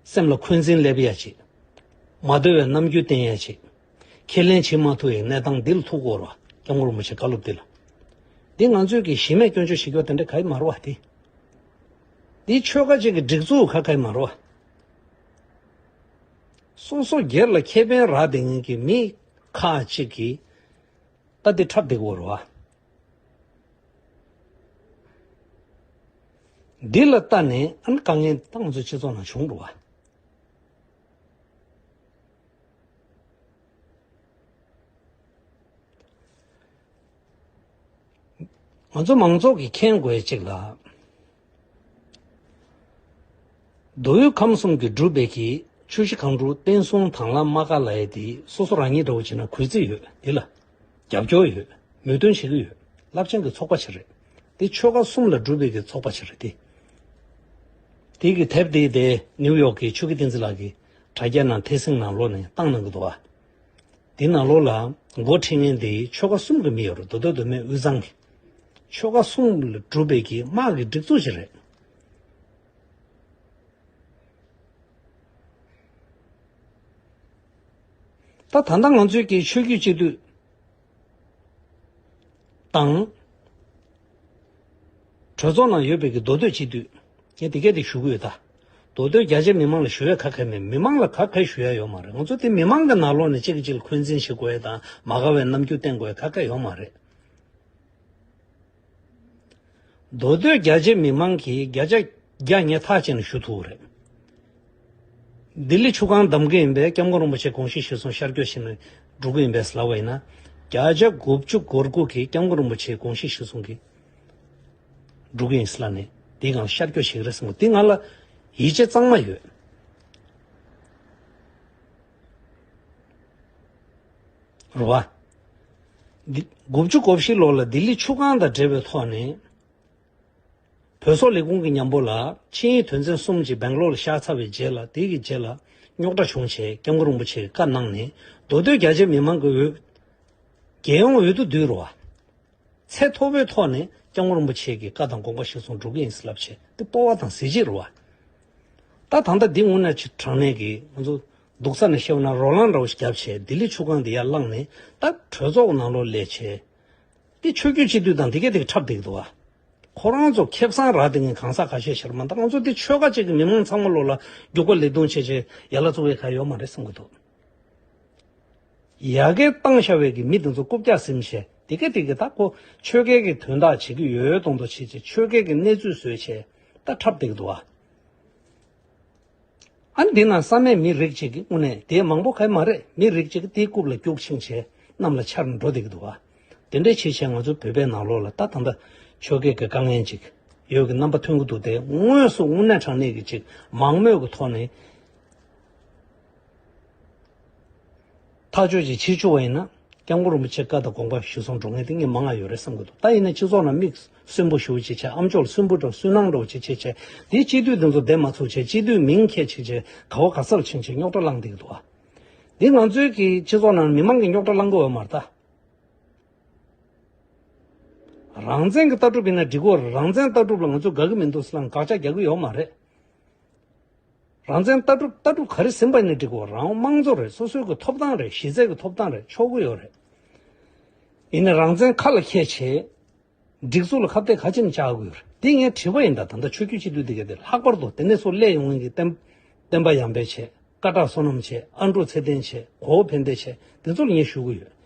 སེམས་ལ་འཁོན་འཛིན་སླེབས་ཡ་ཆེད། མ་འདོད་པའི་རྣམ་འགྱུར་བསྟན་ཡ་ཆེད། ཁས་ལེན་བྱེད་མ་ཐུབ་པའི་གནས་སྟངས་འདི་ལ་ཐུག་གོ་ར། སྐྱབས་མགོན་རིན་པོ་ཆེ་བཀའ་སློབ་འདི་ལ། འདི་ང་ཚོས་ཀྱི་གཞི་མེད་སྐྱོན་བརྗོད་བྱེད་རྒྱུ་དེ་འདྲ་ག་ཡི་མ་རེད་བ་དེ། འདི་ཆོལ་ཁ་ཅིག་གི་སྒྲིག་འཛུགས་ཁ་ཁ་མ་རོ། སོ་སོ་སྒེར་ལ་ཁེ་ཕན་རག་བསྡད་མཁན་གྱི་མི་ཁག་ཅིག་གིས་ད་འདི་འཁྲབ་བསྡད་ཀྱི་ཡོད་རེད་བ། འདི་ལ་ལྟ་ནས་ཨ་ནི་དཀའ་ངལ་ད་ང་ཚོའི་སྤྱི་ཚོགས་ནང་བྱུང་འགྲོ་བ། ང་ཚོ་མང་ཚོགས་ཀྱིས་མཁྱེན་དགོས་ཡ་གཅིག་ལ། མདོ་དབུས་ཁམས་གསུམ་གྱིས་བསྒྲུབས་པའི་གི་ཆུ་བཞི་སྒང་དྲུག་བསྟན་སྲུང་དང་བླངས་དམག་སྒར་ལབ་ཡ་དེ་སོ་སོ་རང་ཉིད་འདྲ་བོ་བྱས་ན་གུས་བརྩི་ཡོད། འདི་ལ་རྒྱབ་སྐྱོར་ཡོད། མོས་མཐུན་བྱེད་ཀྱི་ཡོད། རླབས་ཆེན་གྱི་ཚོགས་པ་ཞིག་རེད། དེ་ཆོལ་ཁ་གསུམ་ལ་བསྒྲུབས་པའི་གི་ཚོགས་པ་ཞིག་རེད་དེ། དེ་གི་དེབ་དེ་དེ་ནིའུ་ཡོག་གི་ཆོས་སྐྱིད་བསྟན་འཛིན་ལགས་ཀྱིས་དྲ་རྒྱ་ནང་ཐད་སྲིང་ནང་ལོགས་ནས་བཏང་གནང་གི་འདུག་བ། དེ་ནང་ལོགས་ལ་འགོ་ཁྲིད་མཁན་དེ་ཆོལ་ཁ་གསུམ་གྱི་མི་ཡོད་རེད། མདོ་སྟོད་མདོ་སྨད་དབུས་གཙང་གི། ཆོལ་ཁ་གསུམ་ལ་གྲུབ་པའི་གི་དམག་གི་སྒྲིག་འཛུགས་ཤིག་རེད། ད་ད་ལྟ་ང་ཚོའི་གི་ཆོས་བརྒྱུད་སྤྱི་འཐུས་དང་། གྲོས་ཚོགས་ནང་ཡོད་པའི་གི་མདོ་སྟོད་སྤྱི་འཐུས། ངས་དེ་གས་དེ་ཞུ་གི་ཡོད་ད། མདོ་སྟོད་རྒྱ་ཆེ་མི་མང་ལ་ཞུ་ཡ་ག་གེ་མེད། མི་མང་ལ་ག་གེ་ཞུ་ཡ་ཡོད་མ་རེད། ང་ཚོ་དེ་མི་མང་གི་ནང་ལོགས་ནས་གཅིག་གིས་གཅིག་ལ་འཁོན་འཛིན་བྱེད་དགོས་ཡ་དང་མ་དགའ་བའི་རྣམ་འགྱུར་བསྟན་དགོས་ཡ་ག་གེ་ཡོད་མ་རེད། མདོ་སྟོད་རྒྱ་ཆེ་མི་མང་གི་བརྒྱ་ཆ་བརྒྱ་ངས་ཐག་བཅད་ནས་ཞུ་ཐུབ་རེད། ལྡི་ལི་ཆུ་སྒང་བདམས་གི་ཡིན་པས། སྐྱབས་མགོན་རིན་པོ་ཆེ་དགོངས་གཞི་གཞིར་བཟུང་ཤར་བསྐྱོད་བྱས་ནས་འགྲོ་གི་ཡིན་པས་ལབ་པ་ཡིན་ན། བརྒྱ་ཆ་དགུ་བཅུ་གོ་དགུ་གིས་སྐྱབས་མགོན་རིན་པོ་ཆེའི་དགོངས་གཞི་གཞིར་བཟུང་གིས་འགྲོ་གི་ཡིན་ཟེར་ལབ་ནས་དེའི་སྒང་ལ་ཤར་བསྐྱོད་བྱེད་ཀྱི་རེད་བསམ་གི། དེ་ང་ལ་ཡིད་ཆེས་གཙང་མ་ཡོད། རེད་བ། འདི་དགུ་བཅུ་གོ་བཞི་ལོ་ལ་ལྡི་ལི་ཆུ་སྒང་དང་འབྲེལ་བའི་ཐོག་ནས། བོད་སོག་ལས་ཁུངས་ཀྱི་མཉམ་པོ་ལ་ཆིངས་ཡིག་དོན་ཚན་གསུམ་གྱི་སྦེང་ལོར་ལ་བཞག་ཚར་བའི་རྗེས་ལ། དེ་གི་རྗེས་ལ་རྙོག་དྲ་བྱུང་བྱས་སྐྱབས་མགོན་རིན་པོ་ཆེས་བཀའ་གནང་ནས་མདོ་སྟོད་རྒྱ་ཆེ་མི་མང་གི་འོས། རྒྱལ་ཡོངས་འོས་བསྡུ་བསྡུས་རོགས། ཚད་མཐོ་པོའི་ཐོག་ནས་སྐྱབས་མགོན་རིན་པོ་ཆེ་གི་བཀའ་དང་དགོངས་པ་གཞིར་བཟུང་འགྲོ་གི་ཡིན་ཟེར་ལབ་བྱས། དེ་སྤོབས་པ་དང་གཟི་བརྗིད་རེད་བ། ད་ད་ལྟ་འདི་དངོས་གནས་ཆེས་དྲང་གནས་ཀྱི་ང་ཚོ་སྡུག་ས་ནས་བཤད་པ་ན་རོ་ལངས་འདྲ་བོ་ཞིག་བརྒྱབ་བྱས་ལྡི་ལི་ཆུ་སྒང་དེ་ཡར་བླངས་ནས་ད་གྲོས་ཚོགས་ནང་ལོགས་སླེབས་བྱས། དེ་ཆོས་བརྒྱུད་སྤྱི་འཐུས་དང་དེ་གས་དེ་འཁྲབ་བསྡད་ཀྱི་འདུག་བ། ཁོ་རང་ཚོ་ཁེ་བཟང་རག་བསྡད་མཁན་གང་ཟག་ཁ་ཤས་ཤར་མ་གཏོགས་ང་ཚོ་དེ་ཆོལ་ཁ་གཅིག་གི་མི་མང་ཚང་མ་ལོག་ལ་རྒྱུག་པ་ལས་རྡུང་བྱས་བྱས་ཡ་ལ་བཙུགས་པའི་ཁ་ཡོད་མ་རེད་བསམ་གྱི་འདུག་ཡ་གིར་བཏང་བཞག་པའི་གི་མི་དེ་ཚོ་རྐུབ་བཀྱག་ཟིན་བྱས་དེ་གས་དེ་གས་ད་ཁོ་ཆོལ་ཁའི་གི་དོན་དག་བྱེད་ཀྱི་ཡོད་མདོག་མདོག་བྱས་བྱས་ཆོལ་ཁའི་གི་གནས་ཚུལ་བཟོས་བྱས་ད་འཁྲབ་བསྡད་ཀྱི་འདུག་བ། ཨ་ནི་འདི་ན་བསམ་མེད་མི་རིགས་གཅིག་གི་དངོས་གནས་དེ་མང་པོ་ག་མ་རེད། མི་རིགས་གཅིག་གི་དེའི་རྐུབ་ལ་རྒྱུག་ཕྱིན་བྱས་གནམ་ལ་འཕྱར་འགྲོ་བསྡད་ཀྱི་འདུག་བ། དེ་འདྲའི་ཕྱིན་བྱས་ང་ཚོ་བོད་པའི་ནང་ལོགས་ལ་ད་ད་ལྟ་ཆོལ་ཁའི་གི་དཀའ་ངལ་ཅིག་ཡོད་ཀྱི་རྣམ་པ་ཐོན་གྱི་འདུག་དེ་དངོས་སུ་དངོས་གནས་དྲང་གནས་ཀྱི་ཅིག་མང་མོས་ཀྱི་ཐོག་ནས་ཐག་གཅོད་ཅིག་བྱེད་བཅུག་པ་ཡིན་ན། སྐྱབས་མགོན་རིན་པོ་ཆེ་བཀའ་དང་དགོངས་པ་གཞིར་བཟུང་འགྲོ་མཁན་དེ་ངས་མང་ང་ཡོད་རེད་བསམ་གྱི་འདུག་ད་ཡིན་ན་སྤྱི་ཚོགས་ནང་མིག་སུན་པོ་ཞེ་པོ་ཅིག་བྱས། ཨ་མཆོག་ལ་སུན་པོ་འདྲ་བོ་སུན་སྣང་འདྲ་བོ་ཅིག་བྱས་བྱས། དེ་སྤྱི་འཐུས་དེ་ཚོ་བསྡད་མ་ཚུགས་བྱས་སྤྱི་འཐུས་མིང་འཁྱེར་བྱས་བྱས་ག་བ་ག་ས་ལ་ཕྱིན་བྱས་རྙོག་དྲ་བསླངས་བསྡད་ཀྱི་འདུག་ཨ། འདི་ང་ཚོའི་གི་སྤྱི་ཚོགས་ནང་མི་མང་གི་རྙོག་དྲ་བསླངས་དགོས་པ་མ་རེད་ད། རང་བཙན་གྱི་ལྟ་གྲུབ་ཡིན་ན་འགྲིག་གི་རེད། རང་བཙན་ལྟ་གྲུབ་ལ་ང་ཚོ་དགའ་གི་མི་འདུག་ཟེར་ལ་དགག་བྱ་རྒྱག་གི་ཡོད་མ་རེད། རང་བཙན་ལྟ་གྲུབ་ལྟ་གྲུབ་ག་རེ་ཟིན་པ་ཡིན་ན་འགྲིག་གོ། རང་དབང་དམངས་གཙོ་རེད། སོ་སོའི་གི་ཐོབ་ཐང་རེད། གཞི་རྩའི་གི་ཐོབ་ཐང་རེད། ཆོག་གི་ཡོད་རེད། ཡིན་ནའི་རང་བཙན་ཁ་ལ་འཁྱེར་བྱས། སྒྲིག་འཛུགས་ལ་ཁ་གཏད་ག་ཅི་ནས་བཅག་དགོས་ཡོད་རེད། འདི་ངས་དྲིས་པ་ཡིན་ད། ད་ལྟ་ཆོས་བརྒྱུད་སྤྱི་འཐུས་འདི་ག་དེ་ལྷག་པར་དུ་དེ་ནས་ཚུར་སླེབས་ཡོང་མཁན་གྱི་བསྟན་བསྟན་པ་ཡར་འཕེལ་བྱས། སྐ་བྲག་བསོད་ནམས་བྱས། ཨ་འབྲུག་ཚེ་བརྟན་བྱས། གོ་བོ་ཕན་བདེ་བྱས། འདི་ཚོ་ལ་ངས་ཞུ་གི་ཡོད།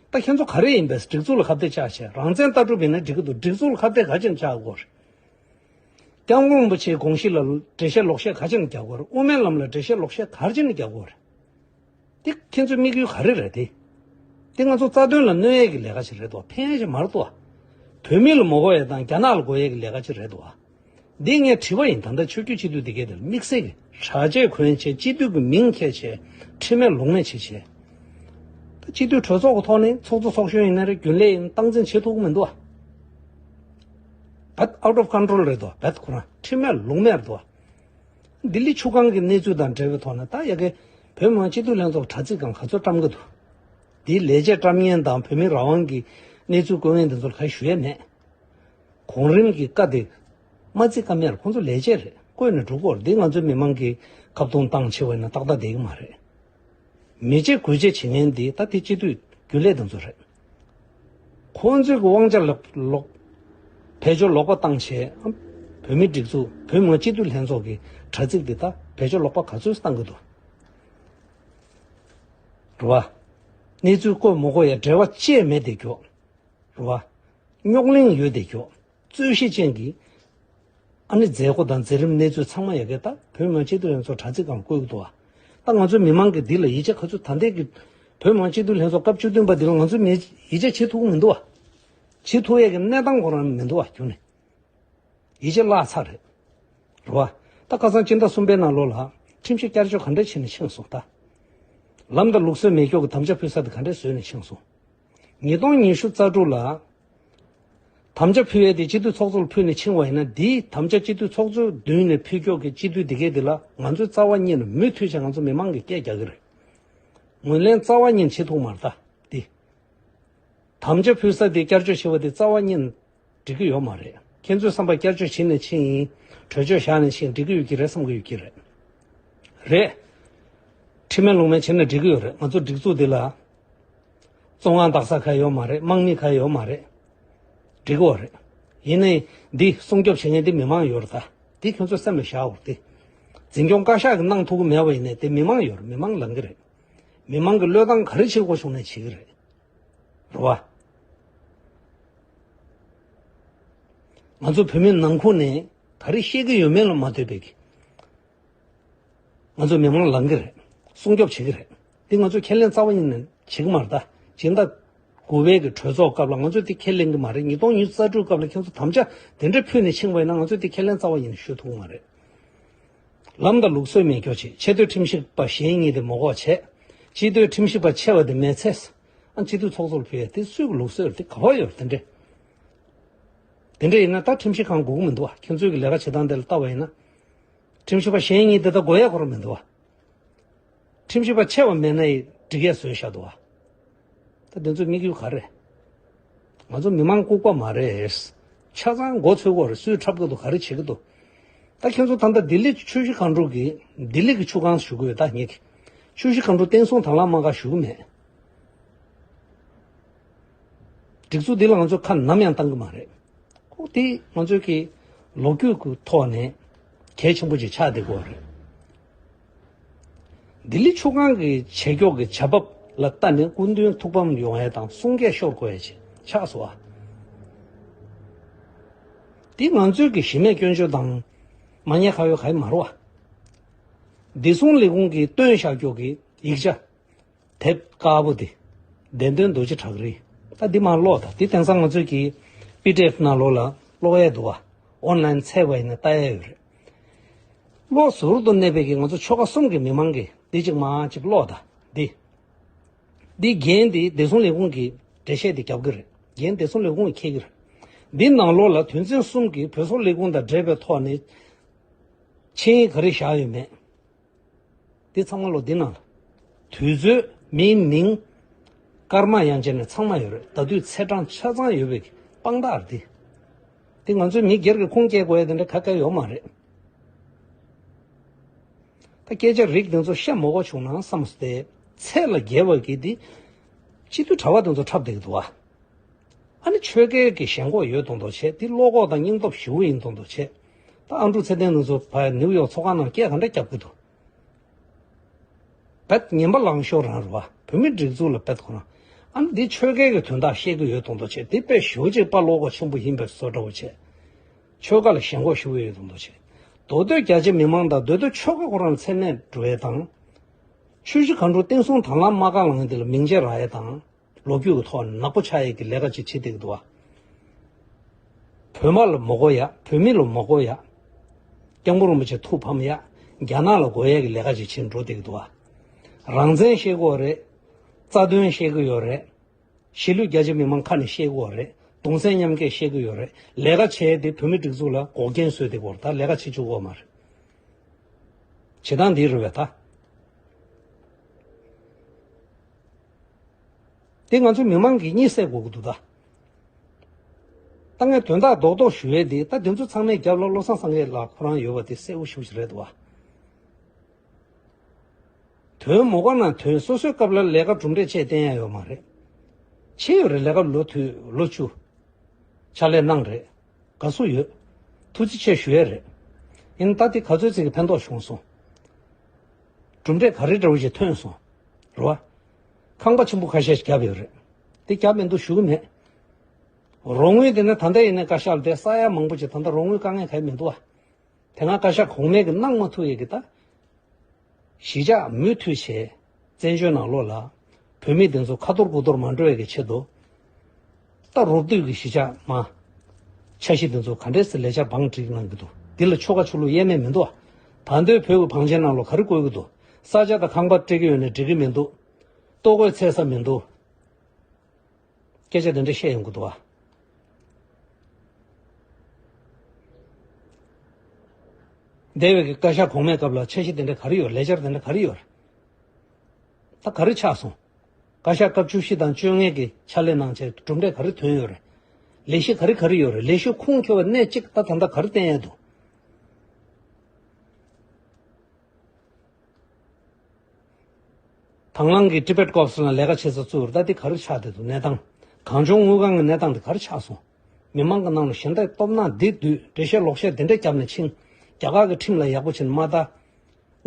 ད་ཁྱེད་ཚོ་ག་རེ་ཡིན་པས་སྒྲིག་འཛུགས་ལ་ཁ་གཏད་བཅག་བྱས། རང་བཙན་ལྟ་གྲུབ་ཡིན་ན་འགྲིག་གི་འདུག་སྒྲིག་འཛུགས་ལ་ཁ་གཏད་ག་ཅི་ནས་བཅག་དགོས་རེད། སྐྱབས་མགོན་རིན་པོ་ཆེའི་དགོངས་གཞི་ལ་འགྲེལ་བཤད་ལོག་བཤད་ག་ཅི་ནས་རྒྱག་དགོས་རེད། དབུ་མའི་ལམ་ལ་འགྲེལ་བཤད་ལོག་བཤད་ག་ཅི་ནས་རྒྱག་དགོས་རེད། འདི་ཁྱེད་ཚོའི་དམིགས་ཡུལ་ག་རེ་རེད་དེ། འདི་ང་ཚོ་རྩ་དོན་ལ་གནོད་ཡས་ཀྱི་ལས་ཀ་ཞིག་རེད་དོ། ཕན་ཡས་ཞིག་མ་རེད་དོ། བོད་མི་ལ་མ་དགོས་ཡས་དང་རྒྱ་ནག་ལ་དགོས་ཡས་ཀྱི་ལས་ཀ་ཅིག་རེད་དོ། འདི་ངས་དྲི་བ་ཡིན། ད་ལྟ་ཆོས་བརྒྱུད་སྤྱི་འཐུས་འདི་གས་དེ་ལ་དམིགས་བསལ་གྱི་དྲག་ཆས་གོན་བྱས་སྤྱི་འཐུས་ཀྱི་མིང་འཁྱེར་བྱས་ཁྲེལ་མེད་ལུགས་མེད་བྱས་བྱས། ད་སྤྱི་འཐུས་གྲོས་ཚོགས་ཀྱི་ཐོག་ནས་ཚོགས་གཙོ་ཚོགས་གཞོན་ཡིན་ན་རེད། རྒྱུན་ལས་ཡིན་སྟངས་འཛིན་བྱེད་ཐུབ་ཀྱི་མི་འདུག་ཨ། བད་out of control རེད་དོ། བད་ཁོ་རང་ཁྲེལ་མེད་ལུགས་མེད་རེད་དོ། ལྡི་ལི་ཆུ་སྒང་གི་གནས་ཚུལ་དང་འབྲེལ་བའི་ཐོག་ནས་ད་ཡ་གི་བོད་མི་མང་སྤྱི་འཐུས་ལྷན་ཚོགས་དྲ་ཚིགས་སྒང་ག་ཚོད་བཀྲམ་གི་འདུག་འདིའི་ལས་བྱེད་བཀྲམ་མཁན་དང་བོད་མིའི་རང་དབང་གི་གནས་ཚུལ་བཀོད་མཁན་དེ་ཚོར་ག་ཞུ་ཡས་མེད། གོང་རིམ་གྱི་བཀའ་དེ་མ་བརྩི་ཀ་མེད་རེད། ཁོང་ཚོ་ལས་བྱེད་རེད། བཀོད་ནས་འགྲོ་དགོས་རེད། འདི་ང་ཚོའི་མི་མང་གི་ཁ་བརྡུང་བཏང་ཆེ་བ་ཡིན་ན་ཏག་ཏག་བསྡད་ཀྱི་མ་རེད། མི་བྱེད་དགུ་བྱེད་བྱེད་མཁན་འདི་ད་དེ་སྤྱི་འཐུས་རྒྱུན་ལས་དེ་ཚོ་རེད། ཁོང་ཚོའི་གི་དབང་ཆ་ལོག་ལོག་བེད་སྤྱོད་ལོག་པ་བཏང་བྱས། བོད་ བོད་མི་སྒྲིག་འཛུགས་བོད་མི་མང་སྤྱི་འཐུས་ལྷན་ཚོགས་ཀྱི་དྲ་ཚིགས་འདི་ད་བེད་སྤྱོད་ལོག་པ་ག་ཚོད་བཏང་གི་འདུག་རེད་བ། གནས་ཚུལ་བཀོད་མ་བཀོད་ཡ་འབྲེལ་བ་བཅད་མེད་དེ་མགྱོགས། རེད་བ། རྙོག་གླེང་ཡོད་དེ་མགྱོགས། རྩོད་གཞི་ཅན་གྱི་ཨ་ནི་མཛད་སྒོ་དང་མཛད་རིམ་གནས་ཚུལ་ཚང་མ་ཡ་གི་ད་བོད་མི་མང་སྤྱི་འཐུས་ལྷན་ཚོགས་དྲ་ཚིགས་སྒང་བཀོད་ཀྱི་འདུག་བ། ད་ང་ཚོ་མི་མང་གི་འདི་ལ་ཡིད་ཆེས་ག་ཚོད། ད་ལྟའི་གི་བོད་མི་མང་སྤྱི་འཐུས་ལྷན་ཚོགས་སྐབས་བཅུ་བདུན་པ་འདི་ལ་ང་ཚོ་མི་ཡིད་ཆེས་བྱེད་ཐུབ་ཀྱི་མི་འདུག་བ། བྱེད་ཐུབ་ཡ་གི་གནས་སྟངས་ཁོ་རང་མི་འདུག་བ། ཁྱོན་ནས་ཡིད་ཆེས་བརླག་ཚར་རེད། རེད་བ། ད་ཁ་སང་སྤྱི་ཟླ་གསུམ་པའི་ནང་ལོགས་ལ་ཁྲིམས་ཞིབ་བསྐྱར་བཅོས་ག་འདྲས་བྱས་ནས་ཕྱིན་སོང་ད། ལམ་དང་ལུགས་སྲོལ་མེད་སྐྱོ་གི་དམ་བཅའ་ཕུལ་ས་དེ་ག་འདྲས་བཟོས་ནས་ཕྱིན་སོང་། ཉིས་སྟོང་ཉི་ཤུ་རྩ་དྲུག་ལ། དམ་བཅའ་ཕུལ་ཡས་དེ་སྤྱི་འཐུས་ཚོགས་གཙོ་ལ་ཕུལ་ནས་ཕྱིན་པ་ཡིན་ན། འདིའི་དམ་བཅའ་སྤྱི་འཐུས་ཚོགས་གཙོའི་མདུན་ནས་ཕུལ་སྐྱོ་གི་སྤྱི་འཐུས་དེ་གས་དེ་ལ་ང་ཚོའི་རྩ་བ་ཉིད་ནས་མུ་མཐུད་བྱས་ང་ཚོ་མི་མང་གིས་སྐད་རྒྱག་གི་རེད། ངོས་ལེན་རྩ་བ་ཉིད་ནས་བྱེད་ཐུབ་མ་རེད་ད། འདི། དམ་བཅའ་ཕུལ་ས་དེ་བསྐྱར་བཅོས་བྱས་པ་དེ་རྩ་བ་ཉིད་ནས་འགྲིག་གི་ཡོད་མ་རེད། ཁྱེད་ཚོའི་བསམ་པ་བསྐྱར་བཅོས་བྱས་ནས་ཕྱིན་ཡིན། གྲོས་ཆོད་བཞག་ནས་ཕྱིན་འགྲིག་གི་ཡོད་ཀྱི་རེད་བསམ་གི་ཡོད་ཀྱི་རེད། རེད། ཁྲིམས་མེད་ལུགས་མེད་བྱས་ན་འགྲིག་གི་ཡོད་རེད། ང་ཚོ་སྒྲིག་འཛུགས་འདི་ལ་བཙོན་ཁང་བཏགས་ས་ག་ཡོད་མ་རེད། དམག་མི་ག་ཡོད་མ་རེད། འགྲིག་གི་ཡོད་རེད། ཡིན་ནའི་འདི་སྲུང་སྐྱོབ་བྱེད་མཁན་འདི་མི་མང་ཡོད་རེད་ད། འདི་ཁྱོད་ཚོ་སེམས་ལ་བཞག་འོ་དེ། འཛིན་སྐྱོང་བཀའ་ཤག་གིས་གནང་ཐུབ་ཀྱི་མེད་པ་ཡིན་ནའི་དེ་མི་མང་ཡོད་རེད། མི་མང་ལངས་གི་རེད། མི་མང་གི་བློས་བཏང་ག་རེ་བྱེད་དགོས་བྱུང་ནའི་བྱེད་གི་རེད། རེད་བ། ང་ཚོ་བོད་མི་ནང་ཁུལ་ནས་ག་རེ་བཤད་ཀྱི་ཡོད་མེད་ལ་མ་ལྟོས་པའི་གི། ང་ཚོ་མི་མང་ལངས་ཀྱི་རེད། སྲུང་སྐྱོབ་བྱེད་ཀྱི་རེད། འདི་ང་ཚོས་ཁས་ལེན་རྩ་བ་ཉིད་ནས་བྱེད་ཀྱི་མ་རེད་ད། སྤྱི་ཟླ་དགུ་པའི་གི་གྲོས་ཚོགས་སྐབས་ལ་ང་ཚོས་འདི་ཁས་ལེན་གྱི་མ་རེད། ཉིས་སྟོང་ཉི་ཤུ་རྩ་དྲུག་སྐབས་ལ་ཁྱེད་ཚོ་དམ་བཅའ་དེ་འདྲ་ཕུལ་ནས་ཕྱིན་པ་ཡིན་ན་ང་ཚོས་འདི་ཁས་ལེན་རྩ་བ་ཉིད་ནས་ཞུ་ཐུབ་ཀྱི་མ་རེད། ལམ་དང་ལུགས་སྲོལ་མེད་སྐྱོ་བྱེད། ཆེས་མཐོའི་ཁྲིམས་ཞིབ་པ་གཞན་གཉིས་དེ་མ་དགོས་བྱས། སྤྱི་འཐུས་ཁྲིམས་ཞིབ་པ་ཆེ་བ་དེ་མེད་ཚེ། ཨ་སྤྱི་འཐུས་ཚོགས་གཙོ་ལ་ཕུལ་ཡ་དེ་སུས་ཀྱི་ལུགས་སྲོལ་དེ་ག་པར་ཡོད་དེ་འདྲས། དེ་འདྲས་ཡིན་ན་ད་ཁྲིམས་ཞིབ་ཁང་དགོས་ཀྱི་མི་འདུག་བ། ཁྱེད་ཚོས་ཀྱི་ལས་ཀ་བྱེད་སྟངས་དེ་ལ་ལྟ་བ་ཡིན་ན། ཁྲིམས་ཞིབ་པ་གཞན་གཉིས་དེ་ད་དགོས་ཡ་ཁོ་རང་མི་འདུག་བ། ཁྲིམས་ཞིབ་པ་ཆེ་བ་མེད་ན་ཡི་འགྲིག་ཡ་བཟོས་བཞག་འདུག་བ། ད་དེ་ཚོའི་དམིགས་ཡུལ་ག་རེ། ང་ཚོ་མི་མང་ལྐུགས་པ་མ་རེད། ཆ་ཚང་མགོ་ཚོས་གི་རེད། སུས་འཁྲབ་གི་འདུག་ག་རེ་བྱེད་ཀྱི་འདུག་ད་ཁྱེད་ཚོ་ད་ལྟ་ལྡི་ལི་ཆུ་བཞི་སྒང་དྲུག་གི་ལྡི་ལི་གི་ཆུ་སྒང་ཞུ་གི་ཡོད། ད་ངེད་ཀྱི་ཆུ་བཞི་སྒང་དྲུག་བསྟན་སྲུང་དང་བླངས་དམག་སྒར་ཞུ་གི་མེད། སྒྲིག་འཛུགས་འདི་ལ་ང་ཚོས་ཁ་ནམ་ཡང་བཏང་གི་མ་རེད། ཁོ་དེ་ང་ཚོས་ཀྱི་ལོ་རྒྱུས་ཀྱི་ཐོག་ནས་གལ་ཆེན་པོ་ཅིག་ཆགས་བསྡད་ཀྱི་ཡོད་རེད། ལྡི་ལི་ཆུ་སྒང་གི་བྱེད་ཕྱོགས་ཀྱི་བྱ་བབ་ལ་ལྟ་ནས་སྐུ་མདུན་ཐུགས་ཕམ་ཡོང་ཡས་དང་གསུང་སྐད་ཤོར་དགོས་ཡས་ཆགས་སོང་བ། དེ་ང་ཚོས་ཀྱི་གཞི་མེད་སྐྱོན་བརྗོད་དང་མ་ཉེས་ཁ་གཡོག་ག་ཡི་མ་རེད་བ། བདེ་སྲུང་ལས་ཁུངས་ཀྱིས་བཏོན་བཞག་རྒྱུ་གི་ཡིག་ཆ། དེབ་དཀར་པོ་འདི། བདེན་དོན་རྡོ་རྗེ་བྲག་རི། ད་འདི་མར་ཀློག་དང་། འདི་དེང་སང་ང་ཚོས་ཀྱི་པི་ཌི་ཨེཕ་ནང་ལོགས་ལ་ཀློག་ཡས་འདུག་བ། ཨོན་ལན་ཚད་པ་ཡིན་ན་ལྟ་ཡས་ཡོད་རེད། བློ་ཟུར་དུ་གནས་པའི་གི་ང་ཚོ་ཆོལ་ཁ་གསུམ་གྱི་མི་མང་གིས་འདི་གཅིག་མ་གཅིག་ཀློག་དང་། འདི། འདི་འགན་འདི་བདེ་སྲུང་ལས་ཁུངས་ཀྱིས་འགྲེལ་བཤད་འདི་རྒྱབ་ཀྱི་རེད། འགན་བདེ་སྲུང་ལས་ཁུངས་ཀྱིས་འཁྱེར་གྱི་རེད། འདི་ནང་ལོགས་ལ་དོན་ཚན་གསུམ་གྱི་བོད་སོག་ལས་ཁུངས་དང་འབྲེལ་བའི་ཐོག་ནས་ཆིངས་ཡིག་ག་རེ་བཞག་ཡོད་མེད། འདི་ཚང་མ་ལོ་འདི་ནང་ལ། དུས་ཚོད། མིའི་མིང་། སྐར་མ་ཡང་བྱས་ནས་ཚང་མ་ཡོད་རེད། ཟླ་དུས་ཚེས་གྲངས་ཆ་ཚང་ཡོད་པའི་དཔང་རྟགས་རེད་འདི། འདི་ང་ཚོས་མི་སྒེར་གྱི་ཁུངས་སྐྱེལ་དགོས་ཡ་དེ་འདྲ་ག་ག་ཡོད་མ་རེད། ད་སྐད་ཆ་རིགས་འདི་ཚོ་བཤད་མ་དགོས་བྱུང་ན་བསམ་སྟེ། ཚད་ལ་བརྒལ་བ་གི་འདི། སྤྱི་འཐུས་གྲྭ་པ་དེ་ཚོ་འཁྲབ་བསྡད་ཀྱི་འདུག་བ། ཨ་ནི་ཆོལ་ཁའི་གི་ཞེན་ཁོག་ཡོད་མདོག་མདོག་བྱས། འདི་བློ་ཁོག་དང་སྙིང་སྟོབས་ཞེ་པོ་ཡིན་མདོག་མདོག་བྱས། ད་ཨ་འབྲུག་ཚེ་བརྟན་ནུ་ཚོ་ཕར་ནིའུ་ཡོག་ཚོགས་ཁང་ནང་སྐད་ག་འདྲ་རྒྱབ་ཀྱི་འདུག་བེད་ངན་པ་ལང་ཤོར་རང་རེད་བ། བོད་མི་སྒྲིག་འཛུགས་ལ་བེད་ཁོ་རང་། ཨ་ནི་འདི་ཆོལ་ཁའི་གི་དོན་དག་བཤད་ཀྱི་ཡོད་མདོག་མདོག་བྱས། འདི་དཔེ་ཞེ་པོ་ཅིག་དཔའ་བློ་ཁོག་ཆེན་པོ་ཡིན་པའི་བཟོ་འདྲ་བོ་བྱས། ཆོལ་ཁ་ལ་ཞེན་ཁོག་ཞེ་པོ་ཡོད་མདོག་མདོག་བྱས། མདོ་སྟོད་རྒྱ་ཆེ་མི་མང་དང་མདོ་སྟོད་ཆོལ་ཁ་ཁོ་རང་ལ་མཚན་སྨད་འགྲོ་ཡས་དང་། ཆུ་བཞི་སྒང་དྲུག་བསྟན་སྲུང་དང་བླངས་དམག་སྒར་ལངས་ཡས་འདི་ལ་མིང་ཆད་རག་ཡས་དང་། ལོ་རྒྱུས་ཀྱི་ཐོག་ནས་ནག་པོ་ཆགས་ཡས་ཀྱི་ལས་ཀ་ཅིག་བྱེད་བསྡད་ཀྱི་འདུག་བ། བོད་དམག་ལ་མ་དགོས་ཡ། བོད་མི་ལ་མ་དགོས་ཡ། སྐྱབས་མགོན་རིན་པོ་ཆེ་ཐུགས་ཕམ་ཡ། རྒྱ་ནག་ལ་དགོས་ཡ་གི་ལས་ཀ་ཅིག་བྱེད་འགྲོ་བསྡད་ཀྱི་འདུག་བ། རང་བཙན་བཤད་ཀྱི་ཡོད་རེད། རྩ་དོན་བཤད་ཀྱི་ཡོད་རེད། གཞིས་ལུས་རྒྱ་ཆེ་མི་མང་ཁ་ནས་བཤད་ཀྱི་ཡོད་རེད། གདུང་སེམས་མཉམ་སྐྱེད་བཤད་ཀྱི་ཡོད་རེད། ལས་ཀ་བྱས་ཏེ་བོད་མི་སྒྲིག་འཛུགས་ལ་འགོག་རྐྱེན་བཟོས་བསྡད་ཀྱི་ཡོད་རེད། ད་ལས་ཀ་བྱེད་བཅུག་གི་ཡོད་མ་རེད། བྱེད་སྟངས་འདི་རེད་པས་ད། དེ་ང་ཚོ་མི་མང་གིས་གཉིད་སད་དགོས་ཀྱི་འདུག་ད། ད་ངས་དོན་དག་རྡོག་རྡོག་ཞུ་ཡས་དེ། ད་དེ་ཚོ་ཚང་མའི་རྒྱབ་ལ་བློ་བཟང་སངས་རྒྱས་ལགས་ཁོ་རང་ཡོད་པ་དེ་གསལ་པོ་ཞེ་པོ་ཅིག་རེད་འདུག་བ། དོན་མ་གོ་ན་དོན། སོ་སོའི་སྐབས་ལ་ལས་ཀ་གྲུབ་འབྲས་ཆེ་བསྟན་ཡ་ཡོད་མ་རེད། ཆེ་ཡོད་རེད། ལས་ཀ་ལོ་དུས་ལོ་བཅུ་ཕྱག་ལས་གནང་རེད། དགའ་བསུ་ཡོད། ཐུགས་རྗེ་ཆེ་ཞུ་ཡས་རེད། ཡིན་ད་དེ་ག་ཚོད་ཙམ་གྱི་ཕན་ཐོགས་བྱུང་སོང་། གྲུབ་འབྲས་ག་རེ་འདྲ་བོ་ཞིག་ཐོན་སོང་། རེད་བ། ཁང་པ་ཆེན་པོ་ཁ་ཤས་ཤིག་བརྒྱབ་ཡོད་རེད། དེ་བརྒྱབ་མི་འདུག་ཞུ་གི་མེད། རོགས་དངུལ་དེ་ནི་ད་ལྟ་ཡིན་ན་བཀའ་ཤག་ལ་དེ་ས་ཡ་མང་པོ་ཅིག་ད་ལྟ་རོགས་དངུལ་དཀའ་ངལ་ག་ཡི་མི་འདུག་བ། དེ་སྔ་བཀའ་ཤག་གོང་མས་གི་གནང་མ་ཐུབ་ཡས་གི་ད། གཞིས་ཆགས་མུ་མཐུད་བྱས། བཙན་བྱོལ་ནང་ལོགས་ལ། བོད་མི་དེ་ཚོ་ཁ་ཐོར་དགུ་ཐོར་མ་འགྲོ་ཡས་ཀྱི་ཆེད་དུ། ད་རོབ་བསྡུས་ཀྱི་གཞིས་ཆགས་མ། འཆར་གཞི་དེ་ཚོ་ག་འདྲས་སེ་ལས་འཆར་བང་སྒྲིག་གནང་གི་འདུག་འདི་ལ་ཆོལ་ཁ་ཆོས་ལུགས་དབྱེ་མེད་མི་འདུག་ད་ལྟའི་བོད་ཀྱི་བང་ཆེན་ནང་ལོགས་ག་རེ་བཀོད་ཀྱི་འདུག་ས་ཆ་དང་ཁང་པ་སྤྲད་ཀྱི་ཡོད་ནས་འགྲིག་གི་མི་འདུག་ལྟོ་གོས་འཚོལ་ས་མི་འདུག་སྐད་ཆ་དེ་འདྲ་བཤད་ཡོང་གི་འདུག་བ། འདས་པའི་གི་བཀའ་ཤག་གོང་མའི་སྐབས་ལ་འཆར་གཞི་དེ་འདྲ་ག་རེ་ཡོད། ལས་འཆར་དེ་འདྲ་ག་རེ་ཡོད་རེད། ད་ག་རེ་ཆགས་སོང་། བཀའ་ཤག་སྐབས་བཅུ་བཞི་དང་བཅོ་ལྔའི་གི་ཕྱག་ལས་གནང་བྱས་གྲུབ་འབྲས་ག་རེ་ཐོན་ཡོད་རེད། ལས་གཞི་ག་རེ་ག་རེ་ཡོད་རེད། ལས་གཞི་ཁུངས་འཁྱོལ་བ་སྣེ་གཅིག་ད་ད་ལྟ་ག་རེ་བསྟན་ཡས་འདུག་དང་བླངས་ཀྱིས་ཊི་བེཊ་ཀོར་པ་སི་ལ་ལས་ཀ་བྱེད་ས་བཙུགས་རེད། ད་དེ་ག་རེ་ཆགས་བསྡད་འདུག་གནས་སྟངས། གངས་ལྗོངས་དངུལ་ཁང་གི་གནས་སྟངས་དེ་ག་རེ་ཆགས་སོང་། མི་མང་གི་ནང་ལ་ཞེ་འདྲ་སྟོབས་ན་འདི་བསྡུས་འགྲེལ་བཤད་ལོག་བཤད་དེ་འདྲ་བརྒྱབ་ནས་ཕྱིན། རྒྱ་གར་གྱི་ཁྲིམས་ལ་ཡག་པོ་བྱས་ནས་མ་ལྟ།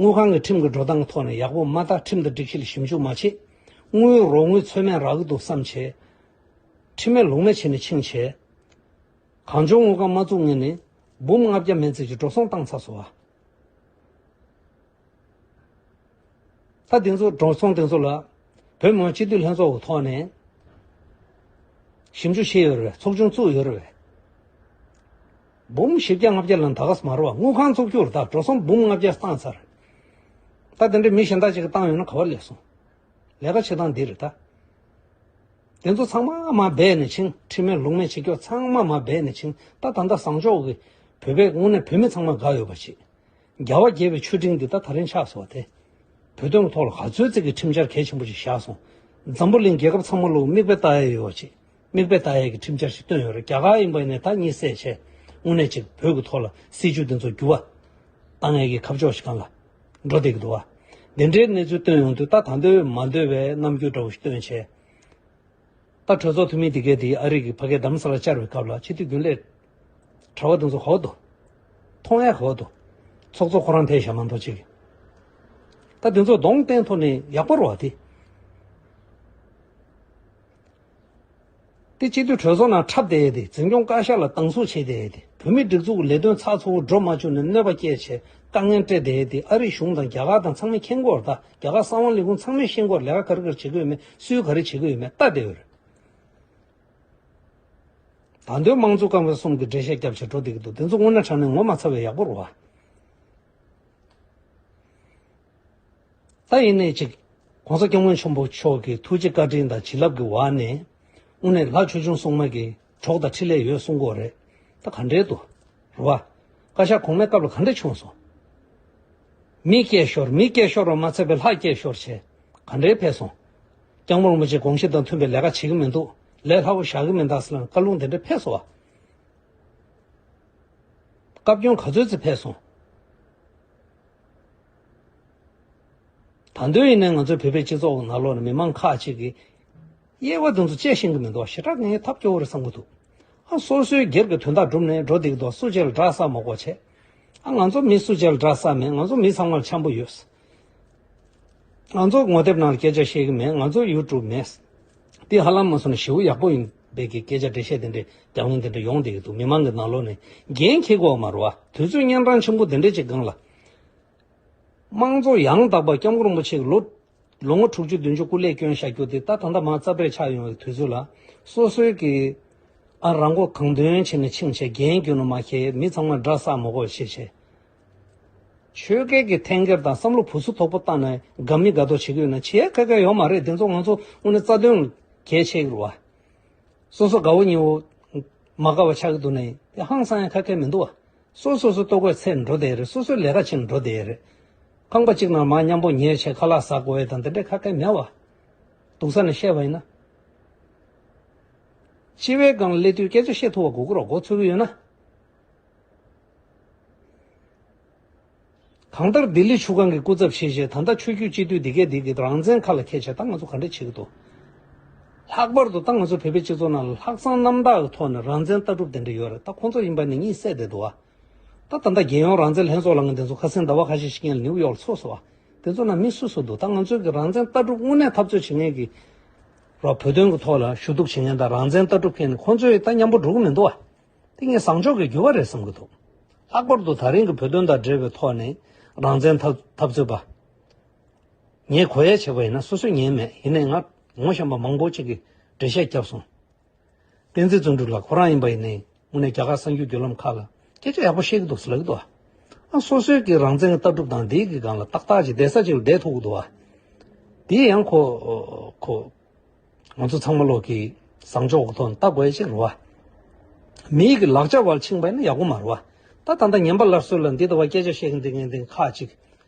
དངུལ་ཁང་གི་ཁྲིམས་ཀྱི་འགྲོ་སྟངས་ཀྱི་ཐོག་ནས་ཡག་པོ་མ་ལྟ། ཁྲིམས་དང་སྒྲིག་གཞི་ལ་ཞིབ་འཇུག་མ་བྱེད། དངུལ་རོགས་དངུལ་ཚོད་མེད་རག་གི་འདུག་བསམ་བྱས། ཁྲིམས་མེད་ལུགས་མེད་བྱས་ནས་ཕྱིན་བྱས། གངས་ལྗོངས་དངུལ་ཁང་མ་བཙུགས་སྔོན་ནས་འབུམ་ལྔ་བརྒྱ་མན་ཙམ་གྱི་འགྲོ་སོང་བཏང་ཚར་སོང་བ། ད་དེ་ཚོ་འགྲོ་སོང་དེ་ཚོ་ལ་བོད་མི་མང་སྤྱི་འཐུས་ལྷན་ཚོགས་ཀྱི་ཐོག་ནས་ཞིབ་འཇུག་བྱས་ཡོད་རེད། ཚོགས་ཆུང་བཙུགས་ཡོད་རེད། འབུམ་བཞི་བརྒྱ་ལྔ་བརྒྱ་ལ་ད་ག་ས་མ་རེད་བ། དངུལ་ཁང་བཙུགས་རྒྱུ་རེད། ད་འགྲོ་སོང་འབུམ་ལྔ་བརྒྱ་བཏང་ཚར། ད་དེ་འདྲའི་མི་གཞན་དག་ཅིག་གིས་བཏང་ཡོད་ན་ག་བ་སླེབས་སོང་། ལས་ཀ་བྱེད་སྟངས་འདི་རེད་ད། དེ་ཚོ་ཚང་མ་མར་སྦས་ནས་ཕྱིན། ཁྲིམས་མེད་ལུགས་མེད་བྱེད་རྒྱུ་ཚང་མ་མར་སྦས་ནས་ཕྱིན། ད་ད་ལྟ་བཟང་ཕྱོགས་ཀྱི་བོད་པའི་དངོས་གནས་བོད་མི་ཚང་མ་དགའ་ཡོད་པ་ཞིག་རྒྱལ་བ་དགྱེས་པའི་མཆོད་སྤྲིན་འདི་ད་ད་རིང་ཆགས་སོང་བ་དེ། བོད་དོན་གྱི་ཐོག་ལ་ག་ཚོད་ཅིག་གི་ཁྲིམས་འཆར་གལ་ཆེན་པོ་ཞིག་བཞག་སོང་། འཛམ་བུ་གླིང་རྒྱལ་ཁབ་ཚང་མ་ལོག་མིག་དཔེ་ལྟ་ཡས་ཡོད་པ་ཅིག་མིག་དཔེ་ལྟ་ཡས་ཀྱི་ཁྲིམས་འཆར་ཞིག་བཏོན་ཡོད་རེད། རྒྱ་གར་ཡིན་པ་ཡིན་ནའི་ད་གཉིད་སད་བྱས། དངོས་གནས་ཅིག་བོད་ཀྱི་ཐོག་ལ་སྲིད་བྱུས་འདི་ཚོ་འགྱུར་བ་བཏང་ཡས་ཀྱི་ཁ་ཕྱོགས་ཤིག་སྒང་ལ་འགྲོ་བསྡད་ཀྱི་འདུག་བ། འདི་འདྲའི་གནས་ཚུལ་བཏོན་ཡོང་དུས་ད་ད་འདོད་མ་འདོད་པའི་རྣམ་འགྱུར་འདྲ་བོ་ཞིག་བཏོན་བྱས། ད་གྲོས་ཚོགས་འཐུས་མི་དེ་གས་དེ་ཨ་རི་གི་ཕ་གིའི་རྡ་རམ་ས་ལ་བཅར་བའི་སྐབས་ལ་སྤྱི་འཐུས་རྒྱུན་ལས་གྲྭ་པ་དེ་ཚོ་ག་བ་འདུག་མཐོང་ཡ་ག་བ་འདུག་ཚོགས་གཙོ་ཁོ་རང་ཕེབས་ཤག་མ་གཏོགས་ཅིག་ད་དེ་ཚོ་གདོང་བསྟན་ཐོག་ནས་ཡག་པོ་རེད་བ་དེ། དེ་སྤྱི་འཐུས་གྲོས་ཚོགས་ནང་འཁྲབ་བསྡད་ཡས་དེ། འཛིན་སྐྱོང་བཀའ་ཤག་ལ་སྡང་ཟུག་བྱེད་བསྡད་ཡས་དེ། བོད་མིའི་སྒྲིག་འཛུགས་ཀྱི་ལས་དོན་ཚགས་ཚུད་པོ་འགྲོ་མ་བཅུག་ནས་གནོད་པ་སྐྱེལ་བྱས་དཀའ་ངལ་སྤྲད་བསྡད་ཡས་དེ། ཨ་རིའི་གཞུང་དང་རྒྱ་གར་དང་ཚང་མས་མཁྱེན་གྱི་ཡོད་རེད། ད་རྒྱ་གར་གསང་བ་ལས་ཁུངས་ཚང་མས་ཤེས་ཀྱི་ཡོད་རེད། ལས་ཀ་ག་རེ་ག་རེ་བྱེད་ཀྱི་ཡོད་མེད། སུས་ག་རེ་བྱེད་ཀྱི་ཡོད་མེད་ལྟ་བསྡད་ཡོད་རེད། ད་དུང་དམངས་གཙོ་ཀ་མེད་གསུམ་གྱི་འགྲེལ་བཤད་རྒྱབ་བྱས་འགྲོ་བསྡད་ཀྱི་འདུག་དེ་ཚོ་དངོས་གནས་དྲང་གནས་ངོ་མ་ཚ་བས་ཡག་པོ་རེད་བ། ད་ཡིན་ནའི་ཅིག་༸གོང་ས་༸སྐྱབས་མགོན་ཆེན་པོ་མཆོག་གི་ཐུགས་རྗེ་བཀའ་དྲིན་དང་བྱིན་རླབས་ཀྱི་འོག་ནས་དངོས་གནས་ལྷ་ཆོས་སྐྱོང་སྲུང་མ་གི་གྲོགས་དང་འཕྲིན་ལས་ཡོད་གསུང་གི་ཡོད་རེད། ད་ག་འདྲས་འདུག་རེད་བ། བཀའ་ཤག་གོང་མའི་སྐབས་ལ་ག་འདྲས་བྱུང་སོང་། མི་སྐད་ཤོར། མི་སྐད་ཤོར་བ་མ་ཚད་པའི་ལྷ་སྐད་ཤོར་བྱས་ག་འདྲས་ཕེབས་སོང་། སྐྱབས་མགོན་རིན་པོ་ཆེ་དགོངས་གཞི་དང་མཐུན་པའི་ལས་ཀ་བྱེད་ཀྱི་མི་འདུག་ལས་སླ་པོ་བཞག་གི་མི་འདུག་ཟེར་ལབ་ནས་བཀའ་ལུང་དེ་འདྲས་ཕེབས་སོང་བ། བཀའ་བཀྱོན་ག་ཚོད་ཙམ་ཕེབས་སོང་། ད་དུང་ཡིན་ནའི་ང་ཚོའི་བོད་པའི་སྤྱི་ཚོགས་ནང་ལོགས་ནས་མི་མང་ཁག་ཅིག་གིས་དབྱེ་བ་དེ་ཚོ་དཔྱད་ཤེས་ཀྱི་མི་འདུག་ཞེ་དྲག་ངས་ཐབས་སྐྱོ་བོ་རེད་བསམ་གྱི་འདུག་ཨ་སོ་སོའི་སྒེར་གྱི་དོན་དག་བསྒྲུབས་ནས་འགྲོ་བསྡད་ཀྱི་འདུག་སུ་གཅིག་ལ་དགྲ་བསགས་མ་དགོས་བྱས། ཨ་ང་ཚོ་མི་སུ་གཅིག་ལ་དགྲ་བསགས་མེད། ང་ཚོ་མི་ཚང་མ་ལ་འཆམ་པོ་ཡོད། ང་ཚོ་ངོ་དེབ་ནང་ལ་སྐད་ཆ་བཤད་ཀྱི་མེད། ང་ཚོ་ཡུ་ཊུབ་མེད། དེ་ཧ་ལམ་མ་སོང་ན་ཞེ་པོ་ཡག་པོ་ཡིན་པའི་གི་སྐད་ཆ་འགྲེལ་བཤད་དེ་འདྲའི་རྒྱབ་ལྗོངས་དེ་འདྲ་ཡོང་བསྡད་ཀྱི་འདུག་མི་མང་གི་ནང་ལོགས་ནས་འགན་འཁྱེར་དགོས་པ་མ་རེད་བ། དུས་ཚོད་གཉན་འཕྲང་ཆེན་པོ་དེ་འདྲ་ཅིག་སྒང་ལ། དམངས་གཙོ་ཡང་དག་པ་སྐྱབས་མགོན་རིན་པོ་ཆེ་གིས་ལོ་ལོ་ངོ་དྲུག་ཅུ་བདུན་ཅུ་སྐུ་ལས་བསྐྱོན་བཞག་རྒྱུ་དེ་ད་ད་ལྟ་མར་རྩ་བྲལ་ཆགས་ཡོང་བའི་དུས་ཚོད་ལ། སོ་སོའི་གི་ཨ་རང་མགོ་གང་ཐོན་བྱས་ནས་ཕྱིན་བྱས། འགན་རྒྱུན་ནས་མ་འཁྱེར། མི་ཚང་མ་དགྲ་བསགས་མ་དགོས་བྱས་བྱས། ཆོལ་ཁའི་གི་འཐེན་འཁྱེར་དང་བསམ་བློ་བུ་སུ་དོག་པོ་བཏང་ནས་དགའ་མི་དགའ་མདོག་བྱེད་ཀྱི་ཡོད་ན་བྱེད་ཡ་ཁ་ཁ་ཡོད་མ་རེད། དེ་ཚོ་ང་ཚོ་དངོས་གནས་རྩ་དོན་གལ་ཆེ་གི་རེད་བ། སོ་སོ་དགའ་བོ་ཉེ་བོ་མ་དགའ་བ་ཆགས་ཀྱི་འདུག་ན་དེ་ཧང་སང་ཡ་ཁ་ཁ་མི་འདུག་བ། སོ་སོ་སོ་ལྟོ་གོས་འཚོལ་འགྲོ་བསྡད་རེད། སོ་སོའི་ལས་ཀ་བྱེད་འགྲོ་བསྡད་རེད། ཁང་པ་གཅིག་ནང་མར་མཉམ་པོ་ཉལ་བྱས་ཁ་ལག་ཟ་དགོས་ཡ་དང་དེ་འདྲའི་ཁ་ཁ་མེད་བ། སྡུག་ས་ནས་བཤད་པ་ཡིན་ན། སྤྱི་བའི་སྒང་ལ་སླེབས་དུས་སྐད་ཆ་བཤད་ཐུབ་པ་དགོས་ཀྱི་རེད། མགོ་ཚོས་ཀྱི་ཡོད་ན། གང་ལྟར་ལྡི་ལི་ཆུ་སྒང་གི་སྐུ་ཚབ་བྱས་བྱས་ད་ལྟ་ཆོས་བརྒྱུད་སྤྱི་འཐུས་འདི་གས་འདི་གི་རང་བཙན་ཁ་ལ་འཁྱེར་བྱས་ད་ང་ཚོ་ག་འདྲ་བྱེད་ཀྱི་འདུག་ལྷག་པར་དུ་ད་ང་ཚོ་བོད་པའི་སྤྱི་ཚོགས་ནང་ལ་ལྷག་བསམ་རྣམ་དག་གི་ཐོག་ནས་རང་བཙན་ལྟ་གྲུབ་དེ་འདྲ་ཡོད་རེད། ད་ཁོང་ཚོ་ཡིན་པ་ནི་གཉིད་སད་བསྡད་འདུག་བ། ད་ད་ལྟ་རྒྱལ་ཡོངས་རང་བཙན་ལྷན་ཚོགས་ལ་ང་དེ་ཚོ་ཁ་སང་ཟླ་བ་ཁ་ཤས་ཤིག་སྔོན་ལ་ནིའུ་ཡོག་ལ་ཚོགས་སོང་བ། དེ་ཚོ་ན་མི་སུ་སུ་འདུག་ད་ང་ཚོའི་གི་རང་བཙན་ལྟ་གྲུབ་དངོས་གནས་འཐབ་རྩོད་བྱེད་མཁན་གྱི་རོ་བོད་དོན་གྱི་ཐོག་ལ་ཞུ་གཏུག་བྱེད་མཁན་དང་རང་བཙན་ལྟ་གྲུབ་མཁན་ནི་ཁོང་ཚོས་ད་མཉམ་པོ་འགྲོ་གི་མི་འདུག་བ། དེ་ངས་བཟང་ཕྱོགས་ཀྱི་འགྱུར་བ་རེད་བསམ་གྱི་འདུག་ལྷག་པར་དུ་ད་རིང་གི་བོད་དོན་དང་འབྲེལ་བའི་ཐོག་ནས་རང་བཙན་འཐབ་འཐབ་རྩོད་པ། ངས་གོ་ཡ་བྱས་པ་ཡིན་ན་སོ་སོས་ཉན་མེད། ཡིན་ནའི་ང་ངོ་ཤེས་པ་མང་པོ་ཅིག་གིས་འགྲེལ་བཤད་བརྒྱབ་སོང་། བསྟན་འཛིན་བརྩོན་འགྲུས་ལགས་ཁོ་རང་ཡིན་པ་ཡིན་ནའི་དངོས་གནས་རྒྱ་གར་གསར་འགྱུར་བརྒྱུད་ལམ་ཁག་ལ་སྐད་ཆ་ཡག་པོ་བཤད་ཀྱི་འདུག་ཟེར་ལབ་ཀྱི་འདུག་ཨ་སོ་སོའི་གི་རང་བཙན་གྱི་ལྟ་གྲུབ་དང་འདིའི་གི་སྒང་ལ་ཏག་ཏག་ཅིག་བསྡད་ས་ཅིག་ལ་བསྡད་ཐུབ་ཀྱི་འདུག་བ། དེ་ཡང་ཁོ་ཁོ་ང་ཚོ་ཚང་མ་ལོག་གི་བཟང་ཕྱོགས་ཀྱི་ཐོག་ནས་ལྟ་དགོས་ཡ་ཅིག་རེད་བ། མིའི་གི་ལག་ཆ་བར་ཕྱིན་པ་ཡིན་ན་ཡག་པོ་མ་རེད་བ། ད་ད་ལྟ་ཉན་པ་སླར་གསོ་ལ་འདི་ལྟ་བ་སྐད་ཆ་བཤད་མཁན་འདི་ངན་འདི་ཁག་ཅིག་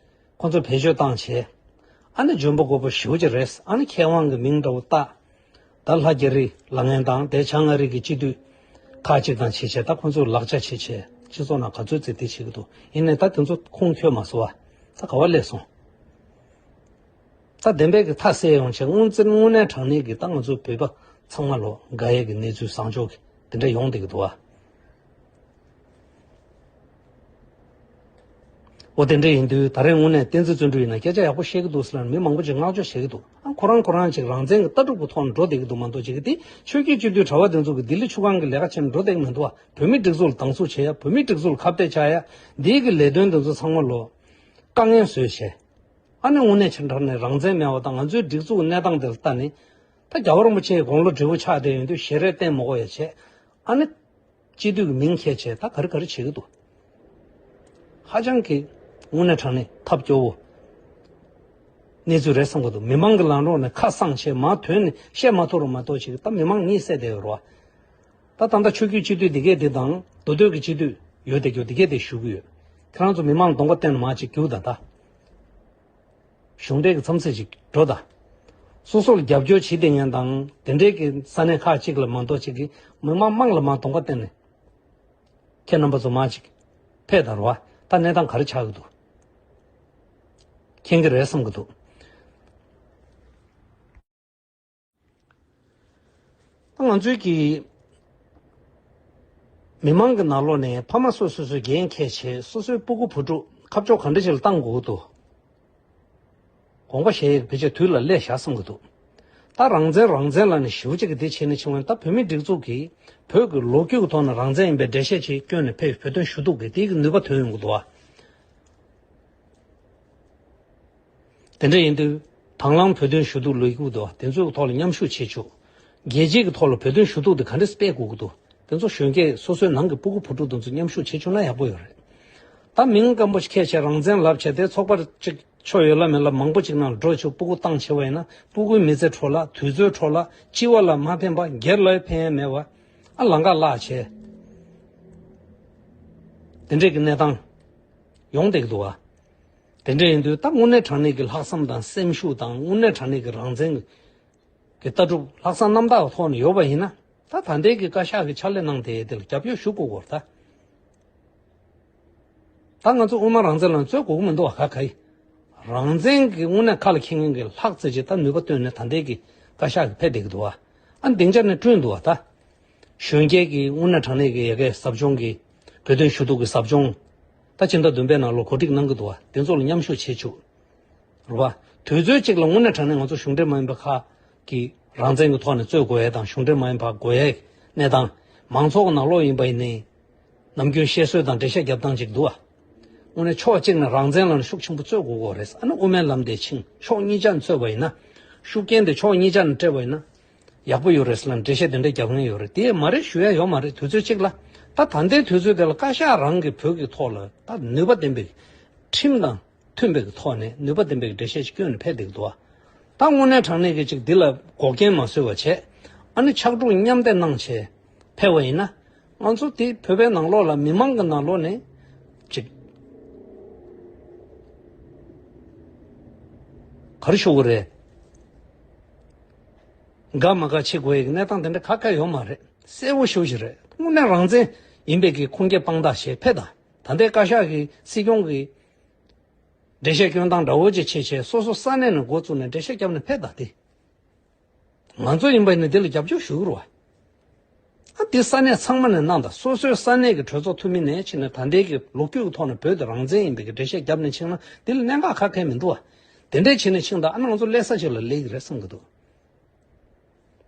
ཁོ་ཚོ་བེད་སྤྱོད་བཏང་བྱས། ཨ་ནི་འཇོན་པོ་རྒོད་པོ་ཞེ་པོ་ཅིག་རེད། ཨ་ནི་མཁས་དབང་གི་མིང་འདྲ་བོ་བཏགས། ད་ལྷ་རྒྱ་རི་ལབ་མཁན་དང་དེ་བྱང་ཨ་རི་གི་སྤྱི་འཐུས་ཁག་ཅིག་དང་བྱས་བྱས་ད་ཁོ་ཚོས་ལག་ཆ་བྱས་བྱས་སྤྱི་ཚོགས་ནང་ག་ཚོད་ཙི་དེ་བྱེད་ཀྱི་འདུག་ཡིན་ནའི་ད་དེ་ཚོ་ཁུངས་འཁྱོལ་མ་སོང་བ། ད་ག་བ་སླེབས་སོང་། ད་བདེན་པའི་གི་མཐའ་གསལ་ཡོང་བྱས་དངོས་འཛིན་དངོས་གནས་དྲང་གནས་ཀྱི་ད་ང་ཚོ་བོད་པ་ཚང་མ་ལོ་དགའ་ཡས་ཀྱི་གནས་ཚུལ་བཟང་ཕྱོགས་ཀྱི་དེ་འདྲ་ཡོང་བསྡད་ཀྱི་འདུག་བ། འོ་དེ་འདྲ་ཡིན་དུས་ད་རེས་དངོས་གནས་བསྟན་འཛིན་བརྩོན་འགྲུས་ཡིན་ན་སྐད་ཆ་ཡག་པོ་བཤད་ཀྱི་འདུག་ཟེར་ལབ་ནས་མི་མང་པོ་ཅིག་བསྔགས་བརྗོད་བྱེད་ཀྱི་འདུག་ཨ་ཁོ་རང་ཁོ་རང་ཅིག་རང་བཙན་གྱི་ལྟ་གྲུབ་ཀྱི་ཐོག་ནས་འགྲོ་བསྡད་ཀྱི་འདུག་མ་གཏོགས་ཅིག་གི་དེ་ཆོས་བརྒྱུད་སྤྱི་འཐུས་གྲྭ་པ་དེ་ཚོ་གི་ལྡི་ལི་ཆུ་སྒང་གི་ལས་ཀ་བྱས་ནས་འགྲོ་བསྡད་ཀྱི་མི་འདུག་བ། བོད་མི་སྒྲིག་འཛུགས་ལ་སྡང་ཟུག་བྱེད་ཡ། བོད་མི་སྒྲིག་འཛུགས་ལ་ཁ་གཏད་བཅག་ཡ། འདིའི་གི་ལས་དོན་དེ་ཚོ་ཚང་མ་ལོ་དཀའ་ངལ་བཟོས་བྱས། ཨ་ནི་དངོས་གནས་ཆ་འདྲ་ནས་རང་བཙན་མེད་པ་དང་ང་ཚོའི་སྒྲིག་འཛུགས་གནས་སྟངས་དེ་ལ་ལྟ་ནས། ད་རྒྱལ་བ་རིན་པོ་ཆེའི་དགུང་ལོ་བགྲེས་པོ་ཆགས་བསྡད་ཡོང་དུས་ཞལ་རས་བསྟན་མ་དགོས་ཡ་བྱས། ཨ་ནི། སྤྱི་འཐུས་ཀྱི་མིང་འཁྱེར་བྱས་ད་ག་རེ་ག་རེ་བྱེད་ཀྱི་འདུག་ཧ་ཅང་གི་དངོས་གནས་དྲང་གནས་ཐབས་སྐྱོ་བོ། གནས་ཚུལ་རེད་བསམ་གྱི་འདུག་མི་མང་གི་ལམ་རོགས་ནས་ཁ་གསང་བྱས་མར་ཐོན་ནས་བཤད་མ་ཐུབ་རུང་མ་གཏོགས་ཅིག་ད་མི་མང་གཉིད་སད་བསྡད་ཡོད་རེད་བ། ད་ད་ལྟ་ཆོས་བརྒྱུད་སྤྱི་འཐུས་འདི་གས་འདི་དང་མདོ་སྟོད་ཀྱི་སྤྱི་འཐུས་ཡོད་བསྡད་རྒྱུ་འདི་གས་དེ་ཞུ་གི་ཡོད། ཁྱེད་རང་ཚོ་མི་མང་ལ་གདོང་པ་བསྟན་ནས་མར་ཅིག་རྒྱུགས་དང་ད། གཞུང་འབྲེལ་གྱི་མཚམས་ཚད་ཅིག་འགྲོ་དང་། སོ་སོ་ལ་རྒྱབ་སྐྱོར་བྱེད་བསྡད་མཁན་དང་དེ་འབྲེལ་གྱི་ས་གནས་ཁག་ཅིག་ལ་མ་གཏོགས་ཅིག་གིས་མི་མང་དམངས་ལ་མར་གདོང་པ་བསྟན་ནས། ཁྱེད་རྣམ་པ་ཚོ་མར་ཅིག་ཕེབས་དང་རོ། ད་གནས་སྟངས་ག་རེ་ཆགས་ཀྱི་འདུག་མཁྱེན་གྱི་རེད་བསམ་གྱི་འདུག་ད་ང་ཚོའི་གི་མི་མང་གི་ནང་ལོགས་ནས་ཕ་མ་སོ་སོ་སོས་འགན་འཁྱེར་བྱས་སོ་སོའི་སྤུ་གུ་བུ་ཕྲུག་ཁ་ཕྱོགས་ག་འདྲ་ཞིག་ལ་བཏང་དགོས་ཀྱི་འདུག་དགོངས་པ་བཞེས་ཡས་ཕལ་ཆེར་དུས་ལ་སླེབས་བཞག་བསམ་གྱི་འདུག་ད་རང་བཙན་རང་བཙན་ལབ་ནས་ཞེ་པོ་ཅིག་གི་དེ་བྱས་ནས་ཕྱིན་པ་ཡིན་ན་ད་བོད་མིའི་སྒྲིག་འཛུགས་ཀྱིས་བོད་ཀྱི་ལོ་རྒྱུས་ཀྱི་ཐོག་ནས་རང་བཙན་ཡིན་པའི་འགྲེལ་བཤད་ཅིག་བསྐྱོན་ནས་ཕེབས་བོད་དོན་ཞུ་གཏུག་གི་དེའི་གི་ནུས་པ་ཐོན་ཡོང་གི་འདུག་བ། དེ་འདྲ་ཡིན་དུས་དང་བླངས་བོད་དོན་ཞུ་གཏུག་ལས་འགུལ་འདུག་བ་དེ་ཚོའི་ཐོག་ལ་མཉམ་ཞུགས་བྱེད་ཆོག་རྒྱལ་སྤྱིའི་གི་ཐོག་ལ་བོད་དོན་ཞུ་གཏུག་དེ་ག་འདྲས་སྤེལ་དགོས་ཀྱི་འདུག་དེ་ཚོ་གཞོན་སྐྱེས་སོ་སོའི་ནང་གི་སྤུ་གུ་བུ་ཕྲུག་དེ་ཚོ་མཉམ་ཞུགས་བྱེད་ཆོག་ན་ཡག་པོ་ཡོད་རེད། ད་མིང་སྐམ་པོ་ཞིག་ཁྱེར་བྱས་རང་བཙན་ལབ་བྱས་དེ་ཚོགས་པ་གཅིག་ཆོ་ཡོད་ལ་མེད་ལ་མང་པོ་ཅིག་ནང་འགྲོ་ཆོག་སྤུ་གུ་བཏང་བྱས་པ་ཡིན་ན་སྤུ་གུའི་མི་ཚེ་འཕྲོ་བརླག་དུས་ཚོད་འཕྲོ་བརླག་སྤྱི་བ་ལ་མ་ཕན་པ་སྒེར་ལ་ཕན་ཡ་མེད་པ། ཨ་ལམ་ཁ་བརླག་བྱས། དེ་འདྲས་ཀྱི་གནས་སྟངས་ཡོང་བསྡད་ཀྱི་འདུག་བ། དེ་འདྲ་ཡིན་དུས་ད་དངོས་གནས་དྲང་གནས་ཀྱི་ལྷག་བསམ་དང་སེམས་ཤུགས་དང་དངོས་གནས་དྲང་གནས་ཀྱི་རང་བཙན་གྱི་ལྟ་གྲུབ་ལྷག་བསམ་རྣམ་དག་ཐོག་ནས་ཡོད་པ་ཡིན་ན་ད་ད་ལྟའི་གི་བཀའ་ཤག་གི་ཕྱག་ལས་གནང་དེ་དེ་ལ་རྒྱབ་སྐྱོར་ཞུ་དགོས་སྐོར་ད། ད་ང་ཚོ་དབུ་མ་རང་བཙན་ལ་རྩོད་དགོས་ཀྱི་མི་འདུག་བ་ག་ག་ཡི། རང་བཙན་གྱི་དངོས་གནས་ཁ་ལ་འཁྱེར་མཁན་གྱི་ལྷག་ཙེ་ཅིག་ད་ནུས་པ་བཏོན་ནས་ད་ལྟའི་གི་བཀའ་ཤག་གི་ཕེབས་བསྡད་ཀྱི་འདུག་བ། ཨ་སྡིངས་ཆ་ནས་བསྐྲུན་འདུག་བ་ད། གཞོན་སྐྱེས་ཀྱི་དངོས་གནས་དྲང་གནས་ཀྱི་ཡ་གའི་ཟབ་སྦྱོང་གི་བོད་དོན་ཞུ་གཏུག་གི་ཟབ་སྦྱོང་། ད་ཕྱི་ཟླ་བདུན་པའི་ནང་ལོ་གོ་སྒྲིག་གནང་གི་འདུག་བ་དེ་ཚོ་ལ་མཉམ་ཞུགས་བྱེད་ཆོག་རེད་བ། དུས་ཚོད་གཅིག་ལ་དངོས་གནས་དྲང་གནས་ང་ཚོ་གཞུང་འབྲེལ་མ་ཡིན་པ་ཁག་གི་རང་བཙན་གྱི་ཐོག་ནས་རྩོད་དགོས་ཡས་དང་གཞུང་འབྲེལ་མ་ཡིན་པ་དགོས་ཡས་གནས་སྟངས་མང་ཚོགས་ཀྱི་ནང་ལོགས་ཡིན་པ་ཡིན་ནའི། ནམ་རྒྱུན་བཤད་སྲོལ་དང་འགྲེལ་བཤད་རྒྱབ་སྟངས་གཅིག་འདུག་བ། དངོས་གནས་ཕྱོགས་གཅིག་ནས་རང་བཙན་ལ་ནི་ཤུགས་ཆེན་པོ་རྩོད་དགོས་ཀྱི་རེད། ཨ་ནི་དབུ་མའི་ལམ་དེ་ཕྱིན་ཕྱོགས་གཉིས་ཆ་ནས་རྩོད་པ་ཡིན་ན། ཤུགས་རྐྱེན་དེ་ཕྱོགས་གཉིས་ཆ་ནས་སྤྲད་པ་ཡིན་ན། ཡག་པོ་ཡོད་རེད་ཟེར་ལ་འགྲེལ་བཤད་དེ་འདྲ་རྒྱབ་མཁན་ཡོད་རེད་དེ་མ་རེད་ཞུ་ཡ་ཡོད་མ་རེད་དུས་ཚོད་གཅིག་ལ། ད་ད་ལྟའི་དུས་ཚོད་དེ་ལ་བཀའ་ཤག་རང་གི་བོད་ཀྱི་ཐོག་ལ་ད་ནུས་པ་ལྡན་པའི་ཁྲིམས་དང་མཐུན་པའི་ཐོག་ནས་ནུས་པ་ལྡན་པའི་འགྲེལ་བཤད་ཅིག་བསྐྱོན་ནས་ཕེབས་བསྡད་ཀྱི་འདུག་བ། ད་དངོས་གནས་དྲང་གནས་ཀྱི་ཅིག་འདི་ལ་འགོག་རྐྱེན་མ་བཟོས་པ་བྱས། ཨ་ནི་ཕྱག་རོགས་མཉམ་འདེགས་གནང་བྱས་ཕེབས་པ་ཡིན་ན། ང་ཚོ་དེ་བོད་པའི་ནང་ལོགས་ལ་མི་མང་གི་ནང་ལོགས་ནས་ཅིག་ག་རེ་ཞུ་དགོས་རེད། དགའ་མ་དགའ་བྱེད་དགོས་ཡག་གི་གནས་སྟངས་དེ་འདྲ་ག་ག་ཡོད་མ་རེད། གསལ་པོ་ཞེ་པོ་ཞིག་རེད། དངོས་གནས་རང་བཙན་ཡིན་པའི་གི་ཁུངས་སྐྱེལ་དཔང་རྟགས་བྱས་ཕེབས་དང་། ད་ལྟའི་བཀའ་ཤག་གི་སྲིད་སྐྱོང་གི་འགྲེལ་བཤད་སྐྱོན་སྟངས་འདྲ་བོ་ཅིག་བྱས་བྱས་སོ་སོ་ས་གནས་ནས་འགོ་བཙུགས་ནས་འགྲེལ་བཤད་བརྒྱབ་ནས་ཕེབས་དང་དེ། ང་ཚོ་ཡིན་པ་ཡིན་ན་དེ་ལ་རྒྱབ་སྐྱོར་ཞུ་གི་རེད་བ། ཨ་དེ་ས་གནས་ཚང་མ་ནས་གནང་དང་། སོ་སོའི་ས་གནས་ཀྱི་གྲོས་ཚོགས་འཐུས་མི་ནས་ཕྱིན་ནས་ད་ལྟའི་གི་ལོ་རྒྱུས་ཀྱི་ཐོག་ནས་བོད་དེ་རང་བཙན་ཡིན་པའི་གི་འགྲེལ་བཤད་བརྒྱབ་ནས་ཕྱིན་ན་དེ་ལ་གནད་འགག་ག་གེ་མི་འདུག་བ། དེ་འདྲས་བྱས་ནས་ཕྱིན་དང་། ཨ་ནི་ང་ཚོ་ལས་ས་ཅིག་ལ་སླེབས་ཀྱི་རེད་བསམ་གྱི་འདུག་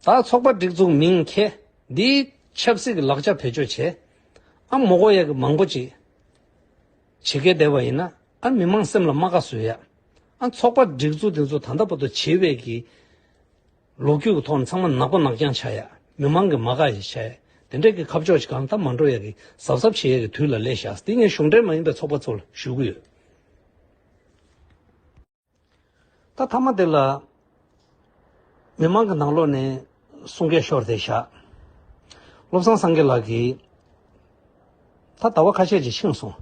ད་ཚོགས་པ་སྒྲིག་འཛུགས་མིང་འཁྱེར། འདིའི་ཆབ་སྲིད་ཀྱི་ལག་ཆ་བེད་སྤྱོད་བྱས། ཨ་མ་གོ་ཡ་གི་མང་པོ་ཅིག་བྱེད་མཁན་བསྡད་པ་ཡིན་ན། ཨ་མི་མང་སེམས་ལ་རྨ་ཁ་བཟོ་ཡ། ཨ་ཚོགས་པ་སྒྲིག་འཛུགས་དེ་ཚོ་ད་ལྟ་བར་དུ་བྱས་པའི་གི་ལོ་རྒྱུས་ཀྱི་ཐོག་ནས་ཚང་མ་ནག་པོ་ནག་རྐྱང་ཆགས་ཡ། མི་མང་གི་རྨ་ཁ་ཞིག་ཆགས་ཡ། དེ་འདྲས་ཀྱི་ཁ་ཕྱོགས་ཤིག་གང་ད་མ་འགྲོ་ཡ་གི་གཟབ་གཟབ་བྱེད་ཡ་གི་དུས་ལ་སླེབས་ཤག་དེ་ངས་གཞུང་འབྲེལ་མ་ཡིན་པའི་ཚོགས་པ་ཚོ་ལ་ཞུ་གི་ཡོད། ད་མཐའ་མ་དེ་ལ་མི་མང་གི་ནང་ལོགས་ནས་གསུང་སྐད་ཤོར་བསྡད་ཤག་བློ་བཟང་སངས་རྒྱས་ལགས་ཀྱིས་ད་ཟླ་བ་ཁ་ཤས་ཅིག་ཕྱིན་སོང་།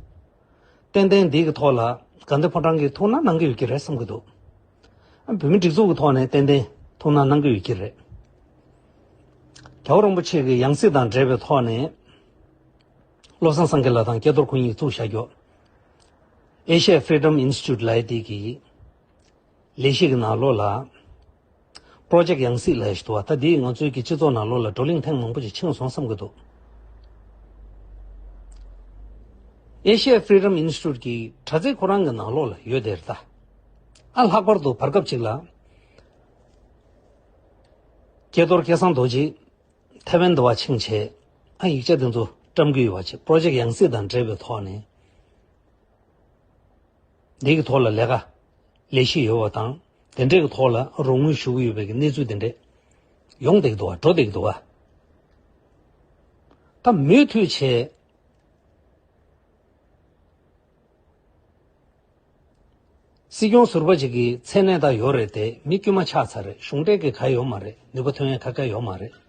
ཏན་ཏན་འདི་གི་ཐོག་ལ་དགའ་ལྡན་ཕོ་བྲང་གིས་ཐུགས་སྣང་གནང་གི་ཡོད་ཀྱི་རེད་བསམ་གྱི་འདུག་ཨ་བོད་མི་སྒྲིག་འཛུགས་ཀྱི་ཐོག་ནས་ཏན་ཏན་ཐུགས་སྣང་གནང་གི་ཡོད་ཀྱི་རེད། རྒྱལ་བ་རིན་པོ་ཆེ་གི་ཡང་སྲིད་དང་འབྲེལ་བའི་ཐོག་ནས་བློ་བཟང་སངས་རྒྱས་ལགས་དང་སྐལ་རྡོར་ཁོང་གཉིས་བཙུགས་བཞག་རྒྱུ། Asia Freedom Institute ལབ་ཡ་དེ་གི་ལས་གཞི་གི་ནང་ལོགས་ལ་པྲོ་ཇེཀ་ཡང་སྲིད་ལབ་ཡ་ཞིག་འདུག་བ། ད་འདི་ང་ཚོའི་གི་སྤྱི་ཚོགས་ནང་ལོགས་ལ་བགྲོ་གླེང་ཐེངས་མང་པོ་ཞིག་ཕྱིན་སོང་བསམ་གྱི་འདུག Asia Freedom Institute གི་དྲ་ཚིགས་ཁོ་རང་གི་ནང་ལོགས་ལ་ཡོད་དེ་རེད་ད། ཨ་ལྷག་པར་དུ་བར་སྐབས་ཅིག་ལ་སྐལ་རྡོར་སྐལ་བཟང་རྡོ་རྗེ་ཐེ་ཝན་དུ་བ་ཕྱིན་བྱས། ཨ་ཡིག་ཆ་དེ་ཚོ་བཀྲམ་གྱི་ཡོད་པ་བྱས། པྲོ་ཇེཀ་ཡང་སྲིད་དང་འབྲེལ་བའི་ཐོག་ནས་འདི་གི་ཐོག་ལ་ལས་ཀ་ལས་གཞི་ཡོད་པ་དང་། དེ་འབྲེལ་གྱི་ཐོག་ལ་རོགས་དངུལ་ཞུ་གི་ཡོད་པའི་གི་གནས་ཚུལ་དེ་འདྲས་ཡོང་བསྡད་ཀྱི་འདུག་བ། འགྲོ་བསྡད་ཀྱི་འདུག་བ། ད་མུ་མཐུད་བྱས། སྲིད་སྐྱོང་ཟུར་པ་ཅིག་གི་མཚན་གནས་ད་ཡོད་རེད་དེ། མི་དཀྱུས་མ་ཆགས་ཚར་རེད། གཞུང་འབྲེལ་གྱི་ག་ཡོད་མ་རེད། ནུས་པ་ཐོན་ཡ་ག་ག་ཡོད་མ་རེད།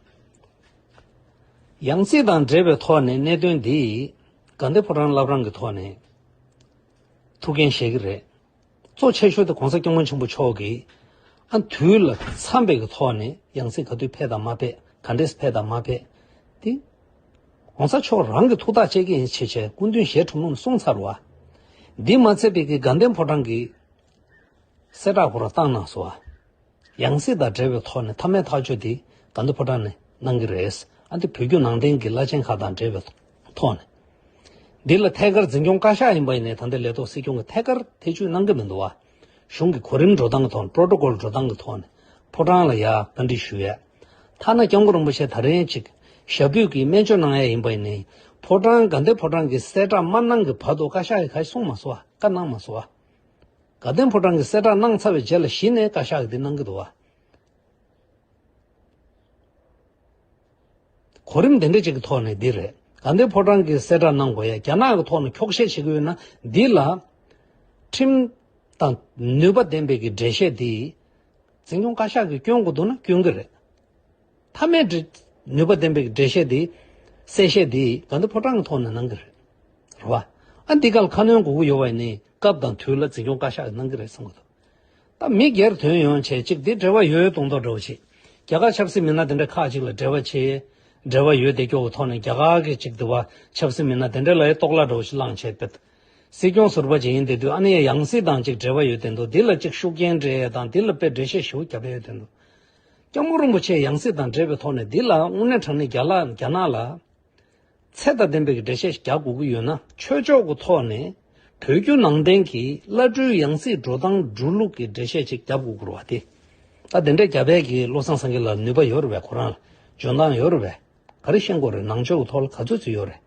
ཡང་སྲིད་དང་འབྲེལ་བའི་ཐོག་ནས་གནད་དོན་འདི་དགའ་ལྡན་ཕོ་བྲང་བླ་བྲང་གི་ཐོག་ནས་ཐུགས་འགན་བཞེས་ཀྱི་རེད། གཙོ་ཆེ་ཤོས་དེ་༸གོང་ས་༸སྐྱབས་མགོན་ཆེན་པོ་མཆོག་གིས་ཨ་དུས་ལ་འཚམས་པའི་གི་ཐོག་ནས་ཡང་སྲིད་ག་དུས་ཕེབས་དང་མ་ཕེབས། ག་འདྲས་ཕེབས་དང་མ་ཕེབས་དེ། ༸གོང་ས་མཆོག་རང་གི་ཐུགས་ཐག་བཅད་ཀྱི་ཡིན་བྱས་བྱས་སྐུ་མདུན་ཞལ་དྲུང་ནས་གསུངས་ཚར་བ། འདི་མ་ཚད་པའི་གི་དགའ་ལྡན་ཕོ་བྲང་གི་གསལ་བསྒྲགས་ཁོ་རང་བཏང་གནང་སོང་བ། ཡང་སྲིད་དང་འབྲེལ་བའི་ཐོག་ནས་མཐའ་མའི་ཐག་གཅོད་དེ་དགའ་ལྡན་ཕོ་བྲང་ནས་གནང་གི་རེད། ཨ་འདི་བོད་བརྒྱུད་ནང་བསྟན་གྱི་བླ་ཆེན་ཁག་དང་འབྲེལ་བའི་ཐོག་ནས། འདི་ལ་ཐད་ཀར་འཛིན་སྐྱོང་བཀའ་ཤག་ཡིན་པ་ཡིན་ནའི་ད་ལྟའི་ལས་ཐོག་སྲིད་སྐྱོང་གི་ཐད་ཀར་ཐེ་བྱུས་གནང་གི་མི་འདུག་བ། གཞུང་གི་གོ་རིམ་འགྲོ་སྟངས་ཀྱི་ཐོག་ནས། པྲོ་ཊོ་ཀོལ་འགྲོ་སྟངས་ཀྱི་ཐོག་ནས་ཕོ་བྲང་ལ་ཡ་བཀའ་འདྲི་ཞུ་ཡ། ཐ་ན་སྐྱབས་མགོན་རིན་པོ་ཆེ་ད་རིང་ཅིག་ཞབས་པུས་ཀྱིས་སྨན་བཅོས་གནང་ཡ་ཡིན་པ་ཡིན་ནའི་ཕོ་བྲང་དགའ་ལྡན་ཕོ་བྲང་གི་གསལ་བསྒྲགས་མ་གནང་གི་བར་དུ་བཀའ་ཤག་གིས་ག་ཞིག་གསུངས་མ་སོང་བ། བཀའ་གནང་མ་སོང་བ། དགའ་ལྡན་ཕོ་བྲང་གི་གསལ་བསྒྲགས་གནང་ཚར་བའི་རྗེས་ལ་གཞི་ནས་བཀའ་ཤག་གིས་འདི་གནང་གི་འདུག་བ། གོ་རིམ་དེ་འདྲ་ཅིག་གི་ཐོག་ནས་འདི་རེད། དགའ་ལྡན་ཕོ་བྲང་གིས་གསལ་བསྒྲགས་གནང་དགོས་ཡ། རྒྱ་ནག་གི་ཐོག་ནས་འཁྱོག་བཤད་བྱེད་ཀྱི་ཡོད་ན་འདི་ལ་ཁྲིམས་དང་ནུས་པ་ལྡན་པའི་གི་འགྲེལ་བཤད་འདི་འཛིན་སྐྱོང་བཀའ་ཤག་གིས་སྐྱོན་དགོས་འདུག་ན་སྐྱོན་གི་རེད། མཐའ་མའི་འགྲེལ་ནུས་པ་ལྡན་པའི་གི་འགྲེལ་བཤད་འདི་གསལ་བཤད་འདི་དགའ་ལྡན་ཕོ་བྲང་གི་ཐོག་ནས་གནང་གི་རེད། རེད་བ། ཨ་འདི་ག་ལ་ཁ་སྣོན་དགོས་ཀྱི་ཡོད་པ་ཡིན་ནའི་སྐབས་དང་དུས་ལ་འཛིན་སྐྱོང་བཀའ་ཤག་གིས་གནང་གི་རེད་བསམ་གི་འདུག་ད་མི་སྒེར་དོན་ཡོང་བྱས་ཅིག་འདི་འབྲེལ་བ་ཡོད་ཡོད་མདོག་མདོག་འདྲ་བོ་ཅིག་རྒྱ་གར་ཆབ་སྲིད་མི་སྣ་དེ་འདྲ་ཁག་ཅིག་ལ་འབྲེལ་བ་བྱེད། འབྲེལ་བ་ཡོད་དེ་སྐྱོ་བོ་ཐོག་ནས་རྒྱ་གར་གྱི་ཅིག་འདི་བ་ཆབ་སྲིད་མི་སྣ་དེ་འདྲ་ལ་ཡ་ལྟོགས་ལ་འདྲ་བོ་ཅིག་བླངས་བྱས་པད། སྲིད་སྐྱོང་ཟུར་པ་ཅིག་ཡིན་དེ་དུས་ཨ་ནི་ཡ་ཡང་སྲིད་དང་ཅིག་འབྲེལ་བ་ཡོད་དེ་འདུག་འདི་ལ་ཅིག་ཤུགས་རྐྱེན་སྤྲད་ཡ་དང་འདི་ལ་དཔེ་འགྲེལ་བཤད་ཞིག་རྒྱབ་ཡ་ཡོད་དེ་འདུག་སྐྱབས་མགོན་རིན་པོ་ཆེ་ཡང་སྲིད་དང་འབྲེལ་བའི་ཐོག་ནས་འདི་ལ་དངོས་གནས་དྲང་གནས་རྒྱ་ལ་རྒྱ་ནག་ལ། ཚད་དང་ལྡན་པའི་འགྲེལ་བཤད་ཞིག་རྒྱག་དགོས་ཀྱི་ཡོད་ན། ཆོས་ཕྱོགས་ཀྱི་ཐོག་ནས་བོད་བརྒྱུད་ནང་བསྟན་གྱི་བླ་སྤྲུལ་ཡང་སྲིད་འགྲོ་སྟངས་འགྲོ་ལུགས་ཀྱི་འགྲེལ་བཤད་ཅིག་རྒྱབ་དགོས་ཀྱི་རེད་བ། དེ་ད་དེ་འདྲ་རྒྱབ་ཡས་ཀྱི་བློ་བཟང་སངས་རྒྱས་ལ་ནུས་པ་ཡོད་རེད་པས། ཁོ་རང་ལ་འཇོན་ཐང་ཡོད་རེད་པས། ག་རེ་ཤེས་དགོས་རེད། ནང་ཆོས་ཀྱི་ཐོག་ལ་ག་ཚོད་ཚོད་ཡོད་རེད།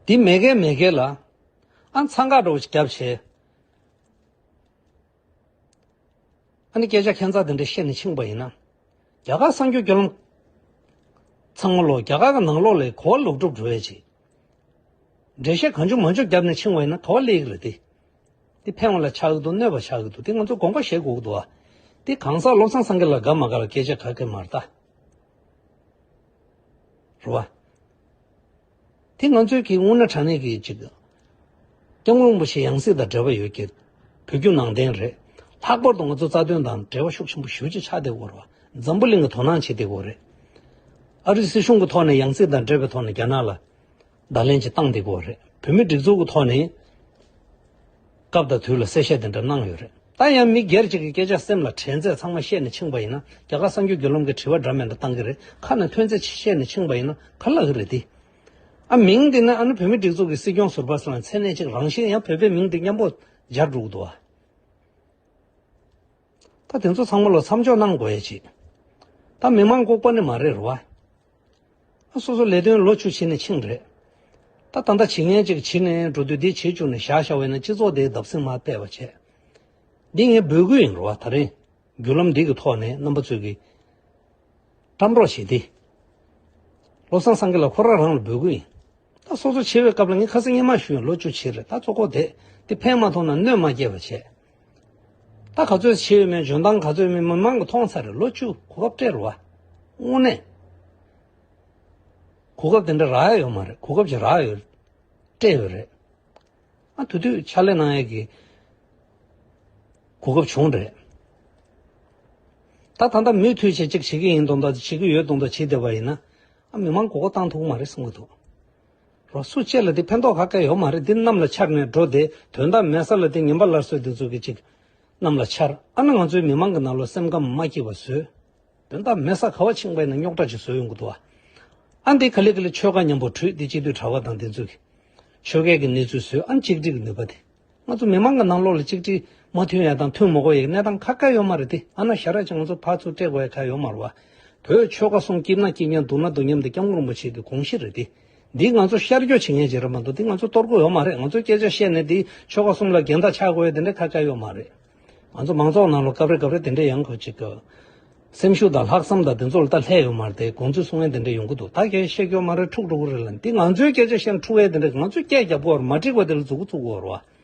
དེ་མེད་མཁན་མེད་མཁན་ལ་ཨ་འཚང་ཁ་འདྲ་བོ་ཞིག་རྒྱབ་བྱས། ཨ་ནི་སྐད་ཆ་ཁྱད་མཚར་དེ་འདྲ་བཤད་ནས་ཕྱིན་པ་ཡིན་ན། རྒྱ་གར་གསར་འགྱུར་བརྒྱུད་ལམ་ཚང་མ་ལོག་རྒྱ་གར་གྱི་ནང་ལོགས་ལ་གོ་བ་ལོག་སྒྲུབ་འགྲོ་ཡས་ཅིག་འགྲེལ་བཤད་གང་བྱུང་མང་བྱུང་བརྒྱབ་ནས་ཕྱིན་པ་ཡིན་ན་ག་བ་སླེབས་ཀྱི་རེད་དེ། དེ་ཕན་པ་ལ་ཆགས་ཀྱི་འདུག་གནོད་པ་ཆགས་ཀྱི་འདུག་དེ་ང་ཚོས་དགོངས་པ་བཞེས་དགོས་ཀྱི་འདུག་ཨ། དེ་གང་ཟག་བློ་བཟང་སངས་རྒྱས་ལ་དགའ་མ་དགའ་ལ་སྐད་ཆ་ག་གེ་མ་རེད་ད། རེད་བ། དེ་ང་ཚོའི་གི་དངོས་གནས་དྲང་གནས་ཀྱི་ཅིག་སྐྱབས་མགོན་རིན་པོ་ཆེ་ཡང་སྲིད་དང་འབྲེལ་བ་ཡོད་ཀྱི། བོད་བརྒྱུད་ནང་བསྟན་རེད། ལྷག་པར་དུ་ང་ཚོ་རྩ་དོན་དང་འབྲེལ་བ་ཤུགས་ཆེན་པོ་ཞེ་པོ་ཅིག་ཆགས་བསྡད་ཡོད་རེད་བ། འཛམ་བུ་གླིང་གི་དོ་སྣང་བྱེད་བསྡད་ཡོད་རེད། ཨ་རིའི་སྲིད་གཞུང་གི་ཐོག་ནས་ཡང་སྲིད་དང་འབྲེལ་བའི་ཐོག་ནས་རྒྱ་ནག་ལ་བརྡ་ལན་ཅིག་བཏང་བསྡད་ཡོད་རེད། བོད་མི་སྒྲིག་འཛུགས་ཀྱི་ཐོག་ནས་སྐབས་དང་དུས་ལ་གསལ་བཤད་དེ་འདྲ་གནང་ཡོད་རེད། ད་ཡང་མི་སྒེར་གཅིག་གི་སྐད་ཆ་སེམས་ལ་དྲན་ཚད་ཚང་མ་བཤད་ནས་ཕྱིན་པ་ཡིན་ན། རྒྱ་གར་གསར་འགྱུར་བརྒྱུད་ལམ་གྱི་དྲི་བ་འདྲ་མི་འདྲ་བཏང་གི་རེད། ཁ་ནས་ཐོན་ཚད་བཤད་ནས་ཕྱིན་པ་ཡིན་ན་ག་ལ་གི་རེད་དེ། ཨ་མིང་དེ་ནི་ཨ་ནི་བོད་མི་སྒྲིག་འཛུགས་ཀྱི་སྲིད་སྐྱོང་ཟུར་པ་ཟེར་ན་མཚན་གནས་གཅིག་རང་བཞིན་ཡང་བོད་པའི་མིང་དེ་མཉམ་པོ་སྦྱར་འགྲོ་གི་འདུག་བ། ད་དེ་ཚོ་ཚང་མ་ལ་མཚམས་འཇོག་གནང་དགོས་ཡ་ཅིག་ད་མི་མང་ལྐུགས་པ་ནི་མ་རེད་རེད་བ། ཨ་སོ་སོ་ལས་དོན་ལོ་བཅུ་ཕྱིན་ནས་ཕྱིན་རེད། ད་ད་ལྟ་བྱེད་མཁན་ཅིག་བྱེད་ནས་འགྲོ་དུས་འདི་བྱེད་བཅུག་ནས་བཞག་བཞག་པ་ཡིན་ན་སྤྱི་ཚོགས་དེའི་བརྡབ་གསིག་མར་སྤེལ་བ་བྱས། འདི་ངས་འབོད་སྐུལ་ཡིན་རེད་བ། ད་རེས་བརྒྱུད་ལམ་འདི་གི་ཐོག་ནས་རྣམ་པ་ཚོས་ཀྱིས་བཀྲམ་རོགས་བྱེད་དེ། བློ་བཟང་སངས་རྒྱས་ལགས་ཁོ་རང་རང་ལ་འབོད་སྐུལ་ཡིན། ད་སོ་སོ་བྱེད་པའི་སྐབས་ལ་ངས་ཁ་སང་སྔོན་མ་ཞུས་ཡོད། ལོ་བཅུ་བྱས་རེད། ད་གཙོ་ཁོག་དེ་དེ་ཕན་མ་ཐོགས་ན་གནོད་མ་སྐྱེལ་བ་བྱས། ད་ག་ཚོད་བྱས་ཡོད་མེད་འཇོན་ཐང་ག་ཚོད་ཡོད་མེད་མི་མང་གིས་མཐོང་ཚར་རེད། ལོ་བཅུ་གོ་སྐབས་སྤྲད་རེད་བ། དངོས་གནས་གོ་སྐབས་དེ་འདྲ་རག་ཡ་ཡོད་མ་རེད། གོ་སྐབས་ཅིག་རག་ཡོད། སྤྲད་ཡོད་རེད། ཨ་དེ་དུས་ཕྱག་ལས་གནང་ཡས་ཀྱི་གོ་སྐབས་བྱུང་རེད། ད་ད་ལྟ་མུ་མཐུད་བྱས་ཅིག་བྱེད་ཀྱི་ཡིན་མདོག་མདོག་བྱེད་ཀྱི་ཡོད་མདོག་མདོག་བྱེད་བསྡད་པ་ཡིན་ན། ཨ་མི་མང་མགོ་སྐོར་བཏང་ཐུབ་ཀྱི་མ་རེད་བསམ་གྱི་འདུག་རོ་སུ་གཅིག་ལ་དེ་ཕན་ཐོགས་ག་གེ་ཡོད་མ་རེད། འདི་གནམ་ལ་འཕྱར་ནས་འགྲོ་དེ་དོན་དག་མེད་ས་ལ་དེ་ངན་པ་སླར་གསོ་དེ་ཚོ་གི་ཅིག་གནམ་ལ་འཕྱར། ཨ་ནི་ང་ཚོའི་མི་མང་གི་ནང་ལོགས་སེམས་ཁམས་མ་སྐྱིད་པ་བཟོས། དོན་དག་མེད་ས་ག་བ་ཕྱིན་པ་ཡིན་ན་རྙོག་དྲ་ཅིག་བཟོས་ཡོང་གི་འདུག་བ། ཨ་འདི་ག་ལེ་ག་ལེ་ཆོལ་ཁ་མཉམ་པོ་བྲུས་ཏེ་སྤྱི་འཐུས་གྲྭ་པ་དང་དེ་ཚོ་གི་ཆོལ་ཁའི་གི་གནས་ཚུལ་བཟོས། ཨ་གཅིག་སྒྲིལ་གྱི་ནུས་པ་དེ། ང་ཚོ་མི་མང་གི་ནང་ལོགས་ལ་གཅིག་སྒྲིལ་མ་མཐུན་ཡ་དང་མཐུན་མ་དགོས་ཡའི་གནས་སྟངས་ག་ག་ཡོད་མ་རེད་དེ། ཨ་ན་ཞ་ར་ཅིག་ང་ཚོ་ཕར་ཚུར་སྤྲད་དགོས་ཡ་ག་ཡོད་མ་རེད་བ། བོད་ཆོལ་ཁ་གསུམ་སྐྱིད་ན་སྐྱིད་མཉམ་སྡུག་ན་སྡུག་མཉམ་དེ་སྐྱབས་མགོན་རིན་པོ་ཆེ་གི་དགོངས་གཞི་རེད་དེ། འདི་ང་ཚོ་ཤར་སྐྱོད་བྱེད་མཁན་ཅིག་རེད་མ་གཏོགས་འདི་ང་ཚོ་གཏོར་དགོས་ཡོད་མ་རེད། ང་ཚོ་སྐད་ཆ་བཤད་ནས་འདི་ཆོལ་ཁ་གསུམ་ལ་འགལ་ཟླ་ཆགས་དགོས་ཡ་དེ་འདྲ་ག་ག་ཡོད་མ་རེད། ང་ཚོ་མང་ཚོགས་ནང་ལ་སྐབས་རེ་སྐབས་རེ་དེ་འདྲ་ཡང་ཁོ་ཅིག་གི་སེམས་ཤུགས་དང་ལྷག་བསམ་དང་དེ་ཚོ་ལ་ད་ལྷད་ཡོད་མ་རེད་དེ། དགོངས་ཚུལ་གསུང་མཁན་དེ་འདྲ་ཡོང་གི་འདུག་ད་གས་བཤད་རྒྱུ་མ་རེད། འཁྲུག་འགྲོ་གི་རེད་ལ། འདི་ང་ཚོའི་སྐད་ཆ་བཤད་འཁྲུག་ཡས་དེ་འདྲ་ང་ཚོས་སྐད་རྒྱབ་དགོས་རེད། མ་འགྲིག་པ་དེ་ལ་མཛུབ་གུ་བཙུགས་དགོས་རེད་བ།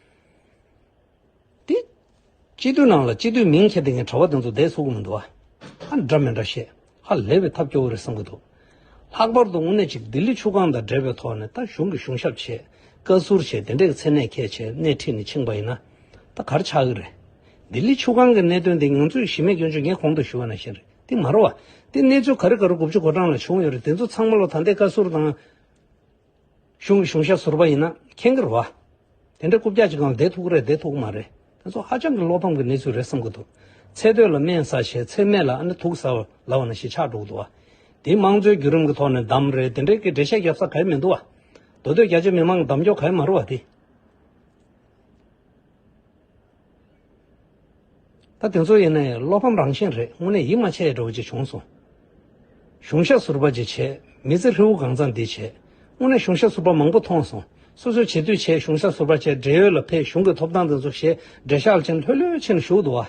འདི་སྤྱི་འཐུས་ནང་ལ་སྤྱི་འཐུས་མིང་ཁྱེར་དེ་ངས་གྲྭ་པ་དེ་ཚོ་བསྡད་ཚུགས་ཀྱི་མི་འདུག་བ། ཨ་འདྲ་མི་འདྲ་བཤད། ཧ་ལས་པའི་ཐབས་སྐྱོ་བོ་རེད་བསམ་གྱི་འདུག་ལྷག་པར་དུ་དངོས་གནས་ཅིག་ལྡི་ལི་ཆུ་སྒང་དང་འབྲེལ་བའི་ཐོག་ནས་ད་གཞུང་གི་གཞུང་ཞབས་བྱས། བཀའ་ཟུར་བྱས། དེ་འདྲའི་མཚན་གནས་ཁྱད་བྱས་སྣེ་ཁྲིད་ནས་ཕྱིན་པ་ཡིན་ན། ད་ག་རེ་ཆགས་ཀྱི་རེད། ལྡི་ལི་ཆུ་སྒང་གི་གནད་དོན་དེ་ང་ཚོས་གཞི་མེད་སྐྱོན་བརྗོད་ངས་གོང་དུ་ཞུས་པ་ནང་བཞིན་རེད། དེ་མ་རེད་བ། དེ་གནས་ཚུལ་ག་རེ་ག་རེ་དགུ་བཅུ་གོ་གྲངས་ལ་བྱུང་ཡོད་རེད། དེ་ཚོ་ཚང་མ་ལ་ད་ལྟའི་བཀའ་ཟུར་དང་། གཞུང་གི་གཞུང་ཞབས་ཟུར་པ་ཡིན་ན་མཁྱེན་གྱི་རེད་བ། དེ་འདྲའི་རྐུབ་བཀྱག་ཅིག་སྒང་ལ་བསྡད་ཐུབ་ཀྱི་རེད། བསྡད་ཐུབ་ཀྱི་མ་རེད། དེ་ཚོ་ཧ་ཅང་གི་བློ་ཕམ་གྱི་གནས་ཚུལ་རེད་བསམ་གྱི་འདུག་ཚེ་སྟོད་ལ་སྨན་ཟ་བྱས་ཚེ་སྨད་ལ་ཨ་ནི་དུག་ཟ་བ་ལབ་པ་ནང་བཞིན་ཆགས་འགྲོ་གི་འདུག་བ། དེ་དམངས་གཙོའི་བརྒྱུད་རིམ་གྱི་ཐོག་ནས་བདམས་རེད། དེ་འདྲའི་གི་འགྲེལ་བཤད་རྒྱབ་ས་ག་ཡེ་མི་འདུག་བ། མདོ་སྟོད་རྒྱ་ཆེ་མི་མང་གི་གདམ་སྐྱོར་ག་ཡེ་མ་རེད་བ་དེ། ད་དེ་ཚོ་ཡིན་ན་ཡང་བློ་ཕམ་རང་བཞིན་རེད། དངོས་གནས་ཡིད་མ་ཆེས་འདྲ་བོ་ཅིག་བྱུང་སོང་། གཞུང་ཞབས་ཟུར་པ་ཅིག་བྱས། མི་ཚེ་ཧྲིལ་བོ་གང་ཚང་འདི་བྱས། དངོས་གནས་གཞུང་ཞབས་ཟུར་པ་མང་པོ་མཐོང་སོང་། སོ་སོའི་བྱེད་དུས་བྱས། གཞུང་ཞབས་ཟུར་པ་བྱས། བགྲེས་ཡོལ་ལ་ཕེབས། གཞུང་གི་ཐོབ་ཐང་དེ་ཚོ་བྱས། འགྲེལ་བཤད་ལ་ཕྱིན། ལྷོད་ལྷོད་ཕྱིན་བཞུགས་འདུག་བ།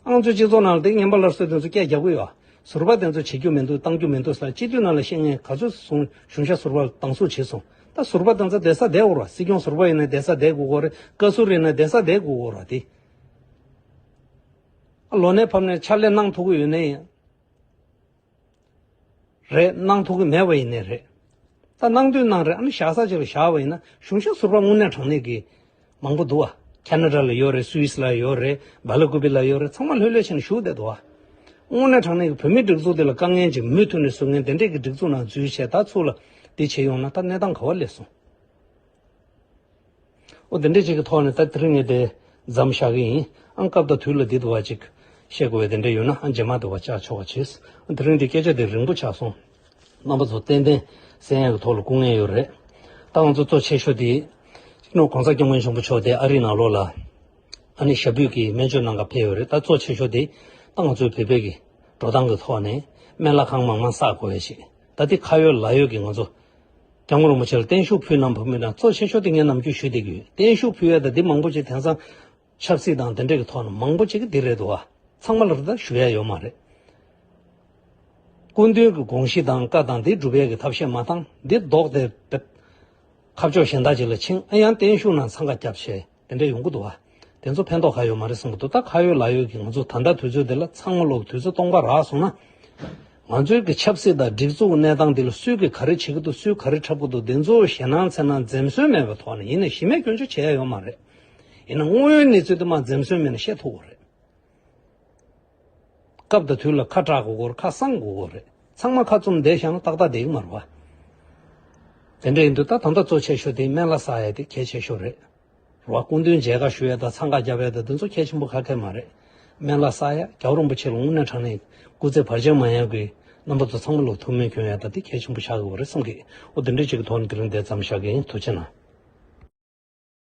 ཨང་ཚོ་སྤྱི་ཚོགས་ནང་ལ་དེ་ངན་པ་སླར་གསོ་དེ་ཚོ་སྐད་རྒྱག་གི་ཡོད། ཟུར་པ་དེ་ཚོ་བྱེད་རྒྱུ་མི་འདུག་བཏང་རྒྱུ་མི་འདུག་ཟེར། སྤྱི་འཐུས་ནང་ལ་བཤད་མཁན་ག་ཚོད་སོང་། གཞུང་ཞབས་ཟུར་པ་དང་སོ་བསྡད་ས་བསྡད་དགོས་ར། ཟུར་པ་དང་ཚོ་བསྡད་ས་བསྡད་དགོས་ར། སྲིད་སྐྱོང་ཟུར་པ་ཡིན་ན་བསྡད་ས་བསྡད་དགོས་རེད། བཀའ་ཟུར་ཡིན་ན་བསྡད་ས་བསྡད་དགོས་ར། དེ་ལོ་ནའི་ཕབ་ནས་ཕྱག་ལས་གནང་ཐུབ་ཀྱི་ཡོད་ནའི་རེད། གནང་ཐུབ་ཀྱི་མེད་པ་ཡིན་ནའི་རེད། ད་གནང་འདོད་གནང་རེད། ཨ་ནི་བཞག་ས་ཅིག་ལ་བཞག་པ་ཡིན་ན་གཞུང་ཞབས་ཟུར་པ་དངོས་གནས་དྲང་གནས་ཀྱི་མང་པོ་འདུག་བ། ཁ་ན་ཌ་ལ་ཡོད་རེད། སུད་སི་ལ་ཡོད་རེད། སྦེལ་ཀོབ་ལ་ཡོད་རེད། ཚང་མ་ལྷོད་ལྷོད་བྱས་ནས་བཞུགས་བསྡད་འདུག་བ། དངོས་གནས་དྲང་གནས་ཀྱི་བོད་མིའི་སྒྲིག་འཛུགས་དེ་ལ་དཀའ་ངལ་ཅིག་མུ་མཐུད་ནས་བཟོ་མཁན་དེ་འདྲས་ཀྱི་སྒྲིག་འཛུགས་ནང་འཛུལ་བྱས། ད་ཚུར་ལ་འདི་བྱས་ཡོང་ན་ད་གནས་སྟངས་ག་བ་སླེབས་སོང་། ཨོ་དེ་འདྲས་ཅིག་གི་ཐོག་ནས་ད་དེ་རིང་ངས་དེ་མཚམས་བཞག་གི་ཡིན། ཨང་སྐབས་དང་དུས་ལ་འདི་འདུག་བ་ཅིག་བཤད་དགོས་པའི་དེ་འདྲས་ཡོད་ན་ཨང་རྗེས་མ་འདུག་བ་བཅར་ཆོག་པ་བྱས། དེ་རིང་འདི་སྐད་ཆ་དེ་རིང་པོ་ཆགས་སོང་། རྣམ་པ་ཚོ་ཏན་ཏན་གསན་ཡག་གི་ཐོག་ལ་སྐུ་ངལ་ཡོད་རེད། ད་ང་ཚོ་གཙོ་ཆེ་ཤོས་དེ་སྤྱི་ནོར་གོང་ས་སྐྱབས་མགོན་ཆེན་པོ་མཆོག་དེ་ཨ་རིའི་ནང་ལོགས་ལ་ཨ་ནི་ཞབས་པུས་ཀྱི་སྨན་བཅོས་གནང་ག་ཕེབས་ཡོད་རེད། ད་གཙོ་ཆེ་ཤོས་དེ་ད་ང་ཚོའི་བོད་པའི་གི་འགྲོ་སྟངས་ཀྱི་ཐོག་ནས་སྨན་བླ་ཁང་མང་མང་བསགས་དགོས་ཡ་ཞིག་ད་དེ་ཁ་ཡོད་ལག་ཡོད་ཀྱི་ང་ཚོ་སྐྱབས་མགོན་རིན་པོ་ཆེ་ལ་བརྟན་བཞུགས་ཕུལ་གནང་བ་མིན་ན་གཙོ་ཆེ་ཤོས་དེ་ངས་ནམ་རྒྱུན་ཞུ་བསྡད་ཀྱི་ཡོད། བརྟན་བཞུགས་ཕུལ་ཡ་ད་འདི་མང་པོ་ཅིག་དེང་སང་ཆབ་སྲིད་དང་དེ་འདྲས་ཀྱི་ཐོག་ནས་མང་པོ་ཅིག་གིས་འདི་རེད་འདུག་བ། ཚང་མ་ལ་རེད་ད་ཞུ་ཡ་ཡོད་མ་རེད། སྐུ་མདུན་གྱི་དགོངས་གཞི་དང་བཀའ་དང་འདི་སྒྲུབ་ཡ་གི་ཐབས་ཤེས་མ་བཏང་། འདི་ལྡོག་སྟེ་བེད་ཁ་ཕྱོགས་གཞན་དག་ཅིག་ལ་ཕྱིན། ཨ་ཡང་བརྟན་བཞུགས་ནང་འཚང་ཁ་བརྒྱབ་བྱས་དེ་འདྲས་ཡོང་གི་འདུག་བ། དེ་ཚོ་ཕན་ཐོགས་ག་ཡོད་མ་རེད་བསམ་གྱི་འདུག་ད་ཁ་ཡོད་ལག་ཡོད་ཀྱི་ང་ཚོ་ད་ལྟ་དུས་ཚོད་འདི་ལ་ཚང་མ་ལོག་དུས་ཚོད་སྟོང་པ་རག་སོང་ན། ང་ཚོའི་གི་ཆབ་སྲིད་དང་སྒྲིག་འཛུགས་གནས་སྟངས་འདི་ལ་སུས་གི་ག་རེ་བྱེད་ཀྱི་འདུག་སུས་ག་རེ་འཁྲབ་ཀྱི་འདུག་འདི་ཚོ་ཞེད་སྣང་འཚེར་སྣང་འཛེམ་ཟོན་མེད་པའི་ཐོག་ནས་ཡིན་ན་གཞི་མེད་སྐྱོན་བརྗོད་བྱེད་ཡ་ཡོད་མ་རེད། ཡིན་ན་དངོས་ཡོད་གནས་ཚུལ་དེ་མ་འཛེམ་ཟོན་མེད་ན་བཤད་ཐུབ་ཀྱི་རེད། སྐབས་དང་དུས་ལ་ཁ་གྲག་དགོས་ཀྱི་རེད། ཁ་གསང་དགོས་ཀྱི་རེད། ཚང་མ་ཁ་བཙུམ་བསྡད་བཞག་ན་ཏག་ཏག་བསྡད་ཀྱི་མ་རེད་བ། དེ་འདྲ་ཡིན་དུས་ད་ད་ལྟ་གཙོ་ཆེ་ཤོས་དེ་སྨན་བླ་བསགས་ཡ་དེ་གལ་ཆེ་ཤོས་རེད། བ། སྐུ་མདུན་མཇལ་ཁ་ཞུ་ཡ་དང་འཚང་ཁ་རྒྱབ་ཡ་དང་དེ་ཚོ་གལ་ཆེན་པོ་ག་གེ་མ་རེད། སྨན་བླ་གསར་ཡ་རྒྱལ་བ་རིན་པོ་ཆེ་ལ་དངོས་གནས་དྲང་གནས་སྐུ་ཚེ་བར་ཆད་མ་ཡལ་དགོས། རྣམ་པ་ཚོ་ཚང་མ་ལ་ཐུགས་སྨོན་སྐྱོན་ཡ་དང་དེ་གལ་ཆེན་པོ་ཆགས་ཀྱི་ཡོད་རེད་བསམ་གི། འོ་དེ་འདྲ་ཅིག་གི་ཐོག་ནས་དེ་རིང་འདིར་མཚམས་བཞག་གི་ཡིན། ཐུགས་རྗེ་གནང་།